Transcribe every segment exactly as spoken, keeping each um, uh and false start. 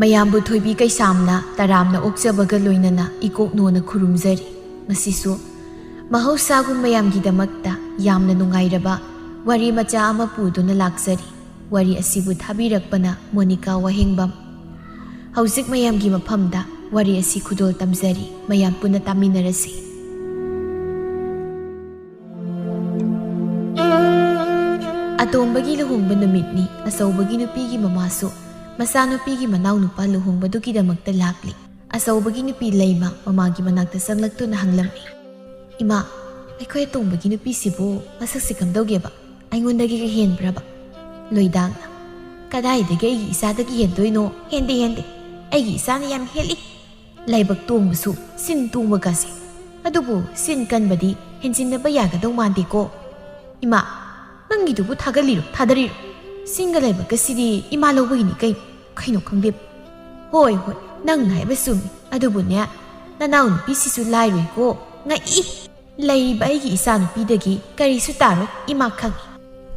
ꯃꯌꯥꯝꯕꯨ ꯊꯣꯏꯕꯤ ꯀꯩꯁꯥꯝꯅ ꯇꯔꯥꯝꯅ ꯑꯣꯛꯆꯕꯒ ꯂꯣꯏꯅꯅ ꯏꯀꯣꯛꯅꯣꯅ ꯈꯨꯔꯨꯝꯖꯔꯤ꯫ ꯉꯁꯤꯁꯨ ꯃꯍꯧꯁꯥꯒꯨꯝ ꯃꯌꯥꯝꯒꯤꯗꯃꯛꯇ ꯌꯥꯝꯅ ꯅꯨꯡꯉꯥꯏꯔꯕ ꯋꯥꯔꯤ ꯃꯆꯥ ꯑꯃ ꯄꯨꯗꯨꯅ ꯂꯥꯛꯆꯔꯤ꯫ ꯋꯥꯔꯤ ꯑꯁꯤꯕꯨ ꯊꯥꯕꯤꯔꯛꯄꯅ ꯃꯣꯅꯤꯀꯥ ꯋꯥꯍꯦꯡꯕꯝ꯫ ꯍꯧꯖꯤꯛ ꯃꯌꯥꯝꯒꯤ ꯃꯐꯝꯗ ꯋꯥꯔꯤ ꯑꯁꯤ ꯈꯨꯗꯣꯜ ꯇꯝꯖꯔꯤ꯫ ꯃꯌꯥꯝ ꯄꯨꯟꯅ ꯇꯥꯃꯤꯟꯅꯔꯁꯤ꯫ ꯑꯇꯣꯝꯕꯒꯤ ꯂꯨꯍꯣꯡꯕ ꯅꯨꯃꯤꯠꯅꯤ꯫ ꯑꯆꯧꯕꯒꯤ ꯅꯨꯄꯤꯒꯤ ꯃꯃꯥꯁꯨ ꯃꯆꯥꯅꯨꯄꯤꯒꯤ ꯃꯅꯥꯎꯅꯨꯄꯥ ꯂꯨꯍꯣꯡꯕꯗꯨꯒꯤꯗꯃꯛꯇ ꯂꯥꯛꯂꯤ꯫ ꯑꯆꯧꯕꯒꯤ ꯅꯨꯄꯤ ꯂꯩꯃ ꯃꯃꯥꯒꯤ ꯃꯅꯥꯛꯇ ꯆꯪꯂꯛꯇꯨꯅ ꯍꯪꯂꯝꯃꯤ, "ꯏꯃꯥ, ꯑꯩꯈꯣꯏ ꯑꯇꯣꯝꯕꯒꯤ ꯅꯨꯄꯤꯁꯤꯕꯨ ꯃꯁꯛꯁꯤ ꯀꯝꯗꯧꯒꯦꯕ? ꯑꯩꯉꯣꯟꯗꯒꯤꯒ ꯍꯦꯟꯕ꯭ꯔꯕ?" ꯂꯣꯏꯗꯥꯡꯅ, "ꯀꯗꯥꯏꯗꯒꯤ ꯑꯩꯒꯤ ꯏꯆꯥꯗꯒꯤ ꯍꯦꯟꯗꯣꯏꯅꯣ? ꯍꯦꯟꯗꯦ, ꯍꯦꯟꯗꯦ꯫ ꯑꯩꯒꯤ ꯏꯆꯥꯅ ꯌꯥꯝ ꯍꯦꯜꯂꯤ꯫ ꯂꯥꯏꯕꯛ ꯇꯣꯡꯕꯁꯨ, ꯁꯤꯟ ꯇꯣꯡꯕꯒꯁꯦ꯫ ꯑꯗꯨꯕꯨ ꯁꯤꯟ ꯀꯟꯕꯗꯤ ꯍꯦꯟꯖꯤꯟꯅꯕ ꯌꯥꯒꯗꯧ ꯃꯥꯟꯗꯦꯀꯣ꯫ ꯏꯃꯥ, ꯅꯪꯒꯤꯗꯨꯕꯨ ꯊꯥꯒꯠꯂꯤꯔꯣ, ꯊꯥꯗꯔꯤꯔꯣ? ꯁꯤꯟꯒ ꯂꯥꯏꯕꯛꯀꯁꯤꯗꯤ ꯏꯃꯥ ꯂꯧꯕꯒꯤꯅꯤ ꯀꯩꯅꯣ, ꯀꯩꯅꯣ ꯈꯪꯗꯦ꯫ ꯍꯣꯏ, ꯍꯣꯏ, ꯅꯪꯅ ꯍꯥꯏꯕ ꯆꯨꯝꯃꯤ꯫ ꯑꯗꯨꯕꯨꯅꯦ, ꯅꯅꯥꯎ ꯅꯨꯄꯤꯁꯤꯁꯨ ꯂꯥꯏꯔꯣꯏꯀꯣ꯫ ꯉꯛꯏ꯫ ꯂꯩꯔꯤꯕ ꯑꯩꯒꯤ ꯏꯆꯥ ꯅꯨꯄꯤꯗꯒꯤ ꯀꯔꯤꯁꯨ ꯇꯥꯔꯣꯏ, ꯏꯃꯥ ꯈꯪꯏ꯫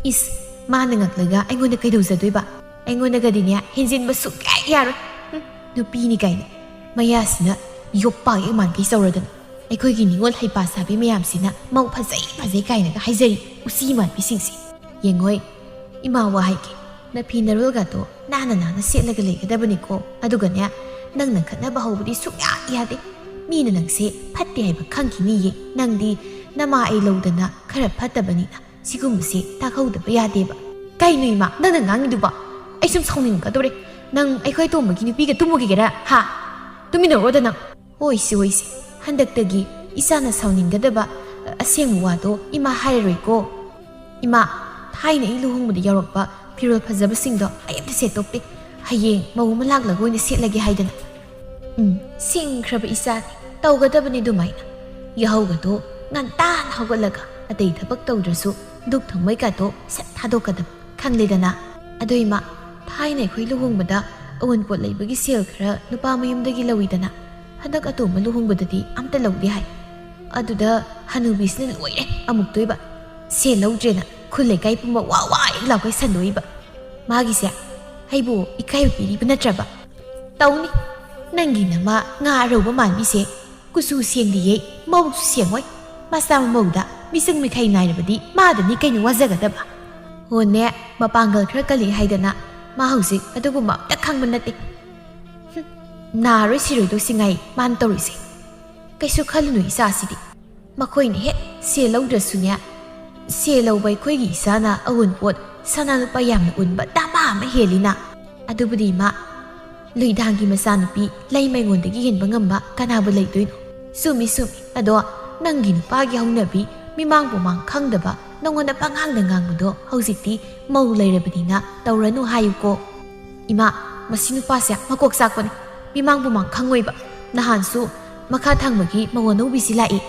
ꯏꯁ, ꯃꯥꯅ ꯉꯛꯂꯒ ꯑꯩꯉꯣꯟꯗ ꯀꯩꯗꯧꯖꯗꯣꯏꯕ? ꯑꯩꯉꯣꯟꯗꯒꯗꯤꯅꯦ, ꯍꯦꯟꯖꯤꯟꯕ ꯁꯨꯛꯌꯥ ꯌꯥꯔꯣꯏ꯫ ꯍꯨꯝ, ꯅꯨꯄꯤꯅꯤ ꯀꯥꯏꯅ꯫ ꯃꯌꯥꯁꯤꯅ ꯌꯣꯄꯥꯛ ꯍꯦꯛ ꯃꯥꯟꯈꯩ ꯆꯥꯎꯔꯗꯅ꯫ ꯑꯩꯈꯣꯏꯒꯤ ꯅꯤꯉꯣꯜ ꯍꯩꯄꯥ ꯁꯥꯕꯤ ꯃꯌꯥꯝꯁꯤꯅ ꯃꯧ ꯐꯖꯩ, ꯐꯖꯩ ꯀꯥꯏꯅꯒ ꯍꯥꯏꯖꯔꯤ, ꯎꯆꯤ ꯃꯥꯟꯕꯤꯁꯤꯡꯁꯦ꯫ ꯌꯦꯡꯉꯣꯏ, ꯏꯃꯥ ꯋꯥ ꯍꯥꯏꯒꯦ꯫ ꯅꯐꯤ ꯅꯔꯣꯜꯒꯗꯣ ꯅꯥꯟꯅ ꯅꯥꯟꯅ ꯁꯦꯠꯂꯒ ꯂꯩꯒꯗꯕꯅꯤꯀꯣ꯫ ꯑꯗꯨꯒꯅꯦ, ꯅꯪꯅ ꯈꯠꯅꯕ ꯍꯧꯕꯗꯤ ꯁꯨꯛꯌꯥ ꯌꯥꯗꯦ꯫ ꯃꯤꯅ ꯅꯪꯁꯦ ꯐꯠꯇꯦ ꯍꯥꯏꯕ ꯈꯪꯈꯤꯅꯤꯌꯦ꯫ ꯅꯪꯗꯤ ꯅꯃꯥ ꯑꯩ ꯂꯧꯗꯅ ꯈꯔ ꯐꯠꯇꯕꯅꯤꯅ ꯁꯤꯒꯨꯝꯕꯁꯦ ꯇꯥꯛꯍꯧꯗꯕ ꯌꯥꯗꯦꯕ꯫ ꯀꯩꯅꯣ ꯏꯃꯥ, ꯅꯪꯅ ꯉꯥꯡꯉꯤꯗꯨꯕꯣ? ꯑꯩ ꯁꯨꯝ ꯁꯥꯎꯅꯤꯡꯉꯛꯀꯗꯧꯔꯦ꯫ ꯅꯪ ꯑꯩꯈꯣꯏ ꯇꯣꯝꯕꯒꯤ ꯅꯨꯄꯤꯒ ꯇꯨꯝꯃꯨꯈꯤꯒꯦꯔꯥ? ꯍꯥ? ꯇꯨꯃꯤꯟꯅꯔꯣꯗ ꯅꯪ꯫ ꯍꯣꯏꯁꯦ, ꯍꯣꯏꯁꯦ, ꯍꯟꯗꯛꯇꯒꯤ ꯏꯆꯥꯅ ꯁꯥꯎꯅꯤꯡꯒꯗꯕ ꯑꯁꯦꯡꯕ ꯋꯥꯗꯣ ꯏꯃꯥ ꯍꯥꯏꯔꯔꯣꯏꯀꯣ꯫ ꯏꯃꯥ, ꯊꯥꯏꯅ ꯑꯩ ꯂꯨꯍꯣꯡꯕꯗ ꯌꯥꯎꯔꯛꯄ ꯐꯤꯔꯣꯜ ꯐꯖꯕꯁꯤꯡꯗꯣ ꯑꯩ ꯑꯝꯇ ꯁꯦꯠꯇꯣꯛꯇꯦ꯫ ꯍꯌꯦꯡ ꯃꯧ ꯑꯃ ꯂꯥꯛꯂꯒ ꯑꯣꯏꯅ ꯁꯦꯠꯂꯒꯦ ꯍꯥꯏꯗꯅ꯫ ꯎꯝ, ꯁꯤꯡꯈ꯭ꯔꯕ ꯏꯆꯥꯅꯤ, ꯇꯧꯒꯗꯕꯅꯤ ꯑꯗꯨꯃꯥꯏꯅ꯫ ꯌꯥꯍꯧꯒꯗꯣ ꯉꯟꯇꯥꯅ ꯍꯧꯒꯠꯂꯒ ꯑꯇꯩ ꯊꯕꯛ ꯇꯧꯗ꯭ꯔꯁꯨ ꯙꯨꯛ ꯊꯥꯎꯃꯩꯀꯥꯗꯣ ꯁꯠ ꯊꯥꯗꯣꯛꯀꯗꯕ, ꯈꯪꯂꯦꯗꯅ꯫ ꯑꯗꯣ ꯏꯃꯥ, ꯊꯥꯏꯅ ꯑꯩꯈꯣꯏ ꯂꯨꯍꯣꯡꯕꯗ ꯑꯋꯨꯟꯄꯣꯠ ꯂꯩꯕꯒꯤ ꯁꯦꯜ ꯈꯔ ꯅꯨꯄꯥ ꯃꯌꯨꯝꯗꯒꯤ ꯂꯧꯏꯗꯅ, ꯍꯟꯗꯛ ꯑꯇꯣꯝꯕ ꯂꯨꯍꯣꯡꯕꯗꯗꯤ ꯑꯝꯇ ꯂꯧꯗꯦ ꯍꯥꯏ꯫ ꯑꯗꯨꯗ ꯍꯅꯨꯕꯤꯁꯤꯅ ꯂꯣꯏꯔꯦ ꯑꯃꯨꯛꯇꯣꯏꯕ꯫ ꯁꯦꯜ ꯂꯧꯗ꯭ꯔꯦꯅ ꯈꯨꯜ ꯂꯩꯀꯥꯏ ꯄꯨꯝꯕ ꯋꯥ ꯋꯥ ꯍꯦꯛ ꯂꯥꯎꯈꯩ ꯁꯟꯗꯣꯛꯏꯕ꯫ ꯃꯥꯒꯤꯁꯦ ꯑꯩꯕꯨ ꯏꯀꯥꯏꯕ ꯄꯤꯔꯤꯕ ꯅꯠꯇ꯭ꯔꯕ? "ꯇꯧꯅꯤ꯫ ꯅꯪꯒꯤ ꯅꯃꯥ ꯉꯥ ꯑꯔꯧꯕ ꯃꯥꯟꯕꯤꯁꯦ ꯀꯨꯆꯨ ꯁꯦꯡꯗꯤꯌꯦ, ꯃꯕꯨꯛꯁꯨ ꯁꯦꯡꯉꯣꯏ꯫ ꯃꯆꯥ ꯃꯃꯧꯗ ꯃꯤꯆꯪ ꯃꯤꯈꯥꯏ ꯅꯥꯏꯔꯕꯗꯤ ꯃꯥꯗꯅꯤ ꯀꯩꯅꯣ ꯋꯥꯖꯒꯗꯕ꯫ ꯍꯣꯅꯦ, ꯃꯄꯥꯡꯒꯜ ꯈꯔ ꯀꯜꯂꯤ ꯍꯥꯏꯗꯅ ꯃꯥ ꯍꯧꯖꯤꯛ ꯑꯗꯨꯒꯨꯝꯕ ꯑꯝꯇ ꯈꯪꯕ ꯅꯠꯇꯦ꯫ ꯍꯨꯝ, ꯅꯥꯔꯣꯏ ꯁꯤꯔꯣꯏꯗꯧꯁꯤ ꯉꯥꯏ ꯃꯥꯅ ꯇꯧꯔꯤꯁꯦ꯫ ꯀꯩꯁꯨ ꯈꯜꯂꯨꯅꯨ ꯏꯆꯥꯁꯤꯗꯤ꯫ ꯃꯈꯣꯏꯅ ꯍꯦꯛ ꯁꯦꯜ ꯂꯧꯗ꯭ꯔꯁꯨꯅꯦ, ꯁꯦꯜ ꯂꯧꯕ ꯑꯩꯈꯣꯏꯒꯤ ꯏꯆꯥꯅ ꯑꯋꯨꯟꯄꯣꯠ ꯁꯅꯥ ꯂꯨꯄꯥ ꯌꯥꯝꯅ ꯎꯟꯕ ꯗꯥꯃꯥ ꯑꯃ ꯍꯦꯜꯂꯤꯅ꯫ ꯑꯗꯨꯕꯨꯗꯤ ꯏꯃꯥ, ꯂꯨꯏꯗꯥꯡꯒꯤ ꯃꯆꯥꯅꯨꯄꯤ ꯂꯩꯃ ꯑꯩꯉꯣꯟꯗꯒꯤ ꯍꯦꯟꯕ ꯉꯝꯕ ꯀꯅꯥꯕꯨ ꯂꯩꯗꯣꯏꯅꯣ?" "ꯆꯨꯝꯃꯤ, ꯆꯨꯝꯃꯤ꯫ ꯑꯗꯣ ꯅꯪꯒꯤ ꯅꯨꯄꯥꯒꯤ ꯍꯧꯅꯕꯤ, ꯃꯤꯃꯥꯡ ꯄꯨꯃꯥꯡ ꯈꯪꯗꯕ, ꯅꯉꯣꯟꯗ ꯄꯉꯥꯡꯗ ꯉꯥꯡꯕꯗꯣ ꯍꯧꯖꯤꯛꯇꯤ ꯃꯧ ꯂꯩꯔꯕꯅꯤꯅ ꯇꯧꯔꯅꯨ ꯍꯥꯏꯌꯨꯀꯣ꯫" "ꯏꯃꯥ, ꯃꯁꯤ ꯅꯨꯄꯥꯁꯦ ꯃꯀꯣꯛ ꯆꯥꯛꯄꯅꯤ꯫ ꯃꯤꯃꯥꯡ ꯄꯨꯃꯥꯡ ꯈꯪꯉꯣꯏꯕ꯫ ꯅꯍꯥꯟꯁꯨ ꯃꯈꯥ ꯊꯪꯕꯒꯤ ꯃꯧ ꯑꯅꯧꯕꯤꯁꯤ ꯂꯥꯛꯏ꯫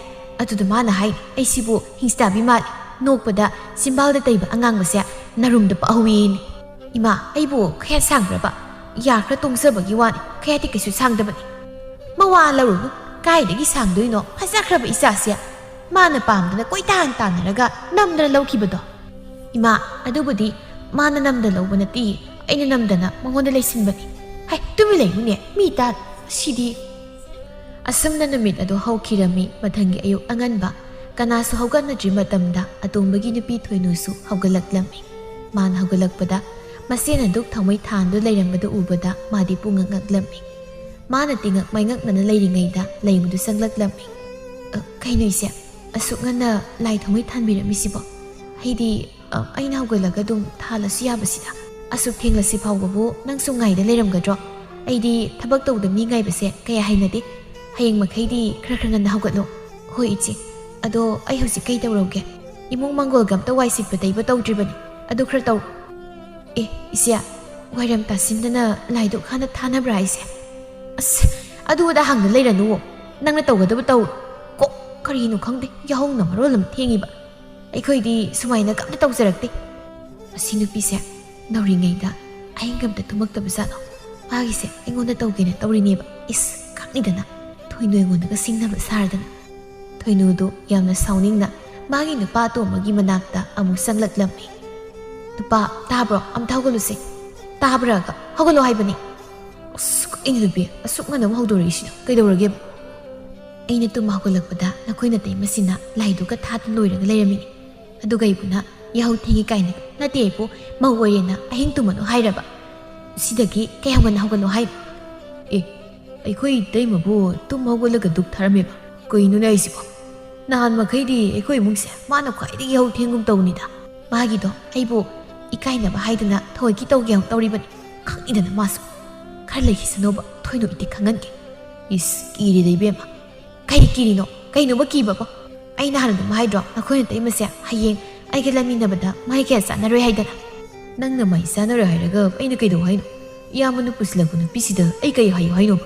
ꯑꯗꯨꯗ ꯃꯥꯅ ꯍꯥꯏ, ꯑꯩꯁꯤꯕꯨ ꯍꯤꯡꯆꯥꯕꯤ ꯃꯥꯜꯂꯤ꯫ ꯅꯣꯛꯄꯗ ꯆꯤꯝꯕꯥꯜꯗ ꯇꯩꯕ ꯑꯉꯥꯡꯕꯁꯦ ꯅꯔꯨꯝꯗ ꯄꯛꯍꯧꯋꯤꯅꯦ꯫ ꯏꯃꯥ, ꯑꯩꯕꯨ ꯈꯔ ꯁꯥꯡꯕ꯭ꯔꯕ? ꯌꯥ ꯈꯔ ꯇꯣꯡꯖꯕꯒꯤ ꯋꯥꯅꯤ, ꯈꯌꯥꯇꯤ ꯀꯩꯁꯨ ꯁꯥꯡꯗꯕꯅꯤ꯫" "ꯃꯋꯥ ꯂꯧꯔꯨꯅꯨ, ꯀꯥꯏꯗꯒꯤ ꯁꯥꯡꯗꯣꯏꯅꯣ? ꯐꯖꯈ꯭ꯔꯕ ꯏꯆꯥꯁꯦ꯫ ꯃꯥꯅ ꯄꯥꯝꯗꯅ ꯀꯣꯏꯇꯥꯟ ꯇꯥꯟꯅꯔꯒ ꯅꯝꯗꯅ ꯂꯧꯈꯤꯕꯗꯣ꯫" "ꯏꯃꯥ, ꯑꯗꯨꯕꯨꯗꯤ ꯃꯥꯅ ꯅꯝꯗꯅ ꯂꯧꯕ ꯅꯠꯇꯦ, ꯑꯩꯅ ꯅꯝꯗꯅ ꯃꯉꯣꯟꯗ ꯂꯩꯁꯤꯟꯕꯅꯤ꯫" "ꯍꯥꯏ, ꯇꯨꯃꯤꯟ ꯂꯩꯌꯨꯅꯦ, ꯃꯤ ꯇꯥ꯫ ꯁꯤꯗꯤ꯫" ꯑꯁꯨꯝꯅ ꯅꯨꯃꯤꯠ ꯑꯗꯨ ꯍꯧꯈꯤꯔꯝꯃꯤ꯫ ꯃꯊꯪꯒꯤ ꯑꯌꯨꯛ ꯑꯉꯟꯕ, ꯀꯅꯥꯁꯨ ꯍꯧꯒꯠꯅꯗ꯭ꯔꯤ ꯃꯇꯝꯗ ꯑꯇꯣꯝꯕꯒꯤ ꯅꯨꯄꯤ ꯊꯣꯏꯅꯨꯁꯨ ꯍꯧꯒꯠꯂꯛꯂꯝꯃꯤ꯫ ꯃꯥꯅ ꯍꯧꯒꯠꯂꯛꯄꯗ ꯃꯆꯦꯅ ꯙꯨꯛ ꯊꯥꯎꯃꯩ ꯊꯥꯟꯗꯨ ꯂꯩꯔꯝꯕꯗꯨ ꯎꯕꯗ ꯃꯥꯗꯤ ꯄꯨꯡꯉꯛ ꯉꯛꯂꯝꯃꯤ꯫ ꯃꯥꯅ ꯇꯤꯉꯛ ꯃꯥꯏꯉꯛꯅꯅ ꯂꯩꯔꯤꯉꯩꯗ ꯂꯩꯃꯗꯨ ꯆꯪꯂꯛꯂꯝꯃꯤ꯫ "ꯑ, ꯀꯩꯅꯣ ꯏꯆꯦ, ꯑꯁꯨꯛ ꯉꯟꯅ ꯂꯥꯏ ꯊꯥꯎꯃꯩ ꯊꯥꯟꯕꯤꯔꯝꯃꯤꯁꯤꯕꯣ? ꯑꯩꯗꯤ, ꯑ, ꯑꯩꯅ ꯍꯧꯒꯠꯂꯒ ꯑꯗꯨꯝ ꯊꯥꯜꯂꯁꯨ ꯌꯥꯕꯁꯤꯗ꯫ ꯑꯁꯨꯛ ꯊꯦꯡꯂꯁꯤ ꯐꯥꯎꯕꯕꯨ ꯅꯪꯁꯨ ꯉꯥꯏꯗ ꯂꯩꯔꯝꯒꯗ꯭ꯔꯣ? ꯑꯩꯗꯤ ꯊꯕꯛ ꯇꯧꯗ ꯃꯤ ꯉꯥꯏꯕꯁꯦ ꯀꯌꯥ ꯍꯩꯅꯗꯦ꯫ ꯍꯌꯦꯡ ꯃꯈꯩꯗꯤ ꯈꯔ ꯈꯔ ꯉꯟꯅ ꯍꯧꯒꯠꯂꯣ꯫" "ꯍꯣꯏ ꯏꯆꯦ, ꯑꯗꯣ ꯑꯩ ꯍꯧꯖꯤꯛ ꯀꯩ ꯇꯧꯔꯧꯒꯦ? ꯏꯃꯨꯡ ꯃꯪꯒꯣꯜꯒ ꯑꯝꯇ ꯋꯥꯏ ꯁꯤꯠꯄ ꯇꯩꯕ ꯇꯧꯗ꯭ꯔꯤꯕꯅꯤ, ꯑꯗꯨ ꯈꯔ ꯇꯧꯔꯣ꯫" "ꯑꯦ ꯏꯆꯦ, ꯋꯥꯏꯔꯝ ꯇꯥꯁꯤꯟꯗꯅ ꯂꯥꯏ ꯙꯨꯛ ꯍꯥꯟꯅ ꯊꯥꯅꯕ꯭ꯔꯥ ꯍꯥꯏꯁꯦ?" "ꯑꯁ, ꯑꯗꯨ ꯑꯗꯥ ꯍꯪꯗ ꯂꯩꯔꯅꯨꯋꯣ, ꯅꯪꯅ ꯇꯧꯒꯗꯕ ꯇꯧꯔꯣ꯫ ꯀꯣ, ꯀꯔꯤꯅꯣ ꯈꯪꯗꯦ, ꯌꯥꯍꯧꯅ ꯃꯔꯣꯜ ꯑꯃ ꯊꯦꯡꯉꯤꯕ꯫ ꯑꯩꯈꯣꯏꯗꯤ ꯁꯨꯃꯥꯏꯅꯒ ꯑꯝꯇ ꯇꯧꯖꯔꯛꯇꯦ꯫" "ꯑꯁꯤ ꯅꯨꯄꯤꯁꯦ ꯅꯧꯔꯤꯉꯩꯗ ꯑꯍꯤꯡꯒ ꯑꯝꯇ ꯇꯨꯝꯃꯛꯇꯕ ꯖꯥꯠꯂꯣ? ꯃꯥꯒꯤꯁꯦ ꯑꯩꯉꯣꯟꯗ ꯇꯧꯒꯦꯅ ꯇꯧꯔꯤꯅꯦꯕ꯫ ꯏꯁ, ꯈꯪꯅꯤꯗꯅ꯫ ꯊꯣꯏꯅꯨ ꯑꯩꯉꯣꯟꯗꯒ ꯁꯤꯡꯅꯕ ꯁꯥꯔꯗꯅ꯫" ꯊꯣꯏꯅꯨꯗꯨ ꯌꯥꯝꯅ ꯁꯥꯎꯅꯤꯡꯅ ꯃꯥꯒꯤ ꯅꯨꯄꯥ ꯑꯇꯣꯝꯕꯒꯤ ꯃꯅꯥꯛꯇ ꯑꯃꯨꯛ ꯆꯪꯂꯛꯂꯝꯃꯤ꯫ "ꯅꯨꯄꯥ, ꯇꯥꯕ꯭ꯔꯣ? ꯑꯝꯇ ꯍꯧꯒꯠꯂꯨꯁꯦ꯫ ꯇꯥꯕ꯭ꯔꯥꯒ? ꯍꯧꯒꯠꯂꯣ ꯍꯥꯏꯕꯅꯤ꯫" ꯑꯁ, ꯀꯩꯅꯣ ꯅꯨꯄꯤ, ꯑꯁꯨꯛ ꯉꯟꯅ ꯑꯃꯨꯛ ꯍꯧꯗꯣꯔꯛꯏꯁꯤꯅ ꯀꯩꯗꯧꯔꯒꯦꯕ? ꯑꯩꯅ ꯇꯨꯝꯕ ꯍꯧꯒꯠꯂꯛꯄꯗ ꯅꯈꯣꯏ ꯅꯇꯩꯃꯁꯤꯅ ꯂꯥꯏꯗꯨꯛꯀ ꯊꯥꯗꯅ ꯂꯣꯏꯔꯒ ꯂꯩꯔꯝꯃꯤꯅꯦ꯫ ꯑꯗꯨꯒ ꯑꯩꯕꯨꯅ ꯌꯥꯍꯧ ꯊꯦꯡꯉꯤ ꯀꯥꯏꯅꯒ, ꯅꯠꯇꯦ ꯑꯩꯕꯨ, ꯃꯧ ꯑꯣꯏꯔꯦꯅ ꯑꯍꯤꯡ ꯇꯨꯝꯃꯅꯨ ꯍꯥꯏꯔꯕ? ꯁꯤꯗꯒꯤ ꯀꯌꯥꯝ ꯉꯟꯅ ꯍꯧꯒꯠꯂꯣ ꯍꯥꯏꯅꯣ? ꯑꯦ, ꯑꯩꯈꯣꯏ ꯏꯇꯩꯃꯕꯨ ꯇꯨꯝ ꯍꯧꯒꯠꯂꯒ ꯗꯨꯛ ꯊꯥꯔꯝꯃꯦꯕ꯫ ꯀꯩꯅꯣꯅꯦ ꯍꯥꯏꯁꯤꯕꯣ? ꯅꯍꯥꯟ ꯃꯈꯩꯗꯤ ꯑꯩꯈꯣꯏ ꯏꯃꯨꯡꯁꯦ ꯃꯥꯅ ꯈ꯭ꯋꯥꯏꯗꯒꯤ ꯌꯥꯍꯧ ꯊꯦꯡꯒꯨꯝ ꯇꯧꯅꯤꯗ꯫ ꯃꯥꯒꯤꯗꯣ ꯑꯩꯕꯨ ꯏꯀꯥꯏꯅꯕ ꯍꯥꯏꯗꯅ ꯊꯑꯣꯏꯀꯤ ꯇꯧꯒꯦ ꯌꯥꯎ ꯇꯧꯔꯤꯕꯅꯤ꯫ ꯈꯪꯉꯤꯗꯅ ꯃꯥꯁꯨ꯫ ꯈꯔ ꯂꯩꯈꯤꯁꯅꯣꯕ, ꯊꯣꯏꯅ ꯏꯇꯤ ꯈꯪꯍꯟꯒꯦ꯫ ꯏꯁ, ꯀꯤꯔꯦꯗ ꯏꯕꯦꯝꯃ꯫ ꯀꯩ ꯀꯤꯔꯤꯅꯣ? ꯀꯩꯅꯣꯕ ꯀꯤꯕꯕꯣ? ꯑꯩ ꯅꯍꯥꯟ ꯑꯗꯨꯝ ꯍꯥꯏꯗ꯭ꯔꯣ, ꯅꯈꯣꯏ ꯅꯇꯩꯃꯁꯦ ꯍꯌꯦꯡ ꯑꯩꯒ ꯂꯩꯃꯤꯟꯅꯕꯗ ꯃꯥꯏ ꯀꯌꯥ ꯆꯥꯟꯅꯔꯣꯏ ꯍꯥꯏꯗꯅ? ꯅꯪꯅ ꯃꯥꯏ ꯆꯥꯟꯅꯔꯣꯏ ꯍꯥꯏꯔꯒ ꯑꯩꯅ ꯀꯩꯗꯧ ꯍꯥꯏꯅꯣ? ꯏꯌꯥꯝꯕꯅ ꯄꯨꯁꯤꯜꯂꯛꯄ ꯅꯨꯄꯤꯁꯤꯗ ꯑꯩ ꯀꯩ ꯍꯥꯏꯌꯨ ꯍꯥꯏꯅꯣꯕ?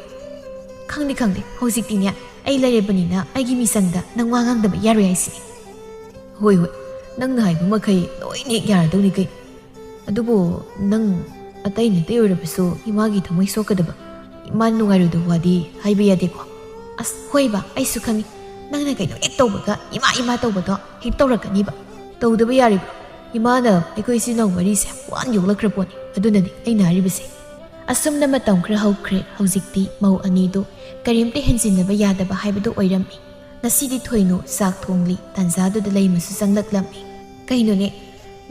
ꯈꯪꯗꯦ, ꯈꯪꯗꯦ, ꯍꯧꯖꯤꯛꯇꯤꯅꯦ, ꯑꯩ ꯂꯩꯔꯕꯅꯤꯅ ꯑꯩꯒꯤ ꯃꯤꯆꯪꯗ ꯅꯪ ꯋꯥ ꯉꯥꯡꯗꯕ ꯌꯥꯔꯣꯏ ꯍꯥꯏꯁꯤꯅꯤ꯫ ꯍꯣꯏ, ꯍꯣꯏ, ꯅꯪꯅ ꯍꯥꯏꯕ ꯃꯈꯩ ꯂꯣꯏꯅ ꯍꯦꯛ ꯌꯥꯔꯗꯧꯅꯤ ꯀꯩꯅꯣ꯫ ꯑꯗꯨꯕꯨ ꯅꯪ ꯑꯇꯩ ꯅꯇꯩ ꯑꯣꯏꯔꯕꯁꯨ ꯏꯃꯥꯒꯤ ꯊꯃꯣꯏ ꯁꯣꯛꯀꯗꯕ, ꯏꯃꯥ ꯅꯨꯡꯉꯥꯏꯔꯣꯏꯗꯕ ꯋꯥꯗꯤ ꯍꯥꯏꯕ ꯌꯥꯗꯦꯀꯣ꯫ ꯑꯁ, ꯍꯣꯏꯕ, ꯑꯩꯁꯨ ꯈꯪꯉꯤ꯫ ꯅꯪꯅ ꯀꯩꯅꯣ ꯍꯦꯛ ꯇꯧꯕꯒ ꯏꯃꯥ, ꯏꯃꯥ ꯇꯧꯕꯗꯣ ꯍꯦꯛ ꯇꯧꯔꯛꯀꯅꯤꯕ꯫ ꯇꯧꯗꯕ ꯌꯥꯔꯤꯕ꯭ꯔꯣ? ꯏꯃꯥꯅ ꯑꯩꯈꯣꯏ ꯏꯆꯤꯜ ꯏꯅꯥꯎ ꯃꯔꯤꯁꯦ ꯋꯥꯅ ꯌꯣꯛꯂꯛꯈ꯭ꯔ ꯄꯣꯠꯅꯤ꯫ ꯑꯗꯨꯅꯅꯤ ꯑꯩꯅ ꯍꯥꯏꯔꯤꯕꯁꯦ꯫ ꯑꯁꯨꯝꯅ ꯃꯇꯝ ꯈꯔ ꯍꯧꯈ꯭ꯔꯦ꯫ ꯍꯧꯖꯤꯛꯇꯤ ꯃꯧ ꯑꯅꯤꯗꯨ ꯀꯔꯤꯝꯇ ꯍꯦꯟꯖꯤꯟꯅꯕ ꯌꯥꯗꯕ ꯍꯥꯏꯕꯗꯨ ꯑꯣꯏꯔꯝꯃꯤ꯫ ꯉꯁꯤꯗꯤ ꯊꯣꯏꯅꯨ ꯆꯥꯛ ꯊꯣꯡꯂꯤ꯫ ꯇꯥꯟꯖꯥꯗꯨꯗ ꯂꯩꯃꯁꯨ ꯆꯪꯂꯛꯂꯝꯃꯤ꯫ ꯀꯩꯅꯣꯅꯦ,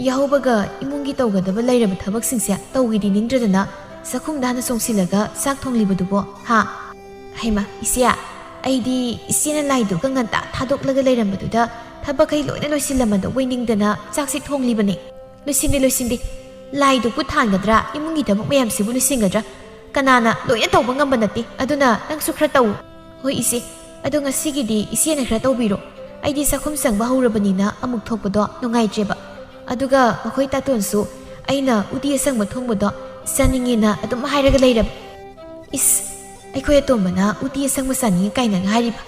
ꯌꯥꯍꯧꯕꯒ ꯏꯃꯨꯡꯒꯤ ꯇꯧꯒꯗꯕ ꯂꯩꯔꯕ ꯊꯕꯛꯁꯤꯡꯁꯦ ꯇꯧꯒꯦꯗꯤ ꯅꯤꯡꯗ꯭ꯔꯗꯅ ꯆꯥꯛꯈꯨꯝꯗ ꯍꯥꯟꯅ ꯆꯣꯡꯁꯤꯜꯂꯒ ꯆꯥꯛ ꯊꯣꯡꯂꯤꯕꯗꯨꯕꯣ? ꯍꯥ? ꯍꯩꯃꯥ, ꯏꯆꯦ, ꯑꯩꯗꯤ ꯏꯆꯦꯅ ꯂꯥꯏꯗꯨꯒ ꯉꯟꯇꯥ ꯊꯥꯗꯣꯛꯂꯒ ꯂꯩꯔꯝꯕꯗꯨꯗ ꯊꯕꯛꯈꯩ ꯂꯣꯏꯅ ꯂꯣꯏꯁꯤꯜꯂꯝꯃꯗꯧꯕꯣꯏ ꯅꯤꯡꯗꯅ ꯆꯥꯛꯁꯤ ꯊꯣꯡꯂꯤꯕꯅꯦ꯫ ꯂꯣꯏꯁꯤꯟꯗꯦ, ꯂꯣꯏꯁꯤꯟꯗꯦ꯫ ꯂꯥꯏꯗꯨꯕꯨ ꯊꯥꯟꯒꯗ꯭ꯔꯥ? ꯏꯃꯨꯡꯒꯤ ꯊꯕꯛ ꯃꯌꯥꯝꯁꯤꯕꯨ ꯂꯣꯏꯁꯤꯟꯒꯗ꯭ꯔꯥ? ꯀꯅꯥꯅ ꯂꯣꯏꯅ ꯇꯧꯕ ꯉꯝꯕ ꯅꯠꯇꯦ꯫ ꯑꯗꯨꯅ ꯅꯪꯁꯨ ꯈꯔ ꯇꯧ꯫ ꯍꯣꯏ ꯏꯆꯦ, ꯑꯗꯣ ꯉꯁꯤꯒꯤꯗꯤ ꯏꯆꯦꯅ ꯈꯔ ꯇꯧꯕꯤꯔꯣ꯫ ꯑꯩꯗꯤ ꯆꯥꯛꯈꯨꯝ ꯆꯪꯕ ꯍꯧꯔꯕꯅꯤꯅ ꯑꯃꯨꯛ ꯊꯣꯛꯄꯗꯣ ꯅꯨꯡꯉꯥꯏꯇ꯭ꯔꯦꯕ꯫ ꯑꯗꯨꯒ ꯃꯈꯣꯏ ꯇꯥꯇꯣꯟꯁꯨ ꯑꯩꯅ ꯎꯇꯤ ꯑꯁꯪꯕ ꯊꯣꯡꯕꯗꯣ ꯆꯥꯅꯤꯡꯉꯦꯅ ꯑꯗꯨꯝ ꯍꯥꯏꯔꯒ ꯂꯩꯔꯕ꯫ ꯏꯁ, ꯑꯩꯈꯣꯏ ꯑꯇꯣꯝꯕꯅ ꯎꯇꯤ ꯑꯁꯪꯕ ꯆꯥꯅꯤꯡꯉꯦ ꯀꯥꯏꯅꯒ ꯍꯥꯏꯔꯤꯕ?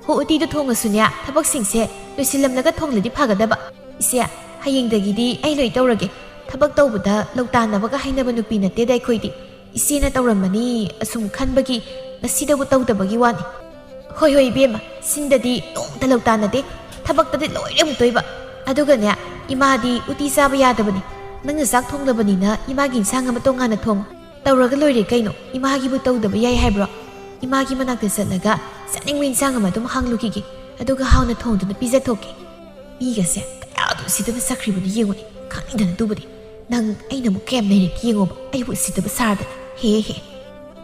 ꯍꯣ, ꯎꯇꯤꯗꯣ ꯊꯣꯡꯉꯁꯨꯅꯦ, ꯊꯕꯛꯁꯤꯡꯁꯦ ꯂꯣꯏꯁꯤꯜꯂꯝꯂꯒ ꯊꯣꯡꯂꯗꯤ ꯐꯒꯗꯕ꯫ ꯏꯆꯦ, ꯍꯌꯦꯡꯗꯒꯤꯗꯤ ꯑꯩ ꯂꯣꯏ ꯇꯧꯔꯒꯦ꯫ ꯊꯕꯛ ꯇꯧꯕꯗ ꯂꯧꯇꯥꯟꯅꯕꯒ ꯍꯩꯅꯕ ꯅꯨꯄꯤ ꯅꯠꯇꯦꯗ ꯑꯩꯈꯣꯏꯗꯤ꯫ ꯏꯆꯦꯅ ꯇꯧꯔꯝꯃꯅꯤ ꯑꯁꯨꯝ ꯈꯟꯕꯒꯤ ꯉꯁꯤꯗꯕꯨ ꯇꯧꯗꯕꯒꯤ ꯋꯥꯅꯤ꯫ ꯍꯣꯏ, ꯍꯣꯏ, ꯏꯕꯦꯝꯃ, ꯁꯤꯟꯗꯗꯤ ꯅꯣꯡꯇ ꯂꯧꯇꯥꯟꯅꯗꯦ꯫ ꯊꯕꯛꯇꯗꯤ ꯂꯣꯏꯔꯦ ꯑꯃꯨꯛꯇꯣꯏꯕ꯫ ꯑꯗꯨꯒꯅꯦ, ꯏꯃꯥꯗꯤ ꯎꯇꯤ ꯆꯥꯕ ꯌꯥꯗꯕꯅꯤ꯫ ꯅꯪꯅ ꯆꯥꯛ ꯊꯣꯡꯂꯕꯅꯤꯅ ꯏꯃꯥꯒꯤ ꯏꯟꯁꯥꯡ ꯑꯃ ꯇꯣꯉꯥꯟꯅ ꯊꯣꯡꯉꯨ꯫ "ꯇꯧꯔꯒ ꯂꯣꯏꯔꯦ ꯀꯩꯅꯣ, ꯏꯃꯥꯒꯤꯕꯨ ꯇꯧꯗꯕ ꯌꯥꯏ ꯍꯥꯏꯕ꯭ꯔꯣ? ꯏꯃꯥꯒꯤ ꯃꯅꯥꯛꯇ ꯆꯠꯂꯒ ꯆꯥꯅꯤꯡꯕ ꯏꯟꯁꯥꯡ ꯑꯃ ꯑꯗꯨꯝ ꯍꯥꯡꯂꯨꯈꯤꯒꯦ, ꯑꯗꯨꯒ ꯍꯥꯎꯅ ꯊꯣꯡꯗꯨꯅ ꯄꯤꯖꯊꯣꯛꯀꯦ꯫ ꯃꯤꯒꯁꯦ ꯀꯌꯥꯗ ꯎꯁꯤꯠꯇꯕ ꯁꯛꯈ꯭ꯔꯤꯕꯅꯣ ꯌꯦꯡꯉꯨꯅꯦ, ꯈꯪꯉꯤꯗꯅ ꯑꯗꯨꯕꯨꯗꯤ꯫ ꯅꯪ ꯑꯩꯅ ꯑꯃꯨꯛ ꯀꯌꯥꯝ ꯅꯩꯔꯦ ꯌꯦꯡꯉꯣꯕ, ꯑꯩꯕꯨ ꯎꯁꯤꯠꯇꯕ ꯁꯥꯔꯗꯅ꯫ ꯍꯦ ꯍꯦ,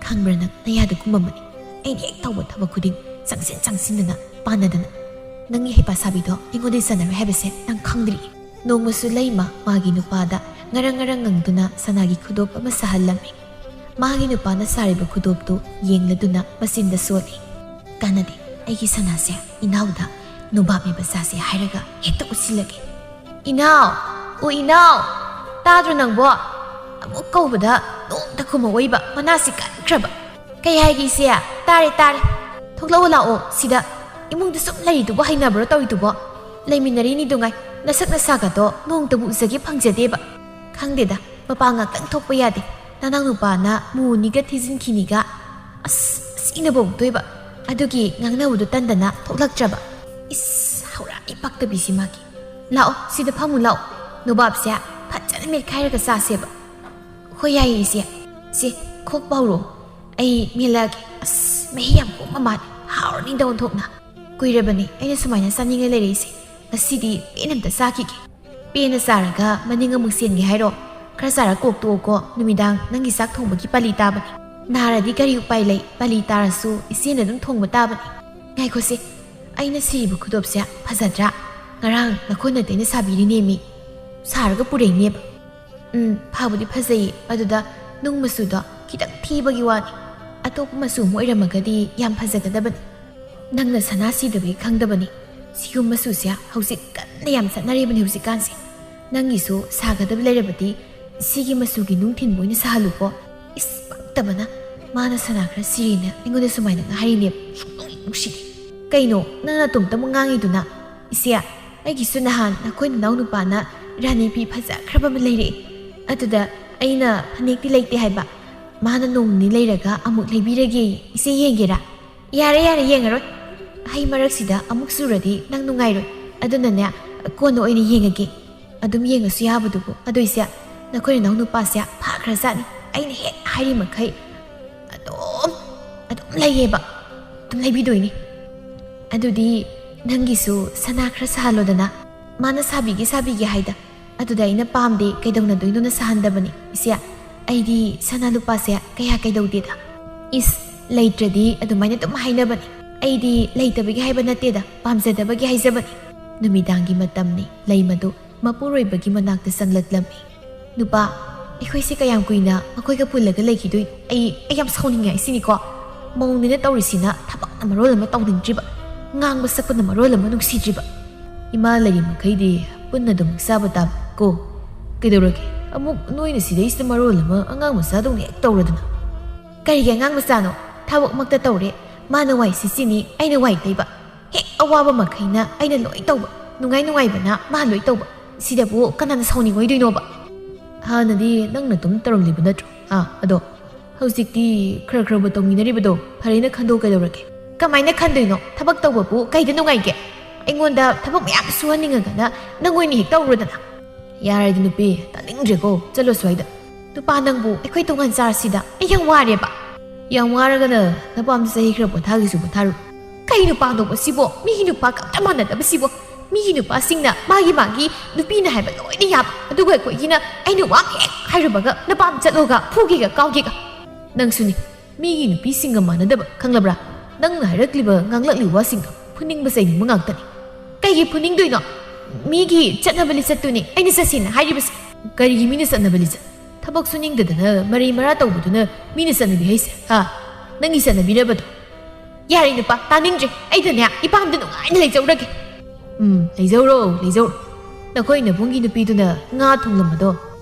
ꯈꯪꯕ꯭ꯔꯥ ꯅꯪ ꯅꯌꯥꯗ ꯀꯨꯝꯃꯝꯃꯅꯤ꯫ ꯑꯩꯅ ꯍꯦꯛ ꯇꯧꯕ ꯊꯕꯛ ꯈꯨꯗꯤꯡ ꯆꯪꯁꯤꯟ ꯆꯪꯁꯤꯟꯗꯅ ꯄꯥꯟꯅꯗꯅ꯫ ꯅꯪꯒꯤ ꯍꯩꯄꯥ ꯁꯥꯕꯤꯗꯣ ꯑꯩꯉꯣꯟꯗ ꯆꯟꯅꯔꯣꯏ ꯍꯥꯏꯕꯁꯦ ꯅꯪ ꯈꯪꯗ꯭ꯔꯤ?" ꯅꯣꯡꯃꯁꯨ ꯂꯩꯃ ꯃꯥꯒꯤ ꯅꯨꯄꯥꯗ ꯉꯔꯪ ꯉꯔꯪ ꯉꯪꯗꯨꯅ ꯁꯅꯥꯒꯤ ꯈꯨꯗꯣꯞ ꯑꯃ ꯁꯥꯍꯜꯂꯝꯃꯤ꯫ ꯃꯥꯒꯤ ꯅꯨꯄꯥꯅ ꯁꯥꯔꯤꯕ ꯈꯨꯗꯣꯞꯇꯨ ꯌꯦꯡꯂꯗꯨꯅ ꯃꯆꯤꯟꯗ ꯁꯣꯜꯂꯤ꯫ "ꯀꯥꯟꯅꯗꯦ, ꯑꯩꯒꯤ ꯁꯅꯥꯁꯦ ꯏꯅꯥꯎꯗ ꯅꯣꯕꯥꯞ ꯃꯦꯕ ꯆꯥꯁꯦ ꯍꯥꯏꯔꯒ ꯍꯦꯛꯇ ꯎꯠꯁꯤꯜꯂꯒꯦ꯫ ꯏꯅꯥꯎ, ꯑꯣ ꯏꯅꯥꯎ, ꯇꯥꯗ꯭ꯔꯣ ꯅꯪꯕꯣ? ꯑꯃꯨꯛ ꯀꯧꯕꯗ ꯅꯣꯡꯇ ꯈꯨꯝꯃꯛꯑꯣꯏꯕ, ꯃꯅꯥꯁꯤ ꯀꯟꯈ꯭ꯔꯕ꯫ ꯀꯩ ꯍꯥꯏꯒꯦ ꯏꯆꯦ? ꯇꯥꯔꯦ, ꯇꯥꯔꯦ꯫ ꯊꯣꯛꯂꯛꯑꯣ ꯂꯥꯛꯑꯣ ꯁꯤꯗ꯫ ꯏꯃꯨꯡꯗ ꯁꯨꯝ ꯂꯩꯔꯤꯗꯨꯕꯨ ꯍꯩꯅꯕ꯭ꯔꯣ ꯇꯧꯔꯤꯗꯨꯕꯣ? ꯂꯩꯃꯤꯟꯅꯔꯤꯅꯤꯗꯨꯉꯥꯏ ꯅꯁꯛ ꯅꯁꯥꯒꯗꯣ ꯅꯣꯡꯇꯕꯨ ꯎꯖꯒꯦ ꯐꯪꯖꯗꯦꯕ꯫ ꯈꯪꯗꯦꯗ, ꯃꯄꯥꯟ ꯉꯥꯛꯇꯪ ꯊꯣꯛꯄ ꯌꯥꯗꯦ꯫ ꯅꯅꯥꯎ ꯅꯨꯄꯥꯅ ꯃꯨꯅꯤꯒ ꯊꯤꯖꯤꯟꯈꯤꯅꯤꯒ꯫ ꯑꯁ, ꯑꯁꯤꯅꯕꯨ ꯑꯃꯨꯛꯇꯣꯏꯕ꯫ ꯑꯗꯨꯒꯤ ꯉꯥꯡꯅꯕꯗꯨ ꯇꯟꯗꯅ ꯊꯣꯛꯂꯛꯇ꯭ꯔꯕ꯫ ꯏꯁ, ꯍꯧꯔꯛꯑꯅꯤ ꯄꯛꯇꯕꯤꯁꯤ ꯃꯥꯒꯤ꯫ ꯂꯥꯛꯑꯣ, ꯁꯤꯗ ꯐꯝꯃꯨ ꯂꯥꯛꯑꯣ꯫ ꯅꯣꯕꯥꯞꯁꯦ ꯐꯖꯅ ꯃꯦꯠꯈꯥꯏꯔꯒ ꯆꯥꯁꯦꯕ꯫ ꯍꯣꯏ, ꯌꯥꯏꯌꯦ, ꯏꯆꯦ꯫ ꯏꯆꯦ, ꯈꯣꯛ ꯄꯥꯎꯔꯣ? ꯑꯩ ꯃꯦꯠꯂꯛꯑꯒꯦ꯫ ꯑꯁ, ꯃꯍꯤ ꯌꯥꯝ ꯀꯣꯝꯕ ꯃꯥꯜꯂꯦ꯫ ꯍꯥꯎꯔꯅꯤꯗ ꯑꯣꯟꯊꯣꯛꯅ꯫ ꯀꯨꯏꯔꯕꯅꯦ ꯑꯩꯅ ꯁꯨꯃꯥꯏꯅ ꯆꯥꯅꯤꯡꯉ ꯂꯩꯔꯛꯏꯁꯦ꯫ ꯉꯁꯤꯗꯤ ꯄꯦꯟꯅ ꯑꯝꯇ ꯆꯥꯈꯤꯒꯦ꯫ ꯄꯦꯟꯅ ꯆꯥꯔꯒ ꯃꯅꯤꯡ ꯑꯃꯨꯛ ꯆꯦꯟꯒꯦ ꯍꯥꯏꯔꯣ? ꯈꯔ ꯆꯥꯔ ꯀꯣꯛ ꯇꯣꯛꯑꯣꯀꯣ꯫ ꯅꯨꯃꯤꯗꯥꯡ ꯅꯪꯒꯤ ꯆꯥꯛ ꯊꯣꯡꯕꯒꯤ ꯄꯥꯂꯤ ꯇꯥꯕꯅꯤ꯫ ꯅꯥꯔꯗꯤ ꯀꯔꯤ ꯎꯄꯥꯏ ꯂꯩ? ꯄꯥꯂꯤ ꯇꯥꯔꯁꯨ ꯏꯆꯦꯅ ꯑꯗꯨꯝ ꯊꯣꯡꯕ ꯇꯥꯕꯅꯤ꯫ ꯉꯥꯏꯈꯣꯁꯦ, ꯑꯩꯅ ꯁꯤꯔꯤꯕ ꯈꯨꯗꯣꯞꯁꯦ ꯐꯖꯗ꯭ꯔꯥ? ꯉꯔꯥꯡ ꯅꯈꯣꯏ ꯅꯇꯩꯅ ꯁꯥꯕꯤꯔꯤꯅꯦꯃꯤ꯫ ꯁꯥꯔꯒ ꯄꯨꯔꯛꯏꯅꯦꯕ꯫ ꯎꯝ, ꯐꯕꯨꯗꯤ ꯐꯖꯩꯌꯦ, ꯑꯗꯨꯗ ꯅꯨꯡ ꯃꯆꯨꯗꯣ ꯈꯤꯇꯪ ꯊꯤꯕꯒꯤ ꯋꯥꯅꯤ꯫ ꯑꯇꯣꯞꯄ ꯃꯆꯨ ꯑꯃ ꯑꯣꯏꯔꯝꯃꯒꯗꯤ ꯌꯥꯝ ꯐꯖꯒꯗꯕꯅꯤ꯫ ꯅꯪꯅ ꯁꯅꯥ ꯁꯤꯗꯕꯒꯤ ꯈꯪꯗꯕꯅꯤ꯫ ꯁꯤꯒꯨꯝꯕ ꯃꯆꯨꯁꯦ ꯍꯧꯖꯤꯛ ꯀꯟꯅ ꯌꯥꯝ ꯆꯠꯅꯔꯤꯕꯅꯤ ꯍꯧꯖꯤꯛꯀꯥꯟꯁꯦ꯫ ꯅꯪꯒꯤꯁꯨ ꯁꯥꯒꯗꯕ ꯂꯩꯔꯕꯗꯤ ꯁꯤꯒꯤ ꯃꯆꯨꯒꯤ ꯅꯨꯡ ꯊꯤꯟꯕ ꯑꯣꯏꯅ ꯁꯥꯍꯜꯂꯨꯀꯣ꯫ ꯏꯁ, ꯄꯛꯇꯕꯅ꯫ ꯃꯥꯅ ꯁꯅꯥ ꯈꯔ ꯁꯤꯔꯦꯅ ꯑꯩꯉꯣꯟꯗ ꯁꯨꯃꯥꯏꯅ ꯉꯥꯡꯍꯜꯂꯤꯅꯦ꯫ ꯁꯨꯛꯅꯨꯡ ꯅꯨꯡꯁꯤꯗꯦ꯫ ꯀꯩꯅꯣ, ꯅꯪ ꯅꯇꯣꯝꯇ ꯑꯃꯨꯛ ꯉꯥꯡꯉꯤꯗꯨꯅ? ꯏꯆꯦ, ꯑꯩꯒꯤꯁꯨ ꯅꯍꯥꯟ ꯅꯈꯣꯏ ꯅꯅꯥꯎ ꯅꯨꯄꯥꯅ ꯔꯥꯅꯤ ꯐꯤ ꯐꯖꯈ꯭ꯔꯕ ꯑꯃ ꯂꯩꯔꯛꯑꯦ꯫ ꯑꯗꯨꯗ ꯑꯩꯅ ꯐꯅꯦꯛꯇꯤ ꯂꯩꯇꯦ ꯍꯥꯏꯕ꯫ ꯃꯥꯅ ꯅꯣꯡ ꯅꯤꯅꯤ ꯂꯩꯔꯒ ꯑꯃꯨꯛ ꯂꯩꯕꯤꯔꯒꯦ꯫ ꯏꯆꯦ ꯌꯦꯡꯒꯦꯔꯥ? ꯌꯥꯔꯦ, ꯌꯥꯔꯦ, ꯌꯦꯡꯉꯔꯣꯏ꯫ ꯍꯩ ꯃꯔꯛꯁꯤꯗ ꯑꯃꯨꯛ ꯆꯨꯔꯗꯤ ꯅꯪ ꯅꯨꯡꯉꯥꯏꯔꯣꯏ꯫ ꯑꯗꯨꯅꯅꯦ, ꯀꯣꯟꯅ ꯑꯣꯏꯅ ꯌꯦꯡꯉꯒꯦ꯫ ꯑꯗꯨꯝ ꯌꯦꯡꯉꯁꯨ ꯌꯥꯕꯗꯨꯕꯨ꯫ ꯑꯗꯣ ꯏꯆꯦ, ꯅꯈꯣꯏ ꯅꯅꯥꯎ ꯅꯨꯄꯥꯁꯦ ꯐꯈ꯭ꯔꯖꯥꯠꯅꯤ꯫ ꯑꯩꯅ ꯍꯦꯛ ꯍꯥꯏꯔꯤ ꯃꯈꯩ ꯑꯗꯨꯝ ꯑꯗꯨꯝ ꯂꯩꯌꯦꯕ꯫ ꯑꯗꯨꯝ ꯂꯩꯕꯤꯗꯣꯏꯅꯤ꯫ ꯑꯗꯨꯗꯤ ꯅꯪꯒꯤꯁꯨ ꯁꯅꯥ ꯈꯔ ꯁꯥꯍꯜꯂꯣꯗꯅ꯫ ꯃꯥꯅ ꯁꯥꯕꯤꯒꯦ ꯁꯥꯕꯤꯒꯦ ꯍꯥꯏꯗ꯫ ꯑꯗꯨꯗ ꯑꯩꯅ ꯄꯥꯝꯗꯦ, ꯀꯩꯗꯧꯅꯗꯣꯏꯅꯣꯅ ꯁꯥꯍꯟꯗꯕꯅꯤ꯫ ꯏꯆꯦ, ꯑꯩꯗꯤ ꯁꯅꯥ ꯂꯨꯄꯥꯁꯦ ꯀꯌꯥ ꯀꯩꯗꯧꯗꯦꯗ꯫ ꯏꯁ, ꯂꯩꯇ꯭ꯔꯗꯤ ꯑꯗꯨꯃꯥꯏꯅ ꯑꯗꯨꯝ ꯍꯥꯏꯅꯕꯅꯤ꯫ ꯑꯩꯗꯤ ꯂꯩꯇꯕꯒꯤ ꯍꯥꯏꯕ ꯅꯠꯇꯦꯗ, ꯄꯥꯝꯖꯗꯕꯒꯤ ꯍꯥꯏꯖꯕꯅꯤ꯫ ꯅꯨꯃꯤꯗꯥꯡꯒꯤ ꯃꯇꯝꯅꯤ꯫ ꯂꯩ ꯃꯗꯨ ꯃꯄꯨꯔꯣꯏꯕꯒꯤ ꯃꯅꯥꯛꯇ ꯆꯪꯂꯛꯂꯝꯃꯤ꯫ "ꯅꯨꯄꯥ, ꯑꯩꯈꯣꯏꯁꯦ ꯀꯌꯥꯝ ꯀꯨꯏꯅ ꯃꯈꯣꯏꯒ ꯄꯨꯜꯂꯒ ꯂꯩꯈꯤꯗꯣꯏꯅꯣ? ꯑꯩ, ꯑꯩ ꯌꯥꯝ ꯁꯥꯎꯅꯤꯡꯉꯦ ꯍꯥꯏꯁꯤꯅꯤꯀꯣ꯫ ꯃꯧꯅꯦꯅ ꯇꯧꯔꯤꯁꯤꯅ ꯊꯕꯛꯅ ꯃꯔꯣꯜ ꯑꯃ ꯇꯧꯅꯤꯡꯗ꯭ꯔꯤꯕ, ꯉꯥꯡꯕ ꯁꯛꯄꯅ ꯃꯔꯣꯜ ꯑꯃ ꯅꯨꯡꯁꯤꯗ꯭ꯔꯤꯕ꯫ ꯏꯃꯥ ꯂꯩꯔꯤ ꯃꯈꯩꯗꯤ ꯄꯨꯟꯅ ꯑꯗꯨꯃꯛ ꯆꯥꯕ ꯇꯥꯕ ꯀꯣ꯫ ꯀꯩꯗꯧꯔꯒꯦ? ꯑꯃꯨꯛ ꯅꯣꯏꯅ ꯁꯤꯗꯩꯁꯤꯗ ꯃꯔꯣꯜ ꯑꯃ ꯑꯉꯥꯡ ꯃꯆꯥꯗꯧꯅ ꯍꯦꯛ ꯇꯧꯔꯗꯅ?" "ꯀꯔꯤꯒꯤ ꯑꯉꯥꯡ ꯃꯆꯥꯅꯣ? ꯊꯕꯛꯃꯛꯇ ꯇꯧꯔꯦ, ꯃꯥꯅ ꯋꯥꯏ ꯁꯤꯠꯆꯤꯅꯤ, ꯑꯩꯅ ꯋꯥꯏ ꯇꯩꯕ꯫ ꯍꯦꯛ ꯑꯋꯥꯕ ꯃꯈꯩꯅ ꯑꯩꯅ ꯂꯣꯏ ꯇꯧꯕ, ꯅꯨꯡꯉꯥꯏ ꯅꯨꯡꯉꯥꯏꯕꯅ ꯃꯥ ꯂꯣꯏ ꯇꯧꯕ꯫ ꯁꯤꯗꯕꯨ ꯀꯅꯥꯅ ꯁꯥꯎꯅꯤꯡꯉꯣꯏꯗꯣꯏꯅꯣꯕ?" "ꯍꯥꯟꯅꯗꯤ ꯅꯪꯅ ꯑꯗꯨꯝ ꯇꯧꯔꯝꯂꯤꯕ ꯅꯠꯇ꯭ꯔꯣ? ꯑꯥ, ꯑꯗꯣ ꯍꯧꯖꯤꯛꯇꯤ ꯈꯔ ꯈꯔꯕꯨ ꯇꯧꯃꯤꯟꯅꯔꯤꯕꯗꯣ ꯐꯔꯦꯅ ꯈꯟꯗꯣꯛ ꯀꯩꯗꯧꯔꯒꯦ?" "ꯀꯃꯥꯏꯅ ꯈꯟꯗꯣꯏꯅꯣ? ꯊꯕꯛ ꯇꯧꯕꯕꯨ ꯀꯩꯗ ꯅꯨꯡꯉꯥꯏꯒꯦ? ꯑꯩꯉꯣꯟꯗ ꯊꯕꯛ ꯃꯌꯥꯝ ꯁꯨꯍꯟꯅꯤꯡꯉꯒꯅ ꯅꯪ ꯑꯣꯏꯅ ꯍꯦꯛ ꯇꯧꯔꯣꯗꯅ꯫" "ꯌꯥꯔꯦꯗ ꯅꯨꯄꯤ, ꯇꯥꯅꯤꯡꯗ꯭ꯔꯦꯀꯣ, ꯆꯠꯂꯣ ꯁ꯭ꯋꯥꯏꯗ꯫" "ꯅꯨꯄꯥ ꯅꯪꯕꯨ, ꯑꯩꯈꯣꯏ ꯇꯣꯉꯥꯟ ꯆꯥꯔꯁꯤꯗ, ꯑꯩ ꯌꯥꯝ ꯋꯥꯔꯦꯕ꯫" "ꯌꯥꯝ ꯋꯥꯔꯒꯅ ꯅꯄꯥꯝꯗ ꯆꯍꯤ ꯈꯔ ꯄꯣꯊꯥꯒꯦꯁꯨ ꯄꯣꯊꯥꯔꯣ꯫" "ꯀꯩ ꯅꯨꯄꯥꯅꯣꯕ ꯁꯤꯕꯣ? ꯃꯤꯒꯤ ꯅꯨꯄꯥꯒ ꯑꯝꯇ ꯃꯥꯟꯅꯗꯕ ꯁꯤꯕꯣ꯫ ꯃꯤꯒꯤ ꯅꯨꯄꯥꯁꯤꯡꯅ ꯃꯥꯒꯤ ꯃꯥꯒꯤ ꯅꯨꯄꯤꯅ ꯍꯥꯏꯕ ꯂꯣꯏꯅ ꯌꯥꯕ, ꯑꯗꯨꯒ ꯑꯩꯈꯣꯏꯒꯤꯅ ꯑꯩꯅ ꯋꯥ ꯍꯦꯛ ꯍꯥꯏꯔꯨꯕꯒ ꯅꯄꯥꯝ ꯆꯠꯂꯣꯒ ꯐꯨꯒꯦꯒ ꯀꯥꯎꯒꯦꯒ꯫" "ꯅꯪꯁꯨꯅꯤ, ꯃꯤꯒꯤ ꯅꯨꯄꯤꯁꯤꯡꯒ ꯃꯥꯟꯅꯗꯕ, ꯈꯪꯂꯕ꯭ꯔꯥ? ꯅꯪꯅ ꯍꯥꯏꯔꯛꯂꯤꯕ ꯉꯥꯡꯂꯛꯂꯤꯕ ꯋꯥꯁꯤꯡꯗꯣ ꯐꯨꯅꯤꯡꯕ ꯆꯩꯅꯤꯡꯕ ꯉꯥꯛꯇꯅꯤ꯫" "ꯀꯩꯒꯤ ꯐꯨꯅꯤꯡꯗꯣꯏꯅꯣ? ꯃꯤꯒꯤ ꯆꯠꯅꯕ ꯂꯤꯆꯠꯇꯨꯅꯤ ꯑꯩꯅ ꯆꯠꯁꯦꯅ ꯍꯥꯏꯔꯤꯕꯁꯦ꯫" "ꯀꯔꯤꯒꯤ ꯃꯤꯅ ꯆꯠꯅꯕ ꯂꯤꯆꯠ? ꯊꯕꯛ ꯁꯨꯅꯤꯡꯗꯗꯅ ꯃꯔꯩ ꯃꯔꯥ ꯇꯧꯕꯗꯨꯅ ꯃꯤꯅ ꯆꯠꯅꯕꯤ ꯍꯥꯏꯁꯦ, ꯍꯥ? ꯅꯪꯒꯤ ꯆꯠꯅꯕꯤꯔꯕꯗꯣ?" "ꯌꯥꯔꯦ ꯅꯨꯄꯥ, ꯇꯥꯅꯤꯡꯗ꯭ꯔꯦ꯫ ꯑꯩꯗꯅꯦ, ꯏꯄꯥꯝꯗ ꯅꯨꯡꯉꯥꯏꯅ ꯂꯩꯖꯧꯔꯒꯦ꯫" "ꯎꯝ, ꯂꯩꯖꯧꯔꯣ, ꯂꯩꯖꯧꯔꯣ꯫ ꯅꯈꯣꯏ ꯅꯕꯨꯡꯒꯤ ꯅꯨꯄꯤꯗꯨꯅ ꯉꯥ ꯊꯣꯡꯂꯝꯕꯗꯣ,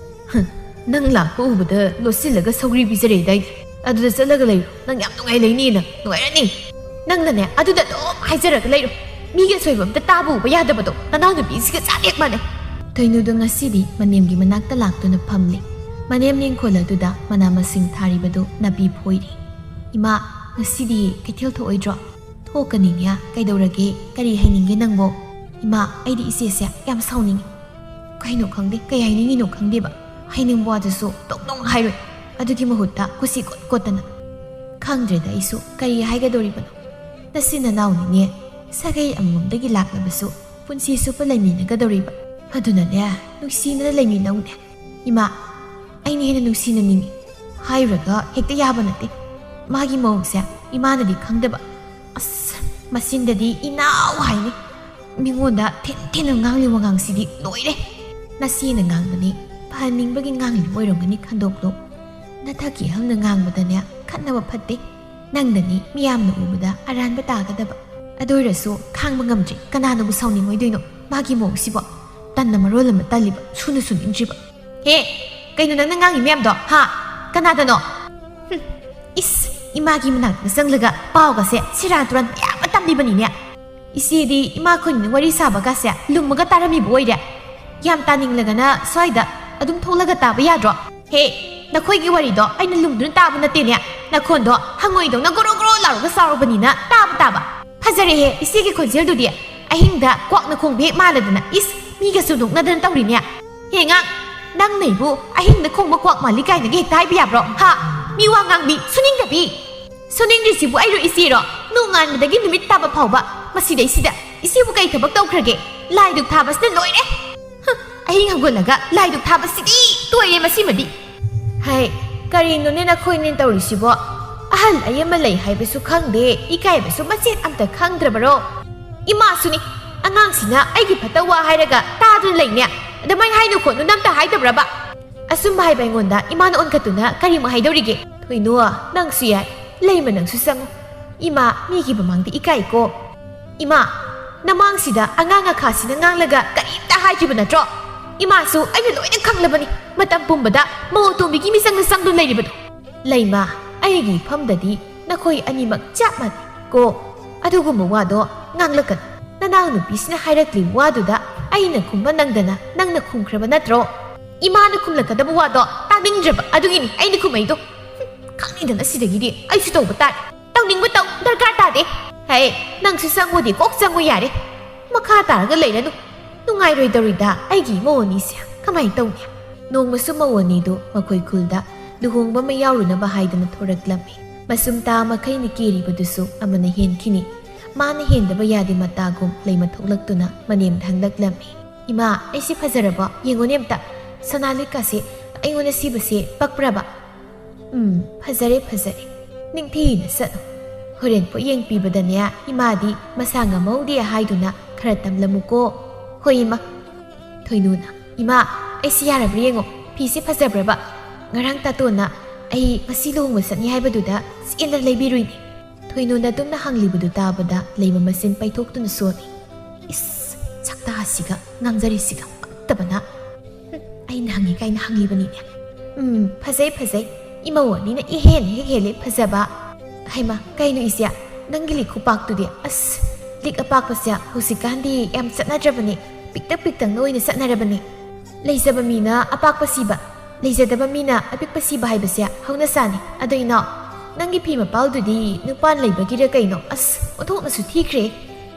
ꯍ, ꯅꯪ ꯂꯥꯛꯄ ꯎꯕꯗ ꯂꯣꯠꯁꯤꯜꯂꯒ ꯁꯧꯒ꯭ꯔꯤ ꯄꯤꯖꯔꯦꯗꯥꯏꯅꯦ? ꯑꯗꯨꯗ ꯆꯠꯂꯒ ꯂꯩꯔꯣ꯫ ꯅꯪ ꯌꯥꯝ ꯅꯨꯡꯉꯥꯏ ꯂꯩꯅꯤꯅ, ꯅꯨꯡꯉꯥꯏꯔꯅꯤ꯫ ꯅꯪꯅꯅꯦ, ꯑꯗꯨꯗ ꯑꯗꯨꯝ ꯍꯥꯏꯖꯔꯒ ꯂꯩꯔꯣ꯫ ꯃꯤꯒꯤ ꯑꯁꯣꯏꯕ ꯑꯝꯇ ꯇꯥꯕ ꯎꯕ ꯌꯥꯗꯕꯗꯣ, ꯅꯅꯥꯎꯅꯨꯄꯤꯁꯤꯒ ꯆꯞ ꯍꯦꯛ ꯃꯥꯟꯅꯩ꯫" ꯀꯩꯅꯣꯗꯣ ꯉꯁꯤꯗꯤ ꯃꯅꯦꯝꯒꯤ ꯃꯅꯥꯛꯇ ꯂꯥꯛꯇꯨꯅ ꯐꯝꯂꯤ꯫ ꯃꯅꯦꯝ ꯌꯦꯡꯈꯣꯜ ꯑꯗꯨꯗ ꯃꯅꯥ ꯃꯁꯤꯡ ꯊꯥꯔꯤꯕꯗꯨ ꯅꯥꯄꯤ ꯐꯣꯏꯔꯤ꯫ "ꯏꯃꯥ, ꯉꯁꯤꯗꯤ ꯀꯩꯊꯦꯜ ꯊꯣꯛꯑꯣꯏꯗ꯭ꯔꯣ?" "ꯊꯣꯛꯀꯅꯤꯅꯦ, ꯀꯩꯗꯧꯔꯒꯦ? ꯀꯔꯤ ꯍꯥꯏꯅꯤꯡꯒꯦ ꯅꯪꯕꯣ?" "ꯏꯃꯥ, ꯑꯩꯗꯤ ꯏꯆꯦꯁꯦ ꯌꯥꯝ ꯁꯥꯎꯅꯤꯡꯉꯤ꯫ ꯀꯩꯅꯣ ꯈꯪꯗꯦ, ꯀꯩ ꯍꯥꯏꯅꯤꯡꯉꯤꯅꯣ ꯈꯪꯗꯦꯕ꯫ ꯍꯥꯏꯅꯤꯡꯕ ꯋꯥꯗꯨꯁꯨ ꯗꯣꯡ ꯗꯣꯡ ꯍꯥꯏꯔꯣꯏ꯫ ꯑꯗꯨꯒꯤ ꯃꯍꯨꯠꯇ ꯀꯨꯁꯤ ꯀꯣꯠ ꯀꯣꯠꯇꯅ꯫ ꯈꯪꯗ꯭ꯔꯦꯗ ꯑꯩꯁꯨ ꯀꯔꯤ ꯍꯥꯏꯒꯗꯧꯔꯤꯕꯅꯣ꯫ ꯅꯆꯤꯟ ꯅꯅꯥꯎꯅꯤꯅꯦ, ꯁꯥꯒꯩ ꯑꯃꯃꯝꯗꯒꯤ ꯂꯥꯛꯂꯕꯁꯨ ꯄꯨꯟꯁꯤ ꯆꯨꯞꯄ ꯂꯩꯃꯤꯟꯅꯒꯗꯧꯔꯤꯕ꯫ ꯑꯗꯨꯅꯅꯦ, ꯅꯨꯡꯁꯤꯅꯅ ꯂꯩꯃꯤꯟꯅꯧꯅꯦ꯫ "ꯏꯃꯥ, ꯑꯩꯅ ꯍꯦꯟꯅ ꯅꯨꯡꯁꯤꯅ ꯅꯤꯡꯉꯤ" ꯍꯥꯏꯔꯨꯔꯒ ꯍꯦꯛꯇ ꯌꯥꯕ ꯅꯠꯇꯦ꯫ ꯃꯥꯒꯤ ꯃꯑꯣꯡꯁꯦ ꯏꯃꯥꯅꯗꯤ ꯈꯪꯗꯕ꯫ ꯑꯁ, ꯃꯆꯤꯟꯗꯗꯤ "ꯏꯅꯥꯎ" ꯍꯥꯏꯅꯤ꯫ ꯃꯤꯉꯣꯟꯗ ꯊꯤꯟ ꯊꯤꯟꯅ ꯉꯥꯡꯂꯤ ꯋꯥꯉꯥꯡꯁꯤꯗꯤ ꯂꯣꯏꯔꯦ꯫ ꯅꯆꯦꯅ ꯉꯥꯡꯕꯅꯤ, ꯐꯍꯟꯅꯤꯡꯕꯒꯤ ꯉꯥꯡꯂꯤꯕ ꯑꯣꯏꯔꯝꯒꯅꯤ, ꯈꯟꯗꯣꯛꯂꯨ꯫ ꯅꯊꯛꯀꯤ ꯑꯍꯜꯅ ꯉꯥꯡꯕꯗꯅꯦ ꯈꯠꯅꯕ ꯐꯠꯇꯦ꯫ ꯅꯪꯗꯅꯤ ꯃꯤꯌꯥꯝꯅ ꯎꯕꯗ ꯑꯔꯥꯟꯕ ꯇꯥꯒꯗꯕ꯫ ꯑꯗꯨ ꯑꯣꯏꯔꯁꯨ ꯈꯥꯡꯕ ꯉꯝꯗ꯭ꯔꯤ꯫ ꯀꯅꯥꯅꯕꯨ ꯁꯥꯎꯅꯤꯡꯉꯣꯏꯗꯣꯏꯅꯣ? ꯃꯥꯒꯤ ꯃꯑꯣꯡꯁꯤꯕꯣ꯫ ꯇꯟꯅ ꯃꯔꯣꯜ ꯑꯃ ꯇꯜꯂꯤꯕ, ꯁꯨꯅ ꯁꯨꯅꯤꯡꯗ꯭ꯔꯤꯕ꯫ "ꯍꯦ, ꯀꯩꯅꯣ ꯅꯪꯅ ꯉꯥꯡꯉꯤ ꯃꯌꯥꯝꯗꯣ, ꯍꯥ? ꯀꯅꯥꯗꯅꯣ?" ꯍꯨꯝ, ꯏꯁ, ꯏꯃꯥꯒꯤ ꯃꯅꯥꯛꯇ ꯆꯪꯂꯒ ꯄꯥꯎꯒꯁꯦ ꯁꯦꯔꯥꯟ ꯇꯨꯔꯥꯟ ꯃꯌꯥꯝ ꯑꯃ ꯇꯝꯂꯤꯕꯅꯤꯅꯦ꯫ ꯏꯆꯦꯗꯤ ꯏꯃꯥ ꯈꯣꯏꯅ ꯋꯥꯔꯤ ꯁꯥꯕꯒꯁꯦ ꯂꯨꯝꯃꯒ ꯇꯥꯔꯝꯃꯤꯕ ꯑꯣꯏꯔꯦ꯫ ꯌꯥꯝ ꯇꯥꯅꯤꯡꯂꯒꯅ ꯁ꯭ꯋꯥꯏꯗ ꯑꯗꯨꯝ ꯊꯣꯛꯂꯒ ꯇꯥꯕ ꯌꯥꯗ꯭ꯔꯣ? "ꯍꯦ, ꯅꯈꯣꯏꯒꯤ ꯋꯥꯔꯤꯗꯣ ꯑꯩꯅ ꯂꯨꯝꯗꯨꯅ ꯇꯥꯕ ꯅꯠꯇꯦꯅꯦ꯫ ꯅꯈꯣꯟꯗꯣ ꯍꯪꯉꯣꯏꯗꯧꯅ ꯒꯣꯔꯣ ꯒꯣꯔꯣ ꯂꯥꯎꯔꯒ ꯁꯥꯎꯔꯕꯅꯤꯅ ꯇꯥꯕ ꯇꯥꯕ꯫ ꯐꯖꯔꯦꯍꯦ, ꯏꯆꯦꯒꯤ ꯈꯣꯟꯖꯦꯜꯗꯨꯗꯤ꯫ ꯑꯍꯤꯡꯗ ꯀ꯭ꯋꯥꯛꯅ ꯈꯣꯡꯕ ꯍꯦꯛ ꯃꯥꯜꯂꯗꯅ꯫ ꯏꯁ, ꯃꯤꯒꯁꯨ ꯅꯣꯛꯅꯗꯅ ꯇꯧꯔꯤꯅꯦ꯫ ꯍꯦ ꯑꯉꯥꯡ, ꯅꯪꯅ ꯑꯩꯕꯨ ꯑꯍꯤꯡꯗ ꯈꯣꯡꯕ ꯀ꯭ꯋꯥꯛ ꯃꯥꯜꯂꯤ ꯀꯥꯏꯅꯒ ꯍꯦꯛꯇ ꯍꯥꯏꯕ ꯌꯥꯕ꯭ꯔꯣ? ꯍꯥ? ꯃꯤ ꯋꯥ ꯉꯥꯡꯕꯤ, ꯁꯨꯅꯤꯡꯗꯕꯤ!" "ꯁꯨꯅꯤꯡꯗ꯭ꯔꯤꯁꯤꯕꯨ ꯑꯩꯔꯣ ꯏꯆꯦꯔꯣ? ꯅꯣꯡꯉꯥꯟꯕꯗꯒꯤ ꯅꯨꯃꯤꯠ ꯇꯥꯕ ꯐꯥꯎꯕ ꯃꯁꯤꯗꯩꯁꯤꯗ ꯏꯆꯦꯕꯨ ꯀꯩ ꯊꯕꯛ ꯇꯧꯈ꯭ꯔꯒꯦ? ꯂꯥꯏ ꯙꯨꯛ ꯊꯥꯕꯁꯤꯅ ꯂꯣꯏꯔꯦ꯫ ꯍ, ꯑꯍꯤꯡ ꯍꯧꯒꯠꯂꯒ ꯂꯥꯏ ꯙꯨꯛ ꯊꯥꯕꯁꯤꯗꯤ ꯇꯣꯏꯔꯦ ꯃꯁꯤꯃꯗꯤ꯫ ꯍꯥꯏ, ꯀꯔꯤꯅꯣꯅꯦ ꯅꯈꯣꯏꯅꯦ ꯇꯧꯔꯤꯁꯤꯕꯣ? ꯑꯍꯜ ꯑꯩ ꯑꯃ ꯂꯩ ꯍꯥꯏꯕꯁꯨ ꯈꯪꯗꯦ, ꯏꯀꯥꯏꯕꯁꯨ ꯃꯆꯦꯠ ꯑꯝꯇ ꯈꯪꯗ꯭ꯔꯕꯔꯣ?" ꯏꯃꯥꯁꯨꯅꯤ, ꯑꯉꯥꯡꯁꯤꯅ ꯑꯩꯒꯤ ꯐꯠꯇ ꯋꯥ ꯍꯥꯏꯔꯒ ꯇꯥꯗꯨꯅ ꯂꯩꯅꯦ꯫ "ꯑꯗꯨꯃꯥꯏꯅ ꯍꯥꯏꯅꯨ ꯈꯣꯠꯅꯨꯅ ꯑꯝꯇ ꯍꯥꯏꯗꯕ꯭ꯔꯕ?" ꯑꯁꯨꯝꯕ ꯍꯥꯏꯕ ꯑꯩꯉꯣꯟꯗ ꯏꯃꯥꯅ ꯑꯣꯟꯈꯠꯇꯨꯅ ꯀꯔꯤꯃꯨꯛ ꯍꯥꯏꯗꯧꯔꯤꯒꯦ? "ꯊꯣꯏꯅꯨ, ꯅꯪꯁꯨ ꯌꯥꯏ, ꯂꯩꯃ ꯅꯪꯁꯨ ꯆꯪꯉꯨ꯫ ꯏꯃꯥ ꯃꯤꯒꯤ ꯃꯃꯥꯡꯗ ꯏꯀꯥꯏꯀꯣ꯫ ꯏꯃꯥ, ꯅꯃꯥꯡꯁꯤꯗ ꯑꯉꯥꯡ ꯑꯈꯥꯁꯤꯅ ꯉꯥꯡꯂꯒ ꯀꯔꯤꯝꯇ ꯍꯥꯏꯗ꯭ꯔꯤꯕ ꯅꯠꯇ꯭ꯔꯣ? ꯏꯃꯥꯁꯨ ꯑꯩꯅ ꯂꯣꯏꯅ ꯈꯪꯂꯕꯅꯤ꯫ ꯃꯇꯝ ꯄꯨꯝꯕꯗ ꯃꯧ ꯑꯇꯣꯝꯕꯤꯒꯤ ꯃꯤꯆꯪꯗ ꯆꯪꯗꯨꯅ ꯂꯩꯔꯤꯕꯗꯣ꯫ ꯂꯩꯃ, ꯑꯩꯒꯤ ꯏꯐꯝꯗꯗꯤ ꯅꯈꯣꯏ ꯑꯅꯤꯃꯛ ꯆꯞ ꯃꯥꯟꯅꯩ ꯀꯣ꯫ ꯑꯗꯨꯒꯨꯝꯕ ꯋꯥꯗꯣ ꯉꯥꯡꯂꯛꯀꯅꯨ꯫ ꯅꯅꯥꯎ ꯅꯨꯄꯤꯁꯤꯅ ꯍꯥꯏꯔꯛꯂꯤꯕ ꯋꯥꯗꯨꯗ ꯑꯩꯅ ꯈꯨꯝꯕ ꯅꯪꯗꯅ ꯅꯪꯅ ꯈꯨꯝꯈ꯭ꯔꯕ ꯅꯠꯇ꯭ꯔꯣ? ꯏꯃꯥꯅ ꯈꯨꯝꯂꯛꯀꯗꯕ ꯋꯥꯗꯣ ꯇꯥꯅꯤꯡꯗ꯭ꯔꯕ ꯑꯗꯨꯒꯤꯅꯤ ꯑꯩꯅ ꯈꯨꯝꯃꯛꯏꯗꯣ꯫ ꯍꯨꯝ, ꯈꯪꯅꯤꯡꯗꯅ ꯁꯤꯗꯒꯤꯗꯤ ꯑꯩꯁꯨ ꯇꯧꯕ ꯇꯥꯔꯦ꯫ ꯇꯧꯅꯤꯡꯕ ꯇꯧ, ꯗꯔꯀꯥꯔ ꯇꯥꯗꯦ꯫ ꯍꯩ, ꯅꯪꯁꯨ ꯆꯪꯉꯨꯗꯤ ꯀꯣꯛ ꯆꯪꯉꯨ ꯌꯥꯔꯦ꯫ ꯃꯈꯥ ꯇꯥꯔꯒ ꯂꯩꯔꯅꯨ꯫ ꯅꯨꯡꯉꯥꯏꯔꯣꯏꯗꯧꯔꯤꯗ ꯑꯩꯒꯤ ꯏꯃꯧ ꯑꯅꯤꯁꯦ꯫ ꯀꯃꯥꯏꯅ ꯇꯧꯅꯤ? ꯅꯣꯡꯃꯁꯨ ꯃꯧ ꯑꯅꯤꯗꯨ ꯃꯈꯣꯏ ꯈꯨꯜꯗ ꯂꯨꯍꯣꯡꯕ ꯑꯃ ꯌꯥꯎꯔꯨꯅꯕ ꯍꯥꯏꯗꯨꯅ ꯊꯣꯔꯛꯂꯝꯃꯤ꯫ ꯃꯁꯨꯝ ꯇꯥ ꯃꯈꯩꯅ ꯀꯦꯔꯤꯕꯗꯨꯁꯨ ꯑꯃꯅ ꯍꯦꯟꯈꯤꯅꯤ꯫ ꯃꯥꯅ ꯍꯦꯟꯗꯕ ꯌꯥꯗꯦ ꯃꯇꯥꯒꯨꯝ ꯂꯩꯃ ꯊꯣꯛꯂꯛꯇꯨꯅ ꯃꯅꯦꯝ ꯊꯪꯂꯛꯂꯝꯃꯤ꯫ "ꯏꯃꯥ, ꯑꯩꯁꯤ ꯐꯖꯔꯕꯣ? ꯌꯦꯡꯉꯨꯅꯦ ꯑꯝꯇ꯫ ꯁꯅꯥ ꯂꯤꯛꯀꯥꯁꯦ ꯑꯩꯉꯣꯟꯗ ꯁꯤꯕꯁꯦ ꯄꯛꯄ꯭ꯔꯕ?" "ꯎꯝ, ꯐꯖꯔꯦ, ꯐꯖꯔꯦ꯫ ꯅꯤꯡꯊꯤꯅ ꯆꯠꯂꯣ꯫ ꯍꯣꯔꯦꯟ ꯄꯣꯠꯌꯦꯡ ꯄꯤꯕꯗꯅꯦ, ꯏꯃꯥꯗꯤ ꯃꯁꯥ ꯉꯝꯍꯧꯗꯦ ꯍꯥꯏꯗꯨꯅ ꯈꯔ ꯇꯝꯂꯝꯃꯨꯀꯣ꯫" "ꯍꯣꯏ, ꯏꯃꯥ꯫" ꯊꯣꯏꯅꯨꯅ, "ꯏꯃꯥ, ꯑꯩꯁꯤ ꯌꯥꯔꯕ꯭ꯔꯥ ꯌꯦꯡꯉꯣ꯫ ꯐꯤꯁꯦ ꯐꯖꯕ꯭ꯔꯕ? ꯉꯔꯥꯡ ꯇꯥꯇꯣꯟꯅ ꯑꯩ ꯉꯁꯤ ꯂꯨꯍꯣꯡꯕ ꯆꯠꯅꯤ ꯍꯥꯏꯕꯗꯨꯗ ꯆꯦꯟꯗꯅ ꯂꯩꯕꯤꯔꯨꯏꯅꯦ꯫" ꯊꯣꯏꯅꯨꯅ ꯑꯗꯨꯝꯅ ꯍꯪꯂꯤꯕꯗꯨ ꯇꯥꯕꯗ ꯂꯩꯃ ꯃꯆꯤꯟ ꯄꯩꯊꯣꯛꯇꯨꯅ ꯁꯣꯜꯂꯤ꯫ "ꯏꯁ, ꯁꯛꯇꯥꯁꯤꯒ ꯉꯥꯡꯖꯔꯤꯁꯤꯒ ꯄꯛꯇꯕꯅ꯫ ꯍꯨꯝ, ꯑꯩꯅ ꯍꯪꯉꯤ ꯀꯥꯏꯅ ꯍꯪꯂꯤꯕꯅꯤꯅꯦ꯫ ꯎꯝ, ꯐꯖꯩ, ꯐꯖꯩ꯫ ꯏꯃꯧ ꯑꯅꯤꯅ ꯏꯍꯦꯟ ꯍꯦꯛ ꯍꯦꯜꯂꯦ ꯐꯖꯕ꯫ ꯍꯩꯃꯥ, ꯀꯩꯅꯣ ꯏꯆꯦ? ꯅꯪꯒꯤ ꯂꯤꯛ ꯈꯨꯄꯥꯛꯇꯨꯗꯤ꯫ ꯑꯁ, ꯂꯤꯛ ꯑꯄꯥꯛꯄꯁꯦ ꯍꯧꯖꯤꯛꯀꯥꯟꯗꯤ ꯌꯥꯝ ꯆꯠꯅꯗ꯭ꯔꯕꯅꯦ꯫ ꯄꯤꯛꯇꯛ ꯄꯤꯛꯇꯛꯅ ꯑꯣꯏꯅ ꯆꯠꯅꯔꯕꯅꯦ꯫ ꯂꯩꯖꯕ ꯃꯤꯅ ꯑꯄꯥꯛꯄ ꯁꯤꯕ, ꯂꯩꯖꯗꯕ ꯃꯤꯅ ꯑꯄꯤꯛꯄ ꯁꯤꯕ ꯍꯥꯏꯕꯁꯦ ꯍꯧꯅꯁꯥꯅꯤ꯫ ꯑꯗꯣ ꯏꯅꯥꯎ, ꯅꯪꯒꯤ ꯐꯤ ꯃꯄꯥꯜꯗꯨꯗꯤ ꯅꯨꯄꯥ ꯂꯩꯕꯒꯤꯔ ꯀꯩꯅꯣ? ꯑꯁ, ꯑꯣꯟꯊꯣꯛꯅꯁꯨ ꯊꯤꯈ꯭ꯔꯦ꯫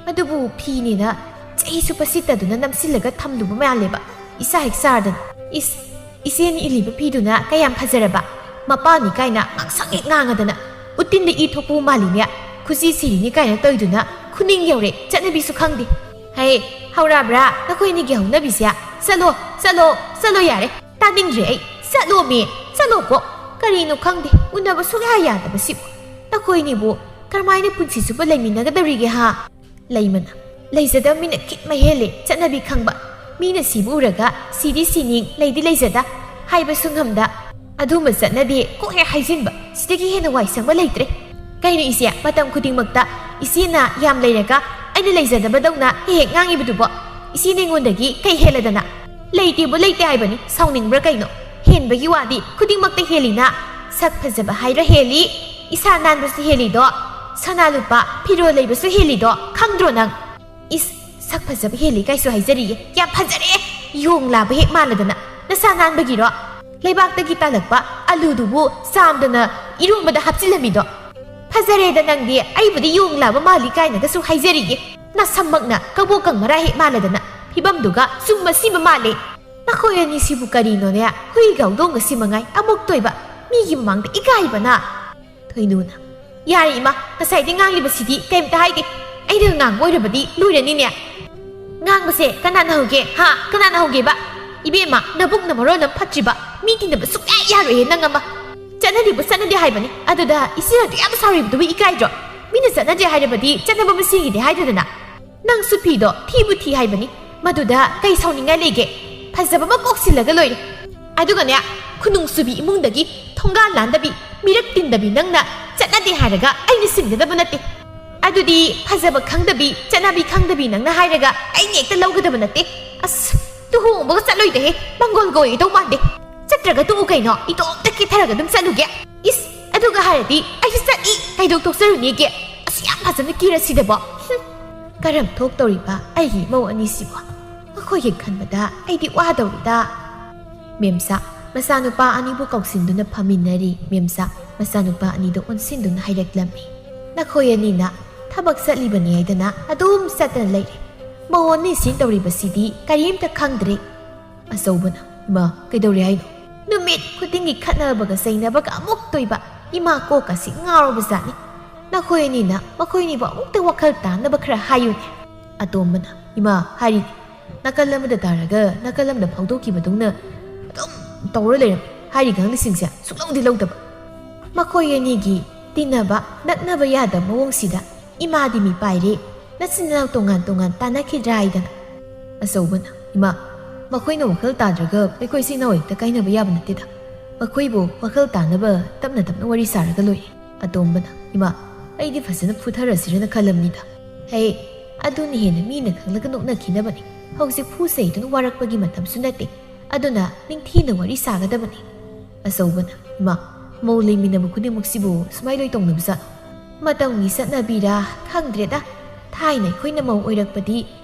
ꯑꯗꯨꯕꯨ ꯐꯤꯅꯦꯅ ꯆꯍꯤ ꯆꯨꯞꯄ ꯁꯤꯠꯇꯗꯨꯅ ꯅꯝꯁꯤꯜꯂꯒ ꯊꯝꯂꯨꯕ ꯃꯥꯜꯂꯦꯕ꯫ ꯏꯁꯥ ꯍꯦꯛ ꯆꯥꯔꯗꯅ꯫ ꯏꯁ, ꯏꯆꯦꯅ ꯏꯜꯂꯤꯕ ꯐꯤꯗꯨꯅ ꯀꯌꯥꯝ ꯐꯖꯔꯕ? ꯃꯄꯥꯟꯅꯤ ꯀꯥꯏꯅ ꯉꯥꯡꯁꯪ ꯍꯦꯛ ꯉꯥꯡꯉꯗꯅ꯫ ꯎꯇꯤꯟꯗ ꯏ ꯊꯣꯛꯄꯕꯨ ꯃꯥꯜꯂꯤꯅꯦ꯫ ꯈꯨꯖꯤ ꯁꯤꯔꯤꯅꯤ ꯀꯥꯏꯅ ꯇꯧꯏꯗꯨꯅ ꯈꯨꯅꯤꯡ ꯌꯧꯔꯦ꯫ ꯆꯠꯅꯕꯤꯁꯨ ꯈꯪꯗꯦ꯫ ꯍꯩ, ꯍꯧꯔꯛꯑꯕ꯭ꯔꯥ ꯅꯈꯣꯏ ꯑꯅꯤꯒꯤ ꯍꯧꯅꯕꯤꯁꯦ? ꯆꯠꯂꯣ, ꯆꯠꯂꯣ, ꯆꯠꯂꯣ ꯌꯥꯔꯦ꯫ ꯇꯥꯅꯤꯡꯗ꯭ꯔꯦ ꯑꯩ꯫ ꯆꯠꯂꯣꯃꯤ, ꯆꯠꯂꯣꯀꯣ꯫ ꯀꯔꯤꯅꯣ ꯈꯪꯗꯦ, ꯎꯅꯕ ꯁꯨꯡꯌꯥ ꯌꯥꯗꯕꯁꯤꯕꯨ꯫ ꯅꯈꯣꯏꯅꯤꯕꯨ ꯀꯔꯝꯍꯥꯏꯅ ꯄꯨꯟꯁꯤ ꯆꯨꯞꯄ ꯂꯩꯃꯤꯟꯅꯒꯗꯧꯔꯤꯒꯦ ꯍꯥ? ꯂꯩꯃꯅ, ꯂꯩꯖꯗꯕ ꯃꯤꯅ ꯈꯤꯠ ꯃꯍꯦꯜꯂꯦ, ꯆꯠꯅꯕꯤ ꯈꯪꯕ꯫ ꯃꯤꯅ ꯁꯤꯕ ꯎꯔꯒ ꯁꯤꯗꯤ ꯁꯤꯅꯤꯡ, ꯂꯩꯗꯤ ꯂꯩꯖꯗ ꯍꯥꯏꯕꯁꯨ ꯉꯝꯗ꯫ ꯑꯗꯨꯝꯕ ꯆꯠꯅꯗꯦ ꯀꯣꯛ ꯍꯦꯛ ꯍꯥꯏꯖꯤꯟꯕ, ꯁꯤꯗꯒꯤ ꯍꯦꯟꯅ ꯋꯥꯏ ꯁꯪꯕ ꯂꯩꯇ꯭ꯔꯦ꯫ ꯀꯩꯅꯣ ꯏꯆꯦ, ꯃꯇꯝ ꯈꯨꯗꯤꯡꯃꯛꯇ ꯏꯆꯦꯅ ꯌꯥꯝ ꯂꯩꯔꯒ ꯑꯩꯅ ꯂꯩꯖꯗꯕꯗꯧꯅ ꯍꯦꯛ ꯍꯦꯛ ꯉꯥꯡꯉꯤꯕꯗꯨꯕꯣ? ꯏꯆꯦꯅ ꯑꯩꯉꯣꯟꯗꯒꯤ ꯀꯩ ꯍꯦꯜꯂꯗꯅ? ꯂꯩꯇꯦꯕꯨ ꯂꯩꯇꯦ ꯍꯥꯏꯕꯅꯤ, ꯁꯥꯎꯅꯤꯡꯕ꯭ꯔꯥ ꯀꯩꯅꯣ? ꯍꯦꯟꯕꯒꯤ ꯋꯥꯗꯤ ꯈꯨꯗꯤꯡꯃꯛꯇ ꯍꯦꯜꯂꯤꯅ꯫ ꯁꯛ ꯐꯖꯕ ꯍꯥꯏꯔ ꯍꯦꯜꯂꯤ, ꯏꯁꯥ ꯅꯥꯟꯕꯁꯨ ꯍꯦꯜꯂꯤꯗꯣ, ꯁꯅꯥ ꯂꯨꯄꯥ ꯐꯤꯔꯣꯜ ꯂꯩꯕꯁꯨ ꯍꯦꯜꯂꯤꯗꯣ ꯈꯪꯗ꯭ꯔꯣ ꯅꯪ? ꯏꯁ, ꯁꯛ ꯐꯖꯕ ꯍꯦꯜꯂꯤ ꯀꯥꯏꯁꯨ ꯍꯥꯏꯖꯔꯤꯌꯦ꯫ ꯌꯥꯝ ꯐꯖꯔꯦ! ꯌꯣꯡ ꯂꯥꯕ ꯍꯦꯛ ꯃꯥꯜꯂꯗꯅ꯫ ꯅꯁꯥ ꯅꯥꯟꯕꯒꯤꯔꯣ? ꯂꯩꯕꯥꯛꯇꯒꯤ ꯇꯥꯜꯂꯛꯄ ꯑꯂꯨꯗꯨꯕꯨ ꯆꯥꯝꯗꯅ ꯏꯔꯣꯝꯕꯗ ꯍꯥꯞꯆꯤꯜꯂꯝꯃꯤꯗꯣ? ꯐꯖꯔꯦꯗ ꯅꯪꯗꯤ, ꯑꯩꯕꯨꯗꯤ ꯌꯣꯡ ꯂꯥꯕ ꯃꯥꯜꯂꯤ ꯀꯥꯏꯅꯒꯁꯨ ꯍꯥꯏꯖꯔꯤꯌꯦ꯫ ꯅꯁꯝꯃꯛꯅ ꯀꯕꯣꯀꯪ ꯃꯔꯥ ꯍꯦꯛ ꯃꯥꯜꯂꯗꯅ꯫ ꯐꯤꯕꯝꯗꯨꯒ ꯆꯨꯝ ꯑꯁꯤꯕ ꯃꯥꯜꯂꯦ꯫ ꯅꯈꯣꯏ ꯑꯅꯤꯁꯤꯕꯨ ꯀꯔꯤꯅꯣꯅꯦ? ꯍꯨꯏꯒ ꯍꯧꯗꯣꯡꯒꯁꯤ ꯃꯉꯥꯏ ꯑꯃꯨꯛ ꯇꯣꯏꯕ꯫ ꯃꯤꯒꯤ ꯃꯃꯥꯡꯗ ꯏꯀꯥꯏꯕꯅ꯫ ꯊꯣꯏꯅꯨꯅ, "ꯌꯥꯔꯦ ꯏꯃꯥ, ꯉꯁꯥꯏꯗꯤ ꯉꯥꯡꯂꯤꯕꯁꯤꯗꯤ ꯀꯩꯝꯇ ꯍꯥꯏꯗꯦ꯫ ꯑꯩꯅ ꯉꯥꯡꯕ ꯑꯣꯏꯔꯕꯗꯤ ꯂꯣꯏꯔꯅꯤꯅꯦ꯫ ꯉꯥꯡꯕꯁꯦ ꯀꯅꯥꯅ ꯍꯧꯒꯦ? ꯍꯥ? ꯀꯅꯥꯅ ꯍꯧꯒꯦꯕ? ꯏꯕꯦꯝꯃ, ꯅꯕꯨꯛꯅ ꯃꯔꯣꯜ ꯑꯃ ꯐꯠꯇ꯭ꯔꯤꯕ, ꯃꯤ ꯇꯤꯟꯅꯕ ꯁꯨꯡꯌꯥ ꯌꯥꯔꯣꯏꯍꯦ ꯅꯪ ꯑꯃ꯫ ꯆꯠꯅꯗꯦꯕꯨ ꯆꯠꯅꯗꯦ ꯍꯥꯏꯕꯅꯤ, ꯑꯗꯨꯗ ꯏꯆꯦꯅ ꯑꯗꯨ ꯌꯥꯝ ꯁꯥꯎꯔꯤꯕꯗꯨꯕꯨ ꯏꯀꯥꯏꯗ꯭ꯔꯣ? ꯃꯤꯅ ꯆꯠꯅꯗꯦ ꯍꯥꯏꯔꯕꯗꯤ ꯆꯠꯅꯕ ꯃꯁꯦꯟꯒꯤꯗꯤ ꯍꯥꯏꯗꯦꯗꯅ꯫ ꯅꯪꯁꯨ ꯐꯤꯗꯣ ꯊꯤꯕꯨ ꯊꯤ ꯍꯥꯏꯕꯅꯤ, ꯃꯗꯨꯗ ꯀꯩ ꯁꯥꯎꯅꯤꯡꯉꯥꯏ ꯂꯩꯒꯦ? ꯐꯖꯕ ꯑꯃ ꯀꯣꯛꯁꯤꯜꯂꯒ ꯂꯣꯏꯔꯦ꯫ ꯑꯗꯨꯒꯅꯦ, ꯈꯨꯅꯨꯡꯁꯨꯕꯤ ꯏꯃꯨꯡꯗꯒꯤ ꯊꯣꯡꯒꯥꯜ ꯂꯥꯟꯗꯕꯤ, ꯃꯤꯔꯛ ꯇꯤꯟꯗꯕꯤ ꯅꯪꯅ ꯆꯠꯅꯗꯦ ꯍꯥꯏꯔꯒ ꯑꯩꯅ ꯁꯤꯟꯒꯗꯕ ꯅꯠꯇꯦ꯫ ꯑꯗꯨꯗꯤ ꯐꯖꯕ ꯈꯪꯗꯕꯤ, ꯆꯠꯅꯕꯤ ꯈꯪꯗꯕꯤ ꯅꯪꯅ ꯍꯥꯏꯔꯒ ꯑꯩꯅ ꯍꯦꯛꯇ ꯂꯧꯒꯗꯕ ꯅꯠꯇꯦ꯫ ꯑꯁ, ꯂꯨꯍꯣꯡꯕꯒ ꯆꯠꯂꯣꯏꯗꯍꯦ, ꯃꯪꯒꯣꯜꯒ ꯑꯣꯏꯒꯗꯧ ꯃꯥꯟꯗꯦ꯫ ꯆꯠꯇ꯭ꯔꯒ ꯇꯣꯛꯎ ꯀꯩꯅꯣ, ꯏꯇꯣꯝꯇ ꯀꯦꯊꯔꯒ ꯑꯗꯨꯝ ꯆꯠꯂꯨꯒꯦ꯫ ꯏꯁ, ꯑꯗꯨꯒ ꯍꯥꯏꯔꯗꯤ ꯑꯩꯁꯨ ꯆꯠꯂꯤ, ꯀꯩꯗꯧ ꯇꯣꯛꯆꯔꯨꯅꯤꯒꯦ? ꯑꯁ, ꯌꯥꯝ ꯐꯖꯅ ꯀꯦꯔꯁꯤꯗꯕꯣ꯫ ꯍꯨꯝ, ꯀꯔꯝ ꯊꯣꯛꯇꯧꯔꯤꯕ ꯑꯩꯒꯤ ꯏꯃꯧ ꯑꯅꯤꯁꯤꯕꯣ? ꯃꯈꯣꯏꯒꯤ ꯈꯟꯕꯗ ꯑꯩꯗꯤ ꯋꯥꯗꯧꯔꯤꯗ꯫ ꯃꯦꯝꯆꯥ ꯃꯆꯥꯅꯨꯄꯥ ꯑꯅꯤꯕꯨ ꯀꯧꯁꯤꯟꯗꯨꯅ ꯐꯝꯃꯤꯟꯅꯔꯤ꯫ ꯃꯦꯝꯆꯥ ꯃꯆꯥꯅꯨꯄꯥ ꯑꯅꯤꯗꯨ ꯑꯣꯟꯁꯤꯟꯗꯨꯅ ꯍꯥꯏꯔꯛꯂꯝꯃꯤ, "ꯅꯈꯣꯏ ꯑꯅꯤꯅ ꯊꯕꯛ ꯆꯠꯂꯤꯕꯅꯤ ꯍꯥꯏꯗꯅ ꯑꯗꯨꯝ ꯆꯠꯇꯅ ꯂꯩꯔꯦ꯫ ꯃꯧ ꯑꯅꯤꯁꯤ ꯇꯧꯔꯤꯕꯁꯤꯗꯤ ꯀꯔꯤꯝꯇ ꯈꯪꯗ꯭ꯔꯦ꯫" ꯑꯆꯧꯕꯅ, "ꯏꯃꯥ, ꯀꯩꯗꯧꯔꯦ ꯍꯥꯏꯅꯣ?" "ꯅꯨꯃꯤꯠ ꯈꯨꯗꯤꯡꯒꯤ ꯈꯠꯅꯕꯒ ꯆꯩꯅꯕꯒ ꯑꯃꯨꯛ ꯇꯣꯏꯕ꯫ ꯏꯃꯥ ꯀꯣꯛꯀꯁꯤ ꯉꯥꯎꯔꯕꯖꯥꯠꯅꯤ꯫ ꯅꯈꯣꯏ ꯑꯅꯤꯅ ꯃꯈꯣꯏ ꯑꯅꯤꯕꯨ ꯑꯃꯨꯛꯇ ꯋꯥꯈꯜ ꯇꯥꯅꯕ ꯈꯔ ꯍꯥꯏꯌꯨꯅꯦ꯫" ꯑꯇꯣꯝꯕꯅ, "ꯏꯃꯥ, ꯍꯥꯏꯔꯤꯅꯦ, ꯅꯥꯀꯜ ꯑꯃꯗ ꯇꯥꯔꯒ ꯅꯥꯀꯜ ꯑꯃꯗ ꯐꯥꯎꯗꯣꯛꯈꯤꯕꯗꯧꯅ ꯑꯗꯨꯝ ꯇꯧꯔ ꯂꯩꯔꯝꯃꯦ꯫ ꯍꯥꯏꯔꯤ ꯉꯥꯡꯂꯤꯁꯤꯡꯁꯦ ꯁꯨꯛꯂꯧꯗꯤ ꯂꯧꯗꯕ꯫" ꯃꯈꯣꯏ ꯑꯅꯤꯒꯤ ꯇꯤꯟꯅꯕ ꯅꯛꯅꯕ ꯌꯥꯗꯕ ꯃꯑꯣꯡꯁꯤꯗ ꯏꯃꯥꯗꯤ ꯃꯤ ꯄꯥꯏꯔꯦ, ꯅꯆꯤꯟ ꯅꯅꯥꯎ ꯇꯣꯉꯥꯟ ꯇꯣꯉꯥꯟ ꯇꯥꯟꯅꯈꯤꯗ꯭ꯔꯥ ꯍꯥꯏꯗꯅ꯫ ꯑꯆꯧꯕꯅ, "ꯏꯃꯥ, ꯃꯈꯣꯏꯅ ꯋꯥꯈꯜ ꯇꯥꯗ꯭ꯔꯒ ꯑꯩꯈꯣꯏ ꯏꯆꯤꯟ ꯏꯅꯥꯎ ꯍꯦꯛꯇ ꯀꯥꯏꯅꯕ ꯌꯥꯕ ꯅꯠꯇꯦꯗ꯫ ꯃꯈꯣꯏꯕꯨ ꯋꯥꯈꯜ ꯇꯥꯅꯕ ꯇꯞꯅ ꯇꯞꯅ ꯋꯥꯔꯤ ꯁꯥꯔꯒ ꯂꯣꯏꯔꯦ꯫" ꯑꯇꯣꯝꯕꯅ, "ꯏꯃꯥ, ꯑꯩꯗꯤ ꯐꯖꯅ ꯐꯨꯊꯔꯁꯤꯔꯅ ꯈꯜꯂꯝꯅꯤꯗ꯫ ꯍꯦ, ꯑꯗꯨꯅ ꯍꯦꯟꯅ ꯃꯤꯅ ꯈꯪꯂꯒ ꯅꯣꯛꯅꯈꯤꯅꯕꯅꯤ꯫ ꯍꯧꯖꯤꯛ ꯐꯨ ꯆꯩꯗꯨꯅ ꯋꯥꯔꯛꯄꯒꯤ ꯃꯇꯝꯁꯨ ꯅꯠꯇꯦ꯫ ꯑꯗꯨꯅ ꯅꯤꯡꯊꯤꯅ ꯋꯥꯔꯤ ꯁꯥꯒꯗꯕꯅꯤ꯫" ꯑꯆꯧꯕꯅ, "ꯏꯃꯥ, ꯃꯧ ꯂꯩꯃꯤꯟꯅꯕ ꯈꯨꯗꯤꯡꯃꯛꯁꯤꯕꯨ ꯁꯨꯃꯥꯏ ꯂꯣꯏ ꯇꯧꯅꯕꯖꯥꯠꯂꯣ? ꯃꯇꯝꯒꯤ ꯆꯠꯅꯕꯤꯔꯥ ꯈꯪꯗ꯭ꯔꯦꯗ꯫ ꯊꯥꯏꯅ ꯑꯩꯈꯣꯏꯅ ꯃꯧ ꯑꯣꯏꯔꯛꯄꯗꯤ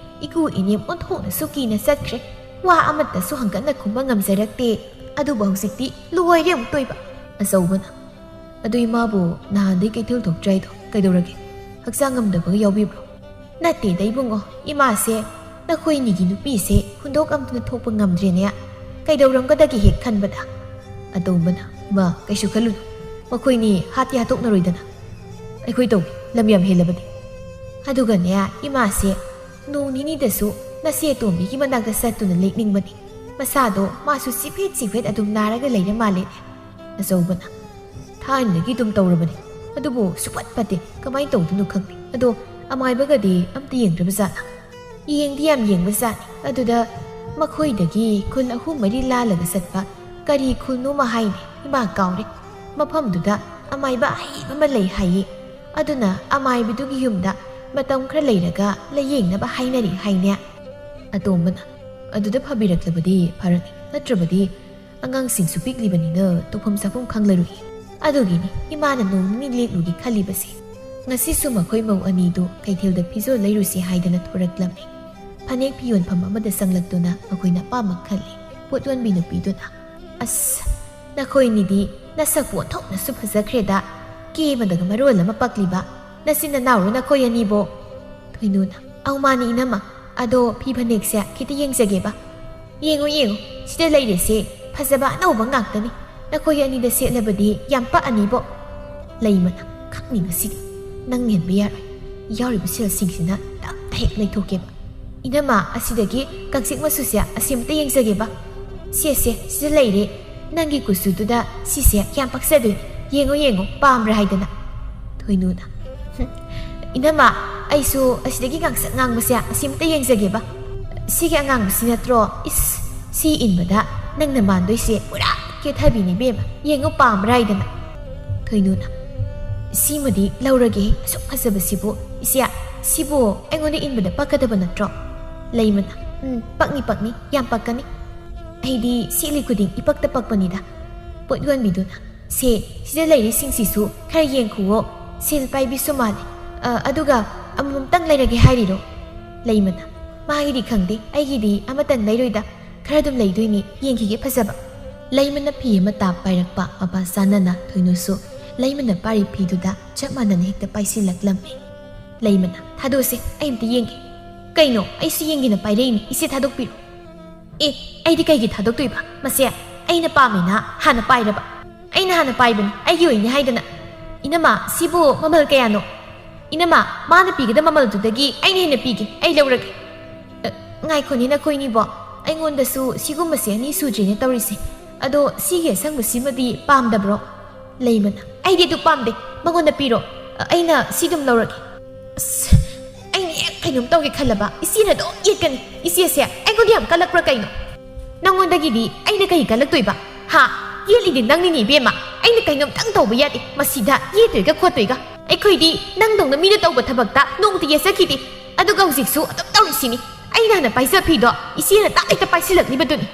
ꯏꯀꯨ ꯏꯅꯦꯝ ꯑꯣꯟꯊꯣꯛꯅꯁꯨ ꯀꯤꯅ ꯆꯠꯈ꯭ꯔꯦ꯫ ꯋꯥ ꯑꯃꯠꯇꯁꯨ ꯍꯪꯒꯠꯅ ꯈꯨꯝꯕ ꯉꯝꯖꯔꯛꯇꯦ꯫ ꯑꯗꯨꯕꯨ ꯍꯧꯖꯤꯛꯇꯤ ꯂꯣꯏꯔꯦ ꯑꯃꯨꯛ ꯇꯣꯏꯕ꯫" ꯑꯆꯧꯕꯅ, "ꯑꯗꯨ ꯏꯃꯥꯕꯨ ꯅꯍꯥꯟꯗꯩ ꯀꯩꯊꯦꯜ ꯊꯣꯛꯇ꯭ꯔꯦ ꯍꯥꯏꯗꯣ ꯀꯩꯗꯧꯔꯒꯦ? ꯍꯛꯆꯥꯡ ꯉꯝꯗꯕꯒ ꯌꯥꯎꯕꯤꯕ꯭ꯔꯣ?" "ꯅꯠꯇꯦꯗ ꯏꯕꯨꯡꯉꯣ, ꯏꯃꯥꯁꯦ ꯅꯈꯣꯏꯅꯤꯒꯤ ꯅꯨꯄꯤꯁꯦ ꯍꯨꯟꯗꯣꯛ ꯑꯝꯗꯅ ꯊꯣꯛꯄ ꯉꯝꯗ꯭ꯔꯦꯅꯦ꯫ ꯀꯩꯗꯧꯔꯝꯒꯗꯒꯦ ꯍꯦꯛ ꯈꯟꯕꯗ꯫" ꯑꯇꯣꯝꯕꯅ, ꯏꯃꯥ, ꯀꯩꯁꯨ ꯈꯜꯂꯨꯅꯨ꯫ ꯃꯈꯣꯏꯅꯤ ꯍꯥꯠꯇꯤ ꯍꯥꯠꯇꯣꯛꯅꯔꯣꯏꯗꯅ꯫ ꯑꯩꯈꯣꯏ ꯇꯧꯒꯦ, ꯂꯝ ꯌꯥꯝ ꯍꯦꯜꯂꯕꯅꯤ꯫ ꯑꯗꯨꯒꯅꯦ, ꯏꯃꯥꯁꯦ ꯅꯣꯡ ꯅꯤꯅꯤꯗꯁꯨ ꯅꯆꯦ ꯑꯇꯣꯝꯕꯤꯒꯤ ꯃꯅꯥꯛꯇ ꯆꯠꯇꯨꯅ ꯂꯦꯛꯅꯤꯡꯕꯅꯤ꯫ ꯃꯁꯥꯗꯣ ꯃꯥꯁꯨ ꯆꯤꯐꯦꯠ ꯆꯤꯐꯦꯠ ꯑꯗꯨꯝ ꯅꯥꯔꯒ ꯂꯩꯔ ꯃꯥꯜꯂꯦ꯫ ꯑꯆꯧꯕꯅ, ꯊꯥꯏꯅꯗꯒꯤ ꯑꯗꯨꯝ ꯇꯧꯔꯕꯅꯤ꯫ ꯑꯗꯨꯕꯨ ꯁꯨꯛꯐꯠ ꯐꯠꯇꯦ꯫ ꯀꯃꯥꯏꯅ ꯇꯧꯗꯣꯏꯅꯣ ꯈꯪꯗꯦ꯫ ꯑꯗꯣ ꯑꯃꯥꯏꯕꯒꯗꯤ ꯑꯝꯇ ꯌꯦꯡꯗ꯭ꯔꯕ ꯖꯥꯠꯂꯥ? ꯌꯦꯡꯗꯤ ꯌꯥꯝ ꯌꯦꯡꯕ ꯖꯥꯠꯅꯤ꯫ ꯑꯗꯨꯗ ꯃꯈꯣꯏꯗꯒꯤ ꯈꯨꯜ ꯑꯍꯨꯝ ꯃꯔꯤ ꯂꯥꯜꯂꯒ ꯆꯠꯄ ꯀꯔꯤ ꯈꯨꯜꯅꯣꯃ ꯍꯥꯏꯅꯦ, ꯏꯃꯥ ꯀꯥꯎꯔꯦ꯫ ꯃꯐꯝꯗꯨꯗ ꯑꯃꯥꯏꯕ ꯑꯍꯩꯕ ꯑꯃ ꯂꯩ ꯍꯥꯏꯌꯦ꯫ ꯑꯗꯨꯅ ꯑꯃꯥꯏꯕꯗꯨꯒꯤ ꯌꯨꯝꯗ ꯃꯇꯝ ꯈꯔ ꯂꯩꯔꯒ ꯂꯥꯌꯦꯡꯅꯕ ꯍꯥꯏꯅꯔꯤ ꯍꯥꯏꯅꯦ꯫ ꯑꯇꯣꯝꯕꯅ, ꯑꯗꯨꯗ ꯐꯕꯤꯔꯛꯂꯕꯗꯤ ꯐꯔꯅꯤ, ꯅꯠꯇ꯭ꯔꯕꯗꯤ ꯑꯉꯥꯡꯁꯤꯡꯁꯨ ꯄꯤꯛꯂꯤꯕꯅꯤꯅ ꯇꯧꯐꯝ ꯆꯥꯐꯝ ꯈꯪꯂꯔꯣꯏ꯫ ꯑꯗꯨꯒꯤꯅꯤ ꯏꯃꯥꯅ ꯅꯣꯡ ꯅꯤꯅꯤ ꯂꯦꯛꯂꯨꯒꯦ ꯈꯜꯂꯤꯕꯁꯦ꯫ ꯉꯁꯤꯁꯨ ꯃꯈꯣꯏ ꯃꯧ ꯑꯅꯤꯗꯨ ꯀꯩꯊꯦꯜꯗ ꯐꯤꯖꯣꯜ ꯂꯩꯔꯨꯁꯤ ꯍꯥꯏꯗꯅ ꯊꯣꯔꯛꯂꯝꯃꯤ꯫ ꯐꯅꯦꯛ ꯐꯤ ꯌꯣꯟꯐꯝ ꯑꯃꯗ ꯆꯪꯂꯛꯇꯨꯅ ꯃꯈꯣꯏꯅ ꯑꯄꯥꯝꯕ ꯈꯜꯂꯤ꯫ ꯄꯣꯠ ꯌꯣꯟꯕꯤ ꯅꯨꯄꯤꯗꯨꯅ, "ꯑꯁ, ꯅꯈꯣꯏꯅꯤꯗꯤ ꯅꯁꯛꯄꯨ ꯑꯣꯟꯊꯣꯛꯅꯁꯨ ꯐꯖꯈ꯭ꯔꯦꯗ꯫ ꯀꯦꯕꯗꯒ ꯃꯔꯣꯜ ꯑꯃ ꯄꯛꯂꯤꯕ꯫ ꯅꯆꯤꯟ ꯅꯅꯥꯎꯔꯣ ꯅꯈꯣꯏ ꯑꯅꯤꯕꯣ?" ꯊꯣꯏꯅꯨꯅ, "ꯑꯧ ꯃꯥꯅꯤ ꯏꯅꯝꯃ, ꯑꯗꯣ ꯐꯤ ꯐꯅꯦꯛꯁꯦ ꯈꯤꯇ ꯌꯦꯡꯖꯒꯦꯕ꯫" "ꯌꯦꯡꯉꯨ ꯌꯦꯡꯉꯨ, ꯁꯤꯗ ꯂꯩꯔꯤꯁꯦ ꯐꯖꯕ ꯑꯅꯧꯕ ꯉꯥꯛꯇꯅꯤ꯫ ꯅꯈꯣꯏ ꯑꯅꯤꯗ ꯁꯦꯠꯂꯕꯗꯤ ꯌꯥꯝ ꯄꯛꯑꯅꯤꯕꯣ꯫" ꯂꯩꯃꯅ, "ꯈꯪꯅꯤ ꯉꯁꯤꯗꯤ ꯅꯪ ꯍꯦꯟꯕ ꯌꯥꯔꯣꯏ꯫ ꯌꯥꯎꯔꯤꯕ ꯁꯦꯜꯁꯤꯡꯁꯤꯅ ꯇꯞꯅ ꯍꯦꯛ ꯂꯩꯊꯣꯛꯀꯦꯕ꯫ ꯏꯅꯝꯃ, ꯑꯁꯤꯗꯒꯤ ꯀꯥꯡꯆꯤꯛ ꯃꯆꯨꯁꯦ ꯑꯁꯤꯃꯇ ꯌꯦꯡꯖꯒꯦꯕ꯫ ꯁꯦ ꯁꯦ, ꯁꯤꯗ ꯂꯩꯔꯦ꯫ ꯅꯪꯒꯤ ꯀꯨꯆꯨꯗꯨꯗ ꯁꯤꯁꯦ ꯌꯥꯝ ꯄꯛꯆꯗꯣꯏꯅꯤ꯫ ꯌꯦꯡꯉꯣ ꯌꯦꯡꯉꯣ, ꯄꯥꯝꯕ꯭ꯔꯥ?" ꯍꯥꯏꯗꯅ꯫ ꯊꯣꯏꯅꯨꯅ, "ꯍꯨꯝ, ꯏꯅꯝꯃ, ꯑꯩꯁꯨ ꯑꯁꯤꯗꯒꯤ ꯉꯥꯡꯁꯛ ꯉꯥꯡꯕꯁꯦ ꯑꯁꯤꯃꯇ ꯌꯦꯡꯖꯒꯦꯕ꯫ ꯁꯤꯒꯤ ꯑꯉꯥꯡꯕꯁꯤ ꯅꯠꯇ꯭ꯔꯣ? ꯏꯁ, ꯁꯤ ꯏꯟꯕꯗ ꯅꯪꯅ ꯃꯥꯟꯗꯣꯏꯁꯦ ꯄꯨꯔꯥ ꯀꯦꯊꯕꯤꯅꯤ ꯏꯕꯦꯝꯃ꯫ ꯌꯦꯡꯉꯨ, ꯄꯥꯝꯕ꯭ꯔꯥ?" ꯍꯥꯏꯗꯅ꯫ ꯊꯣꯏꯅꯨꯅ, "ꯁꯤꯃꯗꯤ ꯂꯧꯔꯒꯦ, ꯑꯁꯨꯛ ꯐꯖꯕꯁꯤꯕꯨ꯫ ꯏꯆꯦ, ꯁꯤꯕꯨ ꯑꯩꯉꯣꯟꯗ ꯏꯟꯕꯗ ꯄꯛꯀꯗꯕ ꯅꯠꯇ꯭ꯔꯣ?" ꯂꯩꯃꯅ, "ꯎꯝ, ꯄꯛꯅꯤ, ꯄꯛꯅꯤ, ꯌꯥꯝ ꯄꯛꯀꯅꯤ꯫ ꯑꯩꯗꯤ ꯁꯦꯠꯂꯤ ꯈꯨꯗꯤꯡ ꯏꯄꯛꯇ ꯄꯛꯄꯅꯤꯗ꯫" ꯄꯣꯠ ꯌꯣꯟꯕꯤꯗꯨꯅ, "ꯁꯦ, ꯁꯤꯗ ꯂꯩꯔꯤꯁꯤꯡꯁꯤꯁꯨ ꯈꯔ ꯌꯦꯡꯈꯨꯋꯣ꯫ ꯁꯦꯜ ꯄꯥꯏꯕꯤꯁꯨ ꯃꯥꯜꯂꯦ꯫ ꯑ, ꯑꯗꯨꯒ ꯑꯃꯃꯝꯇꯪ ꯂꯩꯔꯒꯦ ꯍꯥꯏꯔꯤꯔꯣ?" ꯂꯩꯃꯅ, "ꯃꯥꯒꯤꯗꯤ ꯈꯪꯗꯦ, ꯑꯩꯒꯤꯗꯤ ꯑꯃꯇꯪ ꯂꯩꯔꯣꯏꯗ꯫ ꯈꯔ ꯑꯗꯨꯝ ꯂꯩꯗꯣꯏꯅꯤ, ꯌꯦꯡꯈꯤꯒꯦ ꯐꯖꯕ꯫" ꯂꯩꯃꯅ ꯐꯤ ꯑꯃ ꯇꯥꯞ ꯄꯥꯏꯔꯛꯄ ꯃꯄꯥ ꯆꯥꯅꯅ ꯊꯣꯏꯅꯨꯁꯨ ꯂꯩꯃꯅ ꯄꯥꯏꯔꯤ ꯐꯤꯗꯨꯗ ꯆꯞ ꯃꯥꯟꯅꯅ ꯍꯦꯛꯇ ꯄꯥꯏꯁꯤꯜꯂꯛꯂꯝꯃꯤ꯫ ꯂꯩꯃꯅ, "ꯊꯥꯗꯣꯛꯁꯦ, ꯑꯩ ꯑꯝꯇ ꯌꯦꯡꯒꯦ꯫" "ꯀꯩꯅꯣ? ꯑꯩꯁꯨ ꯌꯦꯡꯒꯦꯅ ꯄꯥꯏꯔꯛꯏꯅꯤ, ꯏꯆꯦ ꯊꯥꯗꯣꯛꯄꯤꯔꯣ꯫" "ꯑꯦ, ꯑꯩꯗꯤ ꯀꯩꯒꯤ ꯊꯥꯗꯣꯛꯇꯣꯏꯕ? ꯃꯁꯦ ꯑꯩꯅ ꯄꯥꯝꯃꯦꯅ ꯍꯥꯟꯅ ꯄꯥꯏꯔꯕ?" ꯑꯩꯅ ꯍꯥꯟꯅ ꯄꯥꯏꯕꯅꯤ, ꯑꯩꯒꯤ ꯑꯣꯏꯅꯤ ꯍꯥꯏꯗꯅ꯫ ꯏꯅꯝꯃ, ꯁꯤꯕꯨ ꯃꯃꯜ ꯀꯌꯥꯅꯣ? ꯏꯅꯝꯃ, ꯃꯥꯅ ꯄꯤꯒꯗꯕ ꯃꯃꯜꯗꯨꯗꯒꯤ ꯑꯩꯅ ꯍꯦꯟꯅ ꯄꯤꯒꯦ, ꯑꯩ ꯂꯧꯔꯒꯦ꯫ ꯑ, ꯉꯥꯏꯈꯣꯅꯦ ꯅꯈꯣꯏꯅꯤꯕꯣ, ꯑꯩꯉꯣꯟꯗꯁꯨ ꯁꯤꯒꯨꯝꯕꯁꯦ ꯑꯅꯤ ꯁꯨꯗ꯭ꯔꯤꯅꯦ ꯇꯧꯔꯤꯁꯦ꯫ ꯑꯗꯣ ꯁꯤꯒꯤ ꯑꯁꯪꯕꯁꯤꯃꯗꯤ ꯄꯥꯝꯗꯕ꯭ꯔꯣ? ꯂꯩꯃꯅ, "ꯑꯩꯗꯤ ꯑꯗꯨ ꯄꯥꯝꯗꯦ, ꯃꯉꯣꯟꯗ ꯄꯤꯔꯣ꯫ ꯑ, ꯑꯩꯅ ꯁꯤꯗꯨꯝ ꯂꯧꯔꯒꯦ꯫" ꯑꯁ, ꯑꯩꯅ ꯍꯦꯛ ꯀꯩꯅꯣꯝ ꯇꯧꯒꯦ ꯈꯜꯂꯕ, ꯏꯆꯦꯅ ꯑꯗꯨꯝ ꯌꯦꯠꯀꯅꯤ꯫ ꯏꯆꯦꯁꯦ ꯑꯩꯉꯣꯟꯗ ꯌꯥꯝ ꯀꯜꯂꯛꯄ꯭ꯔꯥ ꯀꯩꯅꯣ? ꯅꯪꯉꯣꯟꯗꯒꯤꯗꯤ ꯑꯩꯅ ꯀꯩ ꯀꯜꯂꯛꯇꯣꯏꯕ? ꯍꯥ? ꯌꯦꯠꯂꯤꯗꯤ ꯅꯪꯅꯤꯅꯦ ꯏꯕꯦꯝꯃ꯫ ꯑꯩꯅ ꯀꯩꯅꯣꯝꯇꯪ ꯇꯧꯕ ꯌꯥꯗꯦ꯫ ꯃꯁꯤꯗ ꯌꯦꯠꯇꯣꯏꯒ ꯈꯣꯠꯇꯣꯏꯒ꯫ ꯑꯩꯈꯣꯏꯗꯤ ꯅꯪꯗꯧꯅ ꯃꯤꯅ ꯇꯧꯕ ꯊꯕꯛꯇ ꯅꯣꯡꯇ ꯌꯦꯠꯆꯈꯤꯗꯦ꯫ ꯑꯗꯨꯒ ꯍꯧꯖꯤꯛꯁꯨ ꯑꯗꯨꯝ ꯇꯧꯔꯤꯁꯤꯅꯤ꯫ ꯑꯩꯅ ꯍꯥꯟꯅ ꯄꯥꯏꯖ ꯐꯤꯗꯣ ꯏꯆꯦꯅ ꯇꯥꯛ ꯍꯦꯛꯇ ꯄꯥꯏꯁꯤꯜꯂꯛꯂꯤꯕꯗꯨꯅꯤ꯫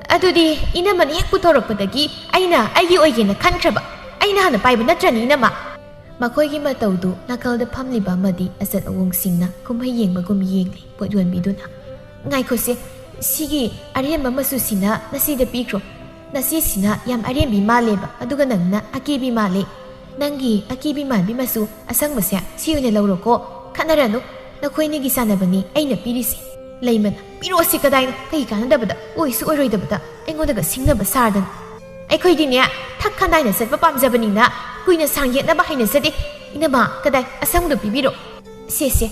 ꯑꯗꯨꯗꯤ ꯏꯅꯝꯃꯅ ꯍꯦꯛ ꯄꯨꯊꯣꯔꯛꯄꯗꯒꯤ ꯑꯩꯅ ꯑꯩꯒꯤ ꯑꯣꯏꯒꯦꯅ ꯈꯟꯈ꯭ꯔꯕ꯫ ꯑꯩꯅ ꯍꯥꯟꯅ ꯄꯥꯏꯕ ꯅꯠꯇ꯭ꯔꯅꯤ ꯏꯅꯝꯃ? ꯃꯈꯣꯏꯒꯤ ꯃꯇꯧꯗꯨ ꯅꯥꯀꯜꯗ ꯐꯝꯂꯤꯕ ꯑꯃꯗꯤ ꯑꯆꯠ ꯑꯋꯣꯡꯁꯤꯡꯅ ꯀꯨꯝꯍꯩ ꯌꯦꯡꯕꯒꯨꯝ ꯌꯦꯡꯂꯤ ꯄꯣꯠ ꯌꯣꯟꯕꯤꯗꯨꯅ꯫ "ꯉꯥꯏꯈꯣꯁꯦ, ꯁꯤꯒꯤ ꯑꯔꯦꯝꯕ ꯃꯆꯨꯁꯤꯅ ꯅꯆꯦꯗ ꯄꯤꯈ꯭ꯔꯣ꯫ ꯅꯆꯦꯁꯤꯅ ꯌꯥꯝ ꯑꯔꯦꯝꯕꯤ ꯃꯥꯜꯂꯦꯕ, ꯑꯗꯨꯒ ꯅꯪꯅ ꯑꯀꯦꯕꯤ ꯃꯥꯜꯂꯦ꯫ ꯅꯪꯒꯤ ꯑꯀꯦꯕꯤ ꯃꯥꯟꯕꯤ ꯃꯆꯨ ꯑꯁꯪꯕꯁꯦ ꯁꯤ ꯑꯣꯏꯅ ꯂꯧꯔꯣꯀꯣ꯫ ꯈꯠꯅꯔꯅꯨ, ꯅꯈꯣꯏꯅꯤꯒꯤ ꯆꯥꯟꯅꯕꯅꯤ ꯑꯩꯅ ꯄꯤꯔꯤꯁꯦ꯫" ꯂꯩꯃꯅ, "ꯄꯤꯔꯛꯑꯣꯁꯤ ꯀꯗꯥꯏꯅꯣ? ꯀꯩ ꯀꯥꯟꯅꯗꯕꯗ, ꯑꯣꯏꯁꯨ ꯑꯣꯏꯔꯣꯏꯗꯕꯗ ꯑꯩꯉꯣꯟꯗꯒ ꯁꯤꯡꯅꯕ ꯁꯥꯔꯗꯅ꯫ ꯑꯩꯈꯣꯏꯗꯤꯅꯦ, ꯊꯛ ꯈꯟ ꯅꯥꯏꯅ ꯆꯠꯄ ꯄꯥꯝꯖꯕꯅꯤꯅ ꯀꯨꯏꯅ ꯁꯥꯡ ꯌꯦꯠꯅꯕ ꯍꯩꯅꯖꯗꯦ꯫ ꯏꯅꯝꯃ, ꯀꯗꯥꯏ, ꯑꯁꯪꯕꯗꯣ ꯄꯤꯕꯤꯔꯣ꯫" "ꯁꯦ, ꯁꯦ,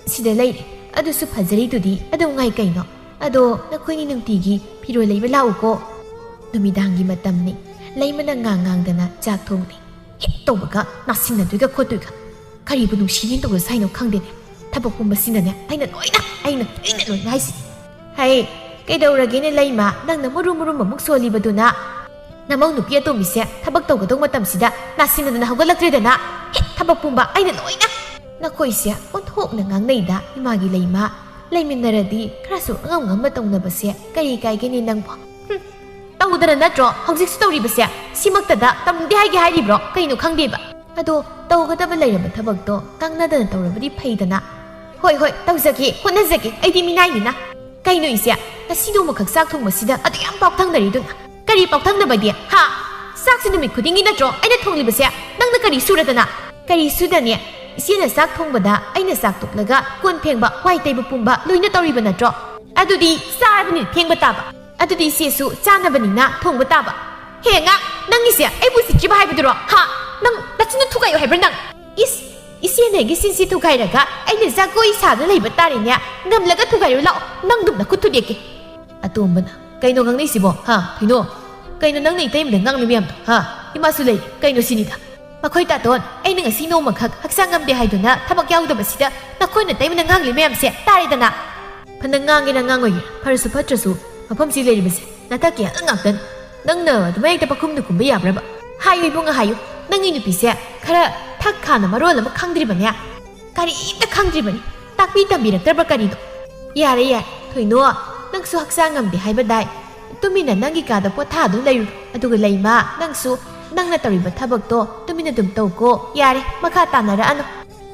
ꯁꯤꯗ ꯂꯩꯔꯦ꯫ ꯑꯗꯨꯁꯨ ꯐꯖꯔꯤꯗꯨꯗꯤ꯫ ꯑꯗꯨ ꯉꯥꯏ ꯀꯩꯅꯣ? ꯑꯗꯣ ꯅꯈꯣꯏꯅꯤ ꯅꯨꯡꯇꯤꯒꯤ ꯐꯤꯔꯣꯜ ꯂꯩꯕ ꯂꯥꯛꯎꯀꯣ꯫" ꯅꯨꯃꯤꯗꯥꯡꯒꯤ ꯃꯇꯝꯅꯤ꯫ ꯂꯩꯃꯅ ꯉꯥꯡ ꯉꯥꯡꯗꯅ ꯆꯥꯛ ꯊꯣꯡꯂꯤ꯫ ꯍꯦꯛ ꯇꯧꯕꯒ ꯅꯥꯁꯤꯟꯅꯗꯣꯏꯒ ꯈꯣꯠꯇꯣꯏꯒ꯫ ꯀꯔꯤꯕꯨ ꯅꯨꯡꯁꯤꯅꯦꯅ ꯇꯧꯔꯁꯨ ꯍꯥꯏꯅꯣ ꯈꯪꯗꯦꯅꯦ꯫ ꯊꯕꯛ ꯄꯨꯝꯕꯁꯤꯅꯅꯦ ꯑꯩꯅ ꯂꯣꯏꯅ, ꯑꯩꯅ, ꯑꯩꯅ ꯂꯣꯏꯅ ꯍꯥꯏꯁꯤꯅꯤ꯫ ꯍꯩ, ꯀꯩꯗꯧꯔꯒꯦꯅꯦ ꯂꯩꯃ? ꯅꯪꯅ ꯃꯨꯔꯨꯝ ꯃꯨꯔꯨꯝ ꯑꯃꯨꯛ ꯁꯣꯜꯂꯤꯕꯗꯨꯅ? ꯅꯃꯧ ꯅꯨꯄꯤ ꯑꯇꯣꯝꯕꯤꯁꯦ ꯊꯕꯛ ꯇꯧꯒꯗꯧ ꯃꯇꯝꯁꯤꯗ ꯅꯥꯁꯤꯟꯅꯗꯅ ꯍꯧꯒꯠꯂꯛꯇ꯭ꯔꯦꯗꯅ꯫ ꯍꯦꯛ ꯊꯕꯛ ꯄꯨꯝꯕ ꯑꯩꯅ ꯂꯣꯏꯅ꯫ ꯅꯈꯣꯏꯁꯦ ꯑꯣꯟꯊꯣꯛꯅ ꯉꯥꯡꯅꯩꯗ, ꯏꯃꯥꯒꯤ ꯂꯩꯃ꯫ ꯂꯩꯃꯤꯟꯅꯔꯗꯤ ꯈꯔꯁꯨ ꯑꯉꯝ ꯉꯝꯕ ꯇꯧꯅꯕꯁꯦ ꯀꯔꯤ ꯀꯥꯏꯒꯦꯅꯦ ꯅꯪꯕꯣ? ꯍꯨꯝ, ꯇꯧꯗꯅ ꯅꯠꯇ꯭ꯔꯣ ꯍꯧꯖꯤꯛꯁꯨ ꯇꯧꯔꯤꯕꯁꯦ? ꯁꯤꯃꯛꯇꯗ ꯇꯧꯅꯤꯡꯗꯦ ꯍꯥꯏꯒꯦ ꯍꯥꯏꯔꯤꯕ꯭ꯔꯣ? ꯀꯩꯅꯣ ꯈꯪꯗꯦꯕ꯫ ꯑꯗꯣ ꯇꯧꯒꯗꯕ ꯂꯩꯔꯕ ꯊꯕꯛꯇꯣ ꯉꯥꯡꯅꯗꯅ ꯇꯧꯔꯕꯗꯤ ꯐꯩꯗꯅ꯫ ꯍꯣꯏ, ꯍꯣꯏ, ꯇꯧꯖꯒꯦ, ꯍꯣꯠꯅꯖꯒꯦ, ꯑꯩꯗꯤ ꯃꯤꯅꯥꯏꯅꯤꯅ꯫ ꯀꯩꯅꯣ ꯏꯆꯦ, ꯉꯁꯤ ꯅꯣꯡꯃꯈꯛ ꯆꯥꯛ ꯊꯣꯡꯕꯁꯤꯗ ꯑꯗꯨ ꯌꯥꯝ ꯄꯥꯎꯊꯪꯅꯔꯤꯗꯨꯅ? ꯀꯔꯤ ꯄꯥꯎꯊꯪꯅꯕꯗꯤ? ꯍꯥ? ꯆꯥꯛꯁꯤ ꯅꯨꯃꯤꯠ ꯈꯨꯗꯤꯡꯒꯤ ꯅꯠꯇ꯭ꯔꯣ ꯑꯩꯅ ꯊꯣꯡꯂꯤꯕꯁꯦ? ꯅꯪꯅ ꯀꯔꯤ ꯁꯨꯔꯗꯅ? ꯀꯔꯤ ꯁꯨꯗꯅꯤ? ꯏꯆꯦꯅ ꯆꯥꯛ ꯊꯣꯡꯕꯗ ꯑꯩꯅ ꯆꯥꯛ ꯇꯣꯛꯂꯒ ꯀꯣꯟ ꯐꯦꯡꯕ, ꯋꯥꯏ ꯇꯩꯕ ꯄꯨꯝꯕ ꯂꯣꯏꯅ ꯇꯧꯔꯤꯕ ꯅꯠꯇ꯭ꯔꯣ? ꯑꯗꯨꯗꯤ ꯆꯥꯔꯕꯅꯤꯅ ꯊꯦꯡꯕ ꯇꯥꯕ꯫ ꯑꯗꯨꯗꯤ ꯏꯆꯦꯁꯨ ꯆꯥꯅꯕꯅꯤꯅ ꯊꯣꯡꯕ ꯇꯥꯕ꯫ ꯍꯦ ꯉꯥ! ꯅꯪꯒꯤꯁꯦ ꯑꯩꯕꯨ ꯎꯁꯤꯠꯇ꯭ꯔꯤꯕ ꯍꯥꯏꯕꯗꯨꯔꯣ? ꯍꯥ? ꯅꯪ ꯅꯆꯤꯟꯗꯨ ꯊꯨꯒꯥꯏꯌꯨ ꯍꯥꯏꯕ꯭ꯔꯥ ꯅꯪ? ꯏꯁ, ꯏꯆꯦꯅ ꯑꯩꯒꯤ ꯆꯤꯟꯁꯤ ꯊꯨꯒꯥꯏꯔꯒ ꯑꯩꯅ ꯖꯒꯣꯏ ꯁꯥꯗꯨꯅ ꯂꯩꯕ ꯇꯥꯔꯦꯅꯦ꯫ ꯉꯝꯂꯒ ꯊꯨꯒꯥꯏꯔꯨ ꯂꯥꯛꯑꯣ, ꯅꯪꯗꯨꯝ ꯅꯈꯨꯠ ꯊꯨꯗꯦꯛꯀꯦ꯫ ꯑꯇꯣꯝꯕꯅ, "ꯀꯩꯅꯣ ꯉꯥꯡꯅꯩꯁꯤꯕꯣ? ꯍꯥ? ꯊꯣꯏꯅꯣ? ꯀꯩꯅꯣ ꯅꯪꯅ ꯏꯇꯩꯃꯗ ꯉꯥꯡꯂꯤ ꯃꯌꯥꯝꯗꯣ? ꯍꯥ? ꯏꯃꯥꯁꯨ ꯂꯩ, ꯀꯩꯅꯣ ꯁꯤꯅꯤꯗ?" "ꯃꯈꯣꯏ ꯇꯥꯇꯣꯟ, ꯑꯩꯅ ꯉꯁꯤ ꯅꯣꯡꯃꯈꯛ ꯍꯛꯆꯥꯡ ꯉꯝꯗꯦ ꯍꯥꯏꯗꯨꯅ ꯊꯕꯛ ꯌꯥꯎꯗꯕꯁꯤꯗ ꯅꯈꯣꯏ ꯅꯇꯩꯃꯅ ꯉꯥꯡꯂꯤ ꯃꯌꯥꯝꯁꯦ ꯇꯥꯔꯦꯗꯅ?" "ꯐꯅ ꯉꯥꯡꯒꯦꯔꯥ ꯉꯥꯡꯉꯣꯏꯒꯦꯔꯥ, ꯐꯔꯁꯨ ꯐꯠꯇ꯭ꯔꯁꯨ ꯃꯐꯝꯁꯤ ꯂꯩꯔꯤꯕꯁꯦ ꯅꯇꯛꯀꯤ ꯑꯉꯥꯡ ꯉꯥꯛꯇꯅꯤ꯫ ꯅꯪꯅ ꯑꯗꯨꯃꯥꯏ ꯍꯦꯛꯇ ꯄꯈꯨꯝꯗ ꯈꯨꯝꯕ ꯌꯥꯕ꯭ꯔꯕ? ꯍꯥꯏꯌꯨ ꯏꯕꯨꯡꯉꯣ, ꯍꯥꯏꯌꯨ꯫ ꯅꯪꯒꯤ ꯅꯨꯄꯤꯁꯦ ꯈꯔ ꯊꯛ ꯈꯥꯅ ꯃꯔꯣꯜ ꯑꯃ ꯈꯪꯗ꯭ꯔꯤꯕꯅꯦ꯫ ꯀꯔꯤꯝꯇ ꯈꯪꯗ꯭ꯔꯤꯕꯅꯤ꯫ ꯇꯥꯛꯄꯤ ꯇꯝꯕꯤꯔꯛꯇ꯭ꯔꯕ ꯀꯔꯤꯅꯣ?" "ꯌꯥꯔꯦ, ꯌꯥꯔꯦ꯫ ꯊꯣꯏꯅꯣ, ꯅꯪꯁꯨ ꯍꯛꯆꯥꯡ ꯉꯝꯗꯦ ꯍꯥꯏꯕꯗꯥꯏ? ꯇꯨꯃꯤꯟꯅ ꯅꯪꯒꯤ ꯀꯥꯗ ꯄꯣꯊꯥꯗꯨꯅ ꯂꯩꯔꯨꯔꯣ꯫ ꯑꯗꯨꯒ ꯂꯩꯃ, ꯅꯪꯁꯨ ꯅꯪꯅ ꯇꯧꯔꯤꯕ ꯊꯕꯛꯇꯣ ꯇꯨꯃꯤꯟꯅ ꯑꯗꯨꯝ ꯇꯧꯀꯣ꯫ ꯌꯥꯔꯦ, ꯃꯈꯥ ꯇꯥꯅꯔꯛꯑꯅꯨ꯫"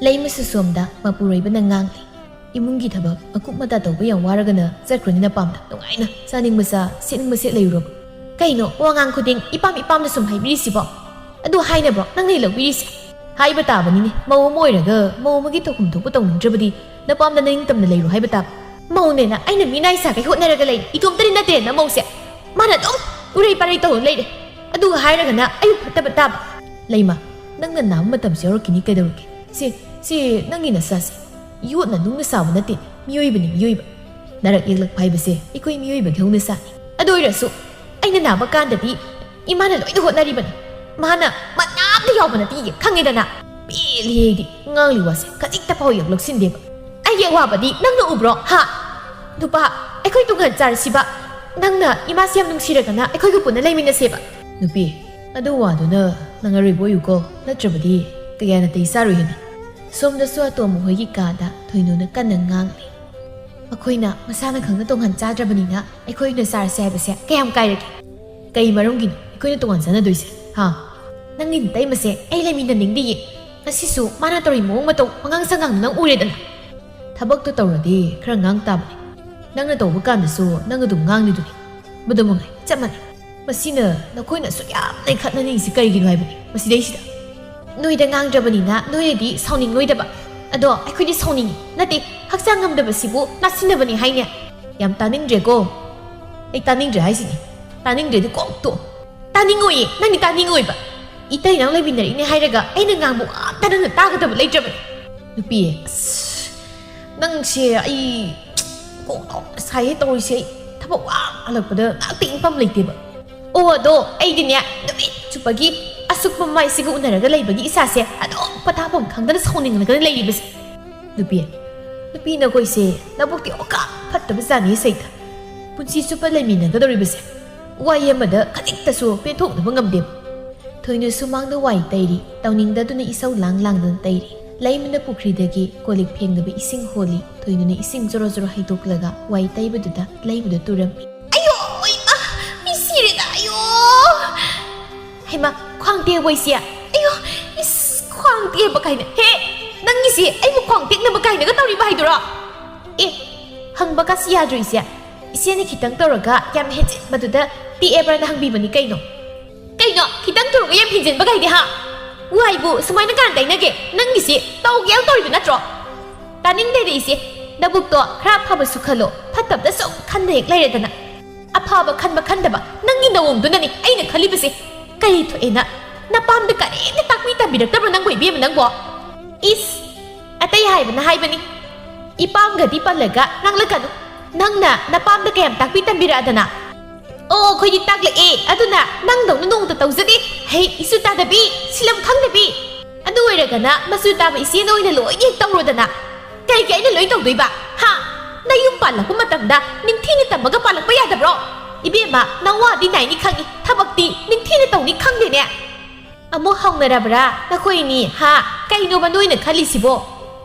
ꯂꯩꯃꯁꯨ ꯁꯣꯝꯗ ꯃꯄꯨꯔꯣꯏꯕꯅ ꯉꯥꯡꯂꯤ꯫ "ꯏꯃꯨꯡꯒꯤ ꯊꯕꯛ ꯃꯀꯨꯞ ꯃꯇꯥ ꯇꯧꯕ ꯌꯥꯝ ꯋꯥꯔꯒꯅ ꯆꯠꯈ꯭ꯔꯣꯅꯦ ꯅꯄꯥꯝꯗ꯫ ꯅꯨꯡꯉꯥꯏꯅ ꯆꯥꯅꯤꯡꯕ ꯆꯥ, ꯁꯦꯠꯅꯤꯡꯕ ꯁꯦꯠ ꯂꯩꯔꯨꯔꯣ꯫ ꯀꯩꯅꯣ, ꯋꯥꯉꯥꯡ ꯈꯨꯗꯤꯡ ꯏꯄꯥꯝ ꯏꯄꯥꯝꯗ ꯁꯨꯝ ꯍꯥꯏꯕꯤꯔꯤꯁꯤꯕꯣ? ꯑꯗꯨ ꯍꯥꯏꯅꯕ꯭ꯔꯣ ꯅꯪꯅ ꯂꯧꯕꯤꯔꯤꯁꯦ?" "ꯍꯥꯏꯕ ꯇꯥꯕꯅꯤꯅꯦ, ꯃꯧ ꯑꯃ ꯑꯣꯏꯔꯒ ꯃꯧ ꯑꯃꯒꯤ ꯇꯧꯐꯝ ꯊꯣꯛꯄ ꯇꯧꯅꯤꯡꯗ꯭ꯔꯕꯗꯤ ꯅꯄꯥꯝꯗ ꯅꯅꯤꯡꯇꯝꯅ ꯂꯩꯔꯣ ꯍꯥꯏꯕ ꯇꯥꯕ꯫ ꯃꯧꯅꯦꯅ ꯑꯩꯅ ꯃꯤꯅꯥꯏ ꯁꯥꯒꯩ ꯍꯣꯠꯅꯔꯒ ꯂꯩꯔꯦ꯫ ꯏꯇꯣꯝꯇꯗꯤ ꯅꯠꯇꯦ ꯅꯃꯧꯁꯦ꯫ ꯃꯥꯅ ꯑꯗꯨꯝ ꯎꯔꯩ ꯄꯥꯔꯩ ꯇꯧꯔ ꯂꯩꯔꯦ꯫ ꯑꯗꯨꯒ ꯍꯥꯏꯔꯒꯅ ꯑꯩꯕꯨ ꯐꯠꯇꯕ ꯇꯥꯕ꯫" "ꯂꯩꯃ, ꯅꯪꯅ ꯅꯥꯕ ꯃꯇꯝꯁꯨ ꯌꯧꯔꯛꯈꯤꯅꯤ, ꯀꯩꯗꯧꯔꯒꯦ? ꯁꯤ, ꯁꯤ ꯅꯪꯒꯤ ꯅꯁꯥꯁꯦ ꯌꯣꯠꯅ ꯅꯨꯡꯅ ꯁꯥꯕ ꯅꯠꯇꯦ, ꯃꯤꯑꯣꯏꯕꯅꯤ, ꯃꯤꯑꯣꯏꯕ꯫ ꯅꯔꯛ ꯌꯦꯛꯂꯛꯄ ꯍꯥꯏꯕꯁꯦ ꯑꯩꯈꯣꯏ ꯃꯤꯑꯣꯏꯕꯒꯤ ꯍꯧꯅꯁꯥꯅꯤ꯫ ꯑꯗꯨ ꯑꯣꯏꯔꯁꯨ ꯑꯩꯅ ꯅꯥꯕ ꯀꯥꯟꯗꯗꯤ ꯏꯃꯥꯅ ꯂꯣꯏꯅ ꯍꯣꯠꯅꯔꯤꯕꯅꯤ꯫ ꯃꯥꯅ ꯃꯅꯥ ꯑꯝꯇ ꯌꯥꯎꯕ ꯅꯠꯇꯦ, ꯈꯪꯉꯦꯗꯅ?" ꯄꯦꯜꯂꯦ ꯑꯩꯗꯤ꯫ ꯉꯥꯡꯂꯤ ꯋꯥꯁꯦ ꯈꯖꯤꯛꯇ ꯐꯥꯎ ꯌꯥꯎ ꯂꯧꯁꯤꯟꯗꯦꯕ꯫ ꯑꯩꯒꯤ ꯑꯋꯥꯕꯗꯤ ꯅꯪꯅ ꯎꯕ꯭ꯔꯣ? ꯍꯥ? ꯅꯨꯄꯥ, ꯑꯩꯈꯣꯏ ꯇꯣꯉꯥꯟ ꯆꯥꯔꯁꯤꯕ꯫ ꯅꯪꯅ ꯏꯃꯥꯁꯦ ꯌꯥꯝ ꯅꯨꯡꯁꯤꯔꯒꯅ ꯑꯩꯈꯣꯏꯒ ꯄꯨꯟꯅ ꯂꯩꯃꯤꯟꯅꯁꯦꯕ꯫ ꯅꯨꯄꯤ, ꯑꯗꯨ ꯋꯥꯗꯨꯅ ꯅꯪ ꯑꯔꯣꯏꯕ ꯑꯣꯏꯌꯨꯀꯣ, ꯅꯠꯇ꯭ꯔꯕꯗꯤ ꯀꯌꯥ ꯅꯥꯇꯩ ꯆꯥꯔꯣꯏ ꯍꯦꯟꯅ꯫ ꯁꯣꯝꯗꯁꯨ ꯑꯇꯣꯝꯕ ꯍꯣꯏꯒꯤ ꯀꯥꯗ ꯊꯣꯏꯅꯨꯅ ꯀꯟꯅ ꯉꯥꯡꯂꯤ꯫ "ꯃꯈꯣꯏꯅ ꯃꯁꯥꯅ ꯈꯪꯅ ꯇꯣꯉꯥꯟ ꯆꯥꯗ꯭ꯔꯕꯅꯤꯅ ꯑꯩꯈꯣꯏꯅ ꯆꯥꯔꯁꯦ ꯍꯥꯏꯕꯁꯦ ꯀꯌꯥꯝ ꯀꯥꯏꯔꯒꯦ? ꯀꯩ ꯃꯔꯝꯒꯤꯅꯣ ꯑꯩꯈꯣꯏꯅ ꯇꯣꯉꯥꯟ ꯆꯥꯅꯗꯣꯏꯁꯦ? ꯍꯥ? ꯅꯪꯒꯤ ꯅꯇꯩꯃꯁꯦ ꯑꯩ ꯂꯩꯃꯤꯟꯅꯅꯤꯡꯗꯤꯌꯦ꯫ ꯉꯁꯤꯁꯨ ꯃꯥꯅ ꯇꯧꯔꯤ ꯃꯑꯣꯡ ꯃꯇꯧ, ꯋꯥꯉꯥꯡ ꯁꯉꯥꯡꯗꯣ ꯅꯪ ꯎꯔꯦꯗꯅ꯫ ꯊꯕꯛꯇꯣ ꯇꯧꯔꯗꯤ ꯈꯔ ꯉꯥꯡ ꯇꯥꯕꯅꯤ꯫ ꯅꯪꯅ ꯇꯧꯕ ꯀꯥꯟꯗꯁꯨ ꯅꯪ ꯑꯗꯨꯝ ꯉꯥꯡꯂꯤꯗꯨꯅꯤ꯫ ꯃꯗꯨ ꯃꯉꯥꯏ, ꯆꯞ ꯃꯥꯟꯅꯩ꯫ ꯃꯁꯤꯅ ꯅꯈꯣꯏꯅ ꯑꯁꯨꯛ ꯌꯥꯝꯅ ꯈꯠꯅꯅꯤꯡꯉꯤꯁꯤ ꯀꯔꯤꯒꯤꯅꯣ ꯍꯥꯏꯕꯅꯤ ꯃꯁꯤꯗꯩꯁꯤꯗ꯫ ꯅꯣꯏꯗ ꯉꯥꯡꯗ꯭ꯔꯕꯅꯤꯅ ꯅꯣꯏꯅꯗꯤ ꯁꯥꯎꯅꯤꯡꯂꯣꯏꯗꯕ꯫ ꯑꯗꯣ ꯑꯩꯈꯣꯏꯗꯤ ꯁꯥꯎꯅꯤꯡꯉꯤ꯫ ꯅꯠꯇꯦ, ꯍꯛꯆꯥꯡ ꯉꯝꯗꯕꯁꯤꯕꯨ ꯅꯥꯁꯤꯟꯅꯕꯅꯤ ꯍꯥꯏꯅꯦ꯫ ꯌꯥꯝ ꯇꯥꯅꯤꯡꯗ꯭ꯔꯦꯀꯣ꯫ ꯑꯩ ꯇꯥꯅꯤꯡꯗ꯭ꯔꯦ ꯍꯥꯏꯁꯤꯅꯤ꯫ ꯇꯥꯅꯤꯡꯗ꯭ꯔꯦꯗꯤ ꯀꯣꯛ ꯇꯣꯛꯑꯣ꯫ ꯇꯥꯅꯤꯡꯉꯣꯏꯌꯦ, ꯅꯪꯗꯤ ꯇꯥꯅꯤꯡꯉꯣꯏꯕ꯫ ꯏꯇꯩ ꯅꯪ ꯂꯩꯃꯤꯟꯅꯔꯛꯏꯅꯦ ꯍꯥꯏꯔꯒ ꯑꯩꯅ ꯉꯥꯡꯕ ꯑꯝꯇ ꯅꯪꯅ ꯇꯥꯒꯗꯕ ꯂꯩꯇ꯭ꯔꯕꯅꯦ꯫ ꯅꯨꯄꯤ, ꯑꯁ, ꯅꯪꯁꯦ ꯑꯩ ꯀꯣꯛ ꯉꯥꯎꯅ ꯁꯥꯏꯌꯦ ꯇꯧꯔꯤꯁꯦ꯫ ꯑꯩ ꯊꯕꯛ ꯋꯥꯅ ꯍꯜꯂꯛꯄꯗ ꯉꯥꯏꯍꯥꯛꯇ ꯏꯪꯐꯝ ꯂꯩꯇꯦꯕ꯫ ꯑꯣ, ꯑꯗꯣ ꯑꯩꯗꯤꯅꯦ, ꯅꯨꯃꯤꯠ ꯆꯨꯞꯄꯒꯤ ꯑꯁꯨꯛꯄ ꯃꯥꯏꯁꯤꯒ ꯎꯅꯔꯒ ꯂꯩꯕꯒꯤ ꯏꯁꯥꯁꯦ ꯑꯗꯨꯝ ꯄꯣꯊꯥꯐꯝ ꯈꯪꯗꯅ ꯁꯥꯎꯅꯤꯡꯂꯒ ꯂꯩꯔꯤꯕꯁꯦ꯫ ꯅꯨꯄꯤ, ꯅꯨꯄꯤ ꯅꯈꯣꯏꯁꯦ ꯅꯕꯨꯛꯇꯤ ꯑꯣꯀꯥ ꯐꯠꯇꯕ ꯖꯥꯠꯅꯤ ꯁꯩꯗ꯫ ꯄꯨꯟꯁꯤ ꯆꯨꯞꯄ ꯂꯩꯃꯤꯟꯅꯒꯗꯧꯔꯤꯕꯁꯦ ꯋꯥꯔꯤ ꯑꯃꯗ ꯈꯖꯤꯛꯇꯁꯨ ꯄꯦꯟꯊꯣꯛꯅꯕ ꯉꯝꯗꯦꯕ꯫ ꯊꯣꯏꯅꯨ ꯁꯨꯃꯥꯡꯗ ꯋꯥꯏ ꯇꯩꯔꯤ, ꯇꯧꯅꯤꯡꯗꯗꯨꯅ ꯏꯁꯧ ꯂꯥꯡ ꯂꯥꯡꯗꯨꯅ ꯇꯩꯔꯤ꯫ ꯂꯩꯃꯅ ꯄꯨꯈ꯭ꯔꯤꯗꯒꯤ ꯀꯣꯜ ꯂꯤꯛ ꯐꯦꯡꯅꯕ ꯏꯁꯤꯡ ꯍꯣꯜꯂꯤ꯫ ꯊꯣꯏꯅꯨꯅ ꯏꯁꯤꯡ ꯖꯣꯔꯣ ꯖꯣꯔꯣ ꯍꯩꯗꯣꯛꯂꯒ ꯋꯥꯏ ꯇꯩꯕꯗꯨꯗ ꯂꯩꯃꯗ ꯇꯨꯔꯝꯃꯤ꯫ ꯑꯌꯣ, ꯏꯃꯥ, ꯃꯤ ꯁꯤꯔꯦꯗ, ꯑꯌꯣ! ꯍꯩꯃꯥ, ꯈ꯭ꯋꯥꯡ ꯇꯦꯛꯑꯕꯣ ꯏꯆꯦ? ꯑꯌꯣ, ꯏꯁ, ꯈ꯭ꯋꯥꯡ ꯇꯦꯛꯑꯕ ꯀꯥꯏꯅ? ꯍꯦ, ꯅꯪꯒꯤꯁꯤ ꯑꯩꯕꯨ ꯈ꯭ꯋꯥꯡ ꯇꯦꯛꯅꯕ ꯀꯥꯏꯅꯒ ꯇꯧꯔꯤꯕ ꯍꯥꯏꯗꯨꯔꯣ? ꯑꯦ, ꯍꯪꯕ ꯀꯥꯁꯤ ꯌꯥꯗ꯭ꯔꯣ ꯏꯆꯦ? ꯏꯆꯦꯅ ꯈꯤꯇꯪ ꯇꯧꯔꯒ ꯌꯥꯝ ꯍꯦꯟꯖꯤꯟꯕꯗꯨꯗ ꯇꯦꯛꯑꯕ꯭ꯔꯅ ꯍꯪꯕꯤꯕꯅꯤ ꯀꯩꯅꯣ꯫ ꯀꯩꯅꯣ, ꯈꯤꯇꯪ ꯇꯧꯔꯒ ꯌꯥꯝ ꯍꯦꯟꯖꯤꯟꯕ ꯀꯥꯏꯗꯤ ꯍꯥ? ꯋꯥꯏꯕꯨ ꯁꯨꯃꯥꯏꯅ ꯀꯥꯟ ꯇꯩꯅꯒꯦ? ꯅꯪꯒꯤꯁꯤ ꯇꯧꯒꯦꯅ ꯇꯧꯔꯤꯕ ꯅꯠꯇ꯭ꯔꯣ? ꯇꯥꯅꯤꯡꯗꯦꯗ ꯏꯆꯦ, ꯅꯕꯨꯛꯇꯣ ꯈꯔ ꯐꯕꯁꯨ ꯈꯜꯂꯣ, ꯐꯠꯇꯕꯗ ꯁꯨꯝ ꯈꯟꯗ ꯍꯦꯛ ꯂꯩꯔꯦꯗꯅ꯫ ꯑꯐꯕ ꯈꯟꯕ ꯈꯟꯗꯕ ꯅꯪꯒꯤ ꯅꯑꯣꯡꯗꯨꯅꯅꯤ ꯑꯩꯅ ꯈꯜꯂꯤꯕꯁꯦ꯫ ꯀꯔꯤ ꯊꯣꯛꯑꯦꯅ? ꯅꯄꯥꯝꯗ ꯀꯔꯤꯝꯇ ꯇꯥꯛꯄꯤ ꯇꯝꯕꯤꯔꯛꯇꯕ꯭ꯔꯣ ꯅꯪꯕꯨ, ꯏꯕꯦꯝꯃ ꯅꯪꯕꯣ? ꯏꯁ, ꯑꯇꯩ ꯍꯥꯏꯕꯅ ꯍꯥꯏꯕꯅꯤ꯫ ꯏꯄꯥꯝꯒꯗꯤ ꯄꯜꯂꯒ ꯉꯥꯡꯂꯛꯀꯅꯨ꯫ ꯅꯪꯅ ꯅꯄꯥꯝꯗ ꯀꯌꯥꯝ ꯇꯥꯛꯄꯤ ꯇꯝꯕꯤꯔꯛꯑꯗꯅ? ꯑꯣ, ꯑꯩꯈꯣꯏꯗꯤ ꯇꯥꯛꯂꯛꯑꯦ꯫ ꯑꯗꯨꯅ ꯅꯪꯗꯧꯅ ꯅꯣꯡꯇ ꯇꯧꯖꯗꯦ꯫ ꯍꯩ, ꯏꯁꯨ ꯇꯥꯗꯕꯤ, ꯁꯤꯂꯝ ꯈꯪꯗꯕꯤ꯫ ꯑꯗꯨ ꯑꯣꯏꯔꯒꯅ ꯃꯆꯨ ꯇꯥꯕ ꯏꯆꯦꯅ ꯑꯣꯏꯅ ꯂꯣꯏꯅ ꯍꯦꯛ ꯇꯧꯔꯣꯗꯅ꯫ ꯀꯩꯒꯤ ꯑꯩꯅ ꯂꯣꯏ ꯇꯧꯗꯣꯏꯕ? ꯍꯥ? ꯅꯌꯨꯝ ꯄꯥꯜꯂꯛꯄ ꯃꯇꯝꯗ ꯅꯤꯡꯊꯤꯅ ꯇꯝꯃꯒ ꯄꯥꯜꯂꯛꯄ ꯌꯥꯗꯕ꯭ꯔꯣ? ꯏꯕꯦꯝꯃ, ꯅꯋꯥꯗꯤ ꯅꯥꯏꯅꯤ ꯈꯪꯉꯤ, ꯊꯕꯛꯇꯤ ꯅꯤꯡꯊꯤꯅ ꯇꯧꯅꯤ ꯈꯪꯗꯦꯅꯦ꯫ ꯑꯃꯨꯛ ꯍꯧꯅꯔꯕ꯭ꯔꯥ ꯅꯈꯣꯏꯅꯤ? ꯍꯥ? ꯀꯩꯅꯣꯕ ꯅꯣꯏꯅ ꯈꯜꯂꯤꯁꯤꯕꯣ?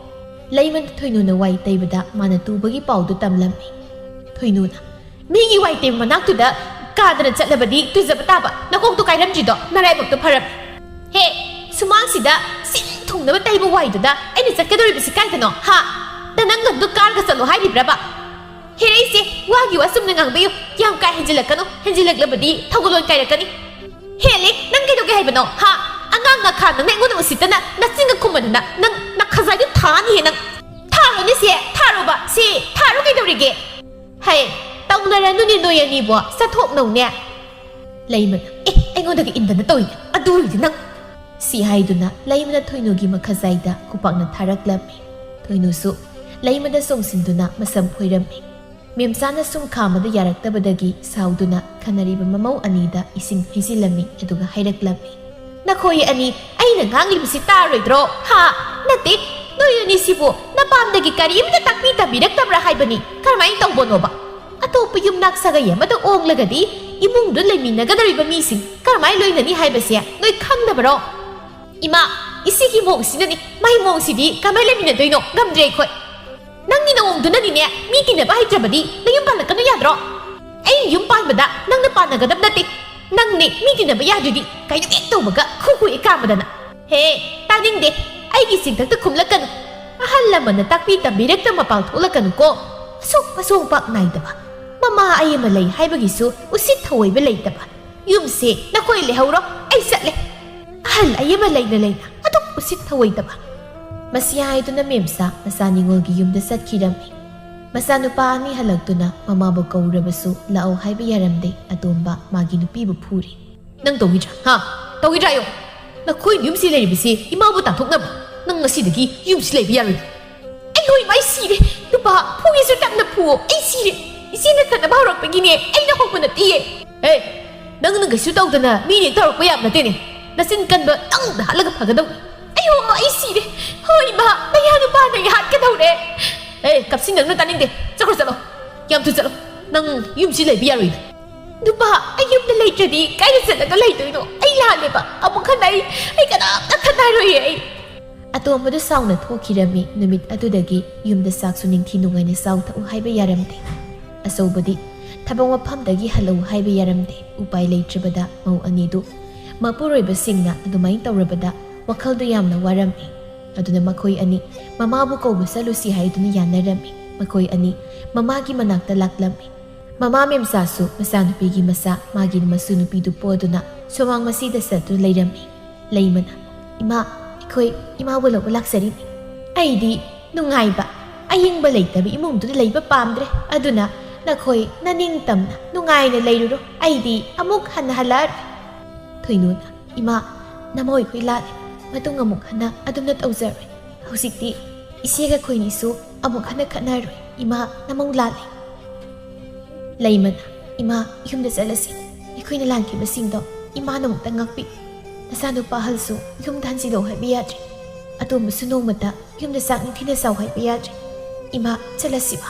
ꯂꯩꯃꯟ ꯊꯣꯏꯅꯨꯅ ꯋꯥꯏ ꯇꯩꯕꯗ ꯃꯥꯅ ꯇꯨꯕꯒꯤ ꯄꯥꯎꯗꯨ ꯇꯝꯂꯝꯃꯤ꯫ ꯊꯣꯏꯅꯨꯅ, "ꯃꯤꯒꯤ ꯋꯥꯏ ꯇꯩꯕ ꯃꯅꯥꯛꯇꯨꯗ ꯀꯥꯗꯅ ꯆꯠꯂꯕꯗꯤ ꯇꯨꯖꯕ ꯇꯥꯕ, ꯅꯀꯣꯛꯇꯣ ꯀꯥꯏꯔꯝꯗ꯭ꯔꯤꯗꯣ ꯅꯔꯥꯏꯕꯛꯇꯣ ꯐꯔꯕ꯫ ꯍꯦ, ꯁꯨꯃꯥꯡꯁꯤꯗ ꯁꯤꯟ ꯊꯨꯡꯅꯕ ꯇꯩꯕ ꯋꯥꯏꯗꯨꯗ ꯑꯩꯅ ꯆꯠꯀꯗꯧꯔꯤꯕꯁꯤ ꯀꯥꯏꯗꯅꯣ? ꯍꯥ? ꯅ ꯅꯪ ꯑꯗꯨ ꯀꯥꯔꯒ ꯆꯠꯂꯣ ꯍꯥꯏꯔꯤꯕ꯭ꯔꯕ? ꯍꯦꯔꯦ ꯏꯆꯦ, ꯋꯥꯒꯤ ꯋꯥ ꯆꯨꯝꯅ ꯉꯥꯡꯕꯤꯌꯨ꯫ ꯌꯥꯝ ꯀꯥ ꯍꯦꯟꯖꯤꯜꯂꯛꯀꯅꯨ, ꯍꯦꯟꯖꯤꯜꯂꯛꯂꯕꯗꯤ ꯊꯧꯒꯜꯂꯣꯟ ꯀꯥꯏꯔꯛꯀꯅꯤ꯫ ꯍꯦꯜꯂꯦ, ꯅꯪ ꯀꯩꯗꯧꯒꯦ ꯍꯥꯏꯕꯅꯣ? ꯍꯥ? ꯑꯉꯥꯡ ꯉꯥꯈꯥ ꯅꯪꯅ ꯑꯩꯉꯣꯟꯗ ꯎꯁꯤꯠꯇꯅ ꯅꯆꯤꯟꯒ ꯈꯨꯝꯃꯗꯅ ꯅꯪ ꯅꯈꯖꯥꯏꯗꯨ ꯊꯥꯅꯤꯌꯦ ꯅꯪ꯫ ꯊꯥꯔꯣꯅꯦ ꯁꯦ, ꯊꯥꯔꯣꯕ, ꯁꯦ, ꯊꯥꯔꯣ ꯀꯩꯗꯧꯔꯤꯒꯦ? ꯍꯩ, ꯇꯧꯅꯔꯅꯨꯅꯦ ꯅꯣꯏ ꯑꯅꯤꯕꯣ, ꯆꯠꯊꯣꯛꯅꯧꯅꯦ꯫ ꯂꯩꯃꯅ, "ꯑꯦ, ꯑꯩꯉꯣꯟꯗꯒ ꯏꯟꯗꯅ ꯇꯧꯏꯅꯦ꯫ ꯑꯗꯨ ꯑꯣꯏꯔꯗꯤ ꯅꯪ꯫ ꯁꯤ ꯍꯥꯏꯗꯨꯅ ꯂꯩꯃꯅ ꯊꯣꯏꯅꯨꯒꯤ ꯃꯈꯖꯥꯏꯗ ꯈꯨꯄꯥꯛꯅ ꯊꯥꯔꯛꯂꯝꯃꯤ꯫ ꯊꯣꯏꯅꯨꯁꯨ ꯂꯩꯃꯗ ꯆꯣꯡꯁꯤꯟꯗꯨꯅ ꯃꯁꯝ ꯈꯣꯏꯔꯝꯃꯤ꯫ ꯃꯦꯝꯆꯥꯅ ꯁꯨꯝ ꯈꯥꯝꯕꯗ ꯌꯥꯔꯛꯇꯕꯗꯒꯤ ꯁꯥꯎꯗꯨꯅ ꯈꯟꯅꯔꯤꯕ ꯃꯃꯧ ꯑꯅꯤꯗ ꯏꯁꯤꯡ ꯍꯩꯖꯤꯜꯂꯝꯃꯤ, ꯑꯗꯨꯒ ꯍꯥꯏꯔꯛꯂꯝꯃꯤ, "ꯅꯈꯣꯏ ꯑꯅꯤ ꯑꯩꯅ ꯉꯥꯡꯂꯤꯕꯁꯤ ꯇꯥꯔꯣꯏꯗ꯭ꯔꯣ? ꯍꯥ? ꯅꯠꯇꯦ, ꯅꯣꯏ ꯑꯅꯤꯁꯤꯕꯨ ꯅꯄꯥꯝꯗꯒꯤ ꯀꯔꯤꯝꯇ ꯇꯥꯛꯄꯤ ꯇꯝꯕꯤꯔꯛꯇꯕ꯭ꯔꯥ ꯍꯥꯏꯕꯅꯤ꯫ ꯀꯔꯝꯍꯥꯏꯅ ꯇꯧꯕꯅꯣꯕ? ꯑꯇꯣꯞꯄ ꯌꯨꯝꯅꯥꯛ ꯁꯥꯒꯩ ꯑꯃꯗ ꯑꯣꯡꯂꯒꯗꯤ ꯏꯃꯨꯡꯗꯨ ꯂꯩꯃꯤꯟꯅꯒꯗꯧꯔꯤꯕ ꯃꯤꯁꯤꯡ ꯀꯔꯝꯍꯥꯏꯅ ꯂꯣꯏꯅꯅꯤ ꯍꯥꯏꯕꯁꯦ ꯅꯣꯏ ꯈꯪꯗꯕꯔꯣ?" "ꯏꯃꯥ, ꯏꯆꯦꯒꯤ ꯃꯑꯣꯡꯁꯤꯅꯅꯤ꯫ ꯃꯥꯏ ꯃꯑꯣꯡꯁꯤꯗꯤ ꯀꯃꯥꯏꯅ ꯂꯩꯃꯤꯟꯅꯗꯣꯏꯅꯣ? ꯉꯝꯗ꯭ꯔꯦ ꯑꯩꯈꯣꯏ꯫ ꯅꯪꯒꯤ ꯅꯑꯣꯡꯗꯨꯅꯅꯤꯅꯦ, ꯃꯤ ꯇꯤꯟꯅꯕ ꯍꯩꯇ꯭ꯔꯕꯗꯤ ꯅꯌꯨꯝ ꯄꯥꯜꯂꯛꯀꯅꯨ ꯌꯥꯗ꯭ꯔꯣ? ꯑꯩ ꯌꯨꯝ ꯄꯥꯟꯕꯗ ꯅꯪꯅ ꯄꯥꯟꯅꯒꯗꯕ ꯅꯠꯇꯦ꯫ ꯅꯪꯅꯦ ꯃꯤ ꯇꯤꯟꯅꯕ ꯌꯥꯗ꯭ꯔꯤꯗꯤ ꯀꯩꯅꯣ ꯍꯦꯛ ꯇꯧꯕꯒ ꯈꯨ ꯈꯨ ꯍꯦꯛ ꯀꯥꯝꯕꯗꯅ꯫ ꯍꯦ, ꯇꯥꯅꯤꯡꯗꯦ꯫ ꯑꯩꯒꯤ ꯆꯤꯡꯊꯛꯇ ꯈꯨꯝꯂꯛꯀꯅꯨ꯫ ꯑꯍꯜ ꯂꯃꯟꯅ ꯇꯥꯛꯄꯤ ꯇꯝꯕꯤꯔꯛꯇ ꯃꯄꯥꯜ ꯊꯣꯛꯂꯛꯀꯅꯨꯀꯣ꯫ ꯑꯁꯨꯛ ꯑꯁꯣꯡ ꯄꯥꯛ ꯅꯥꯏꯗꯕ꯫ ꯃꯃꯥ ꯑꯩ ꯑꯃ ꯂꯩ ꯍꯥꯏꯕꯒꯤꯁꯨ ꯎꯁꯤꯠ ꯊꯑꯣꯏꯕ ꯂꯩꯇꯕ꯫ ꯌꯨꯝꯁꯦ ꯅꯈꯣꯏ ꯂꯩꯍꯧꯔꯣ, ꯑꯩ ꯆꯠꯂꯦ꯫ ꯑꯍꯜ ꯑꯌꯦꯕ ꯂꯩꯅ ꯂꯩꯅ ꯑꯗꯨꯛ ꯎꯁꯤꯠ ꯊꯑꯣꯏꯗꯕ꯫" ꯃꯁꯤ ꯍꯥꯏꯗꯨꯅ ꯃꯦꯝꯆꯥ ꯃꯆꯥ ꯅꯤꯉꯣꯜꯒꯤ ꯌꯨꯝꯗ ꯆꯠꯈꯤꯔꯝꯃꯤ꯫ ꯃꯆꯥꯅꯨꯄꯥ ꯑꯅꯤ ꯍꯜꯂꯛꯇꯨꯅ ꯃꯃꯥꯕꯨ ꯀꯧꯔꯕꯁꯨ ꯂꯥꯛꯑꯣ ꯍꯥꯏꯕ ꯌꯥꯔꯝꯗꯦ꯫ ꯑꯇꯣꯝꯕ ꯃꯥꯒꯤ ꯅꯨꯄꯤꯕꯨ ꯐꯨꯔꯤ꯫ "ꯅꯪ ꯇꯧꯈꯤꯗ꯭ꯔꯥ? ꯍꯥ? ꯇꯧꯈꯤꯗ꯭ꯔꯥ ꯍꯥꯏꯌꯣ? ꯅꯈꯣꯏ ꯌꯨꯝꯁꯤ ꯂꯩꯔꯤꯕꯁꯤ ꯏꯃꯥꯕꯨ ꯇꯥꯟꯊꯣꯛꯅꯕ? ꯅꯪ ꯉꯁꯤꯗꯒꯤ ꯌꯨꯝꯁꯤ ꯂꯩꯕ ꯌꯥꯔꯣꯏ꯫" "ꯑꯩ ꯍꯣꯏ ꯏꯃꯥ, ꯑꯩ ꯁꯤꯔꯦ꯫ ꯅꯨꯄꯥ ꯐꯨꯒꯦꯁꯨ ꯇꯞꯅ ꯐꯨꯑꯣ, ꯑꯩ ꯁꯤꯔꯦ꯫ ꯏꯆꯦꯅ ꯈꯠꯅꯕ ꯍꯧꯔꯛꯄꯒꯤꯅꯦ, ꯑꯩꯅ ꯍꯧꯕ ꯅꯠꯇꯤꯌꯦ꯫" "ꯑꯦ, ꯅꯪꯅ ꯀꯩꯁꯨ ꯇꯧꯗꯅ ꯃꯤꯅ ꯍꯦꯛ ꯇꯧꯔꯛꯄ ꯌꯥꯕ ꯅꯠꯇꯦꯅꯦ꯫ ꯅꯆꯤꯟ ꯀꯟꯕ ꯅꯪꯗ ꯍꯥꯠꯂꯒ ꯐꯒꯗꯧꯅꯤ꯫" "ꯑꯩ ꯍꯣ, ꯑꯩ ꯁꯤꯔꯦ꯫ ꯍꯣꯏ ꯏꯃꯥ, ꯃꯌꯥ ꯅꯨꯄꯥꯅ ꯑꯩ ꯍꯥꯠꯀꯗꯧꯔꯦ꯫" "ꯑꯦ, ꯀꯞꯁꯤꯟꯒꯅꯨ, ꯇꯥꯅꯤꯡꯗꯦ꯫ ꯆꯠꯈ꯭ꯔꯣ, ꯆꯠꯂꯣ꯫ ꯌꯥꯝ ꯊꯨ ꯆꯠꯂꯣ꯫ ꯅꯪ ꯌꯨꯝꯁꯤ ꯂꯩꯕ ꯌꯥꯔꯣꯏ꯫" "ꯅꯨꯄꯥ, ꯑꯩ ꯌꯨꯝꯗ ꯂꯩꯇ꯭ꯔꯗꯤ ꯀꯥꯏꯗ ꯆꯠꯂꯒ ꯂꯩꯗꯣꯏꯅꯣ? ꯑꯩ ꯂꯥꯜꯂꯦꯕ꯫ ꯑꯃꯨꯛ ꯍꯟꯅ ꯑꯩ, ꯑꯩ ꯀꯅꯥꯝꯇ ꯈꯠꯅꯔꯣꯏꯌꯦ ꯑꯩ꯫" ꯑꯇꯣꯝꯕꯗꯨ ꯁꯥꯎꯅ ꯊꯣꯛꯈꯤꯔꯝꯃꯤ꯫ ꯅꯨꯃꯤꯠ ꯑꯗꯨꯗꯒꯤ ꯌꯨꯝꯗ ꯆꯥꯛꯁꯨ ꯅꯤꯡꯊꯤ ꯅꯨꯡꯉꯥꯏꯅ ꯆꯥꯎ ꯊꯛꯎ ꯍꯥꯏꯕ ꯌꯥꯔꯝꯗꯦ꯫ ꯑꯆꯧꯕꯗꯤ ꯊꯕꯛ ꯃꯐꯝꯗꯒꯤ ꯍꯜꯂꯛꯎ ꯍꯥꯏꯕ ꯌꯥꯔꯝꯗꯦ꯫ ꯎꯄꯥꯏ ꯂꯩꯇ꯭ꯔꯕꯗ ꯃꯧ ꯑꯅꯤꯗꯨ ꯃꯄꯨꯔꯣꯏꯕꯁꯤꯡꯅ ꯑꯗꯨꯃꯥꯏꯅ ꯇꯧꯔꯕꯗ ꯋꯥꯈꯜꯗꯨ ꯌꯥꯝꯅ ꯋꯥꯔꯝꯃꯤ꯫ ꯑꯗꯨꯅ ꯃꯈꯣꯏ ꯑꯅꯤ ꯃꯃꯥꯕꯨ ꯀꯧꯕ ꯆꯠꯂꯨꯁꯤ ꯍꯥꯏꯗꯨꯅ ꯌꯥꯅꯔꯝꯃꯤ꯫ ꯃꯈꯣꯏ ꯑꯅꯤ ꯃꯃꯥꯒꯤ ꯃꯅꯥꯛꯇ ꯂꯥꯛꯂꯝꯃꯤ꯫ ꯃꯃꯥ ꯃꯦꯝꯆꯥꯁꯨ ꯃꯆꯥꯅꯨꯄꯤꯒꯤ ꯃꯆꯥ, ꯃꯥꯒꯤ ꯃꯁꯨ ꯅꯨꯄꯤꯗꯨ ꯄꯣꯗꯨꯅ ꯁꯨꯃꯥꯡ ꯃꯁꯤꯗ ꯆꯠꯇꯨꯅ ꯂꯩꯔꯝꯃꯤ꯫ ꯂꯩꯃꯅ, "ꯏꯃꯥ, ꯑꯩꯈꯣꯏ ꯏꯃꯥꯕꯨ ꯂꯧꯕ ꯂꯥꯛꯆꯔꯤꯅꯤ꯫ ꯑꯩꯗꯤ ꯅꯨꯡꯉꯥꯏꯕ, ꯑꯌꯤꯡꯕ ꯂꯩꯇꯕ ꯏꯃꯨꯡꯗꯨꯗ ꯂꯩꯕ ꯄꯥꯝꯗ꯭ꯔꯦ꯫ ꯑꯗꯨꯅ ꯅꯈꯣꯏ ꯅꯅꯤꯡꯇꯝꯅ ꯅꯨꯡꯉꯥꯏꯅ ꯂꯩꯔꯨꯔꯣ꯫ ꯑꯩꯗꯤ ꯑꯃꯨꯛ ꯍꯟꯅ ꯍꯜꯂꯛꯑꯔꯣꯏ꯫" ꯊꯣꯏꯅꯨꯅ, "ꯏꯃꯥ, ꯅꯃꯧ ꯑꯩꯈꯣꯏ ꯂꯥꯜꯂꯦ꯫ ꯃꯇꯨꯡ ꯑꯃꯨꯛ ꯍꯟꯅ ꯑꯗꯨꯝꯅ ꯇꯧꯖꯔꯣꯏ꯫ ꯍꯧꯖꯤꯛꯇꯤ ꯏꯆꯦꯒ ꯑꯩꯈꯣꯏꯅꯤꯁꯨ ꯑꯃꯨꯛ ꯍꯟꯅ ꯈꯠꯅꯔꯣꯏ꯫ ꯏꯃꯥ, ꯅꯃꯧ ꯂꯥꯜꯂꯦ꯫" ꯂꯩꯃꯅ, "ꯏꯃꯥ, ꯌꯨꯝꯗ ꯆꯠꯂꯁꯤ꯫ ꯑꯩꯈꯣꯏꯅ ꯂꯥꯟꯈꯤꯕꯁꯤꯡꯗꯣ ꯏꯃꯥꯅ ꯑꯃꯨꯛꯇ ꯉꯥꯛꯄꯤ꯫ ꯅꯆꯥꯅꯨꯄꯥ ꯑꯍꯜꯁꯨ ꯌꯨꯝꯗ ꯍꯟꯖꯤꯜꯂꯛꯎ ꯍꯥꯏꯕ ꯌꯥꯗ꯭ꯔꯤ꯫ ꯑꯇꯣꯝꯕꯁꯨ ꯅꯣꯡꯃꯇ ꯌꯨꯝꯗ ꯆꯥꯛ ꯅꯤꯡꯊꯤꯅ ꯆꯥꯎ ꯍꯥꯏꯕ ꯌꯥꯗ꯭ꯔꯤ꯫ ꯏꯃꯥ, ꯆꯠꯂꯁꯤꯕ꯫"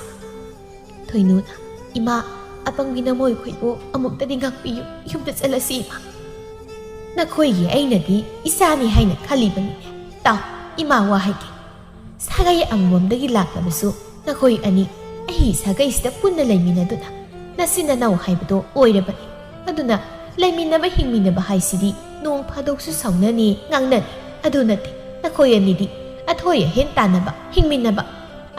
ꯊꯣꯏꯅꯨꯅ, "ꯏꯃꯥ, ꯑꯄꯪꯕꯤ ꯅꯃꯧ ꯑꯩꯈꯣꯏꯕꯨ ꯑꯃꯨꯛꯇꯗꯤ ꯉꯥꯛꯄꯤꯌꯨ꯫ ꯌꯨꯝꯗ ꯆꯠꯂꯁꯤ, ꯏꯃꯥ꯫" "ꯅꯈꯣꯏꯒꯤ ꯑꯩꯅꯗꯤ ꯏꯆꯥꯅꯤ ꯍꯥꯏꯅ ꯈꯜꯂꯤꯕꯅꯤꯅꯦ꯫ ꯇꯥꯎ, ꯏꯃꯥ ꯋꯥ ꯍꯥꯏꯒꯦ꯫ ꯁꯥꯒꯩ ꯑꯃꯃꯝꯗꯒꯤ ꯂꯥꯛꯂꯕꯁꯨ ꯅꯈꯣꯏ ꯑꯅꯤ ꯑꯩꯒꯤ ꯁꯥꯒꯩꯁꯤꯗ ꯄꯨꯟꯅ ꯂꯩꯃꯤꯟꯅꯗꯨꯅ ꯅꯆꯤꯟ ꯅꯅꯥꯎ ꯍꯥꯏꯕꯗꯣ ꯑꯣꯏꯔꯕꯅꯤ꯫ ꯑꯗꯨꯅ ꯂꯩꯃꯤꯟꯅꯕ ꯍꯤꯡꯃꯤꯟꯅꯕ ꯍꯥꯏꯁꯤꯗꯤ ꯅꯣꯡ ꯐꯥꯗꯣꯛꯁꯨ ꯁꯥꯎꯅꯅꯤ, ꯉꯥꯡꯅꯅꯤ꯫ ꯑꯗꯨ ꯅꯠꯇꯦ, ꯅꯈꯣꯏ ꯑꯅꯤꯗꯤ ꯑꯊꯣꯏ ꯑꯍꯦꯟ ꯇꯥꯟꯅꯕ, ꯍꯤꯡꯃꯤꯟꯅꯕ꯫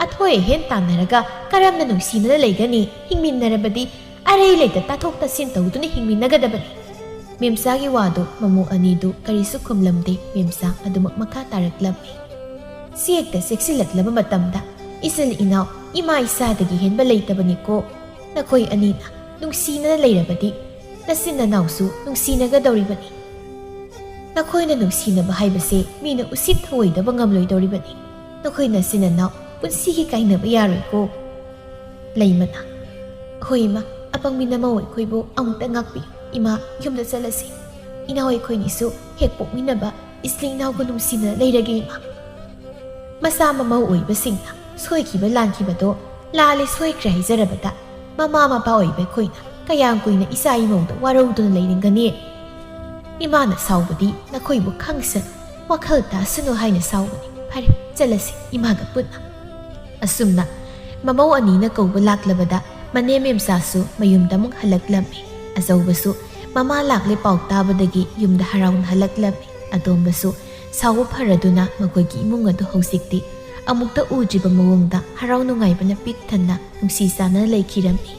ꯑꯊꯣꯏ ꯑꯍꯦꯟ ꯇꯥꯟꯅꯔꯒ ꯀꯔꯝꯅ ꯅꯨꯡꯁꯤꯅꯅ ꯂꯩꯒꯅꯤ? ꯍꯤꯡꯃꯤꯟꯅꯔꯕꯗꯤ ꯑꯔꯩ ꯂꯩꯇ ꯇꯥꯊꯣꯛ ꯇꯥꯁꯤꯟ ꯇꯧꯗꯨꯅ ꯍꯤꯡꯃꯤꯟꯅꯒꯗꯕꯅꯤ꯫" ꯃꯦꯝꯆꯥꯒꯤ ꯋꯥꯗꯨ ꯃꯃꯧ ꯑꯅꯤꯗꯨ ꯀꯔꯤꯁꯨ ꯈꯨꯝꯂꯝꯗꯦ꯫ ꯃꯦꯝꯆꯥ ꯑꯗꯨꯃꯛ ꯃꯈꯥ ꯇꯥꯔꯛꯂꯝꯃꯤ꯫ "ꯆꯦꯛꯇ ꯆꯦꯛꯁꯤꯜꯂꯛꯂꯕ ꯃꯇꯝꯗ ꯏꯆꯤꯜ ꯏꯅꯥꯎ ꯏꯃꯥ ꯏꯆꯥꯗꯒꯤ ꯍꯦꯟꯕ ꯂꯩꯇꯕꯅꯤꯀꯣ꯫ ꯅꯈꯣꯏ ꯑꯅꯤꯅ ꯅꯨꯡꯁꯤꯅꯅ ꯂꯩꯔꯕꯗꯤ ꯅꯆꯤꯟ ꯅꯅꯥꯎꯁꯨ ꯅꯨꯡꯁꯤꯅꯒꯗꯧꯔꯤꯕꯅꯤ꯫ ꯅꯈꯣꯏꯅ ꯅꯨꯡꯁꯤꯅꯕ ꯍꯥꯏꯕꯁꯦ ꯃꯤꯅ ꯎꯁꯤꯠ ꯊꯑꯣꯏꯗꯕ ꯉꯝꯂꯣꯏꯗꯧꯔꯤꯕꯅꯤ꯫ ꯅꯈꯣꯏ ꯅꯆꯤꯟ ꯅꯅꯥꯎ ꯄꯨꯟꯁꯤꯒꯤ ꯀꯥꯏꯅꯕ ꯌꯥꯔꯣꯏꯀꯣ꯫" ꯂꯩꯃꯅ, "ꯍꯣꯏ ꯏꯃꯥ, ꯑꯄꯪꯕꯤ ꯅꯃꯧ ꯑꯩꯈꯣꯏꯕꯨ ꯑꯃꯨꯛꯇ ꯉꯥꯛꯄꯤꯌꯨ꯫ ꯏꯃꯥ, ꯌꯨꯝꯗ ꯆꯠꯂꯁꯤ꯫ ꯏꯅꯥꯎ ꯑꯩꯈꯣꯏꯅꯤꯁꯨ ꯍꯦꯛ ꯄꯣꯛꯃꯤꯟꯅꯕ ꯏꯆꯤꯜ ꯏꯅꯥꯎꯒ ꯅꯨꯡꯁꯤꯅ ꯂꯩꯔꯒꯦ, ꯏꯃꯥ꯫" ꯃꯆꯥ ꯃꯃꯧ ꯑꯣꯏꯕꯁꯤꯡꯅ ꯁꯣꯏꯈꯤꯕ ꯂꯥꯟꯈꯤꯕꯗꯣ ꯂꯥꯜꯂꯦ ꯁꯣꯏꯈ꯭ꯔꯦ ꯍꯥꯏꯖꯔꯕꯗ ꯃꯃꯥ ꯃꯄꯥ ꯑꯣꯏꯕ ꯑꯩꯈꯣꯏꯅ ꯀꯌꯥꯝ ꯀꯨꯏꯅ ꯏꯆꯥ ꯏꯃꯧꯗ ꯋꯥꯔꯧꯗꯨꯅ ꯂꯩꯅꯤꯡꯒꯅꯤ? ꯏꯃꯥꯅ ꯁꯥꯎꯕꯗꯤ ꯅꯈꯣꯏꯕꯨ ꯈꯪꯁꯅꯨ, ꯋꯥꯈꯜ ꯇꯥꯁꯅꯨ ꯍꯥꯏꯅ ꯁꯥꯎꯕꯅꯤ꯫ ꯐꯔꯦ, ꯆꯠꯂꯁꯤ ꯏꯃꯥꯒ ꯄꯨꯟꯅ꯫ ꯑꯁꯨꯝꯅ ꯃꯃꯧ ꯑꯅꯤꯅ ꯀꯧꯕ ꯂꯥꯛꯂꯕꯗ ꯃꯅꯦ ꯃꯦꯝꯆꯥꯁꯨ ꯃꯌꯨꯝꯗ ꯑꯃꯨꯛ ꯍꯜꯂꯛꯂꯝꯃꯤ꯫ ꯑꯆꯧꯕꯁꯨ ꯃꯃꯥ ꯂꯥꯛꯂꯦ ꯄꯥꯎ ꯇꯥꯕꯗꯒꯤ ꯌꯨꯝꯗ ꯍꯔꯥꯎꯅ ꯍꯜꯂꯛꯂꯝꯃꯤ꯫ ꯑꯇꯣꯝꯕꯁꯨ ꯁꯥꯎꯕ ꯐꯔꯗꯨꯅ ꯃꯈꯣꯏꯒꯤ ꯏꯃꯨꯡ ꯑꯗꯨ ꯍꯧꯖꯤꯛꯇꯤ ꯑꯃꯨꯛꯇ ꯎꯗ꯭ꯔꯤꯕ ꯃꯑꯣꯡꯗ ꯍꯔꯥꯎ ꯅꯨꯡꯉꯥꯏꯕꯅ ꯄꯤꯛ ꯊꯟꯅ ꯅꯨꯡꯁꯤ ꯆꯥꯟꯅꯅ ꯂꯩꯈꯤꯔꯝꯃꯤ꯫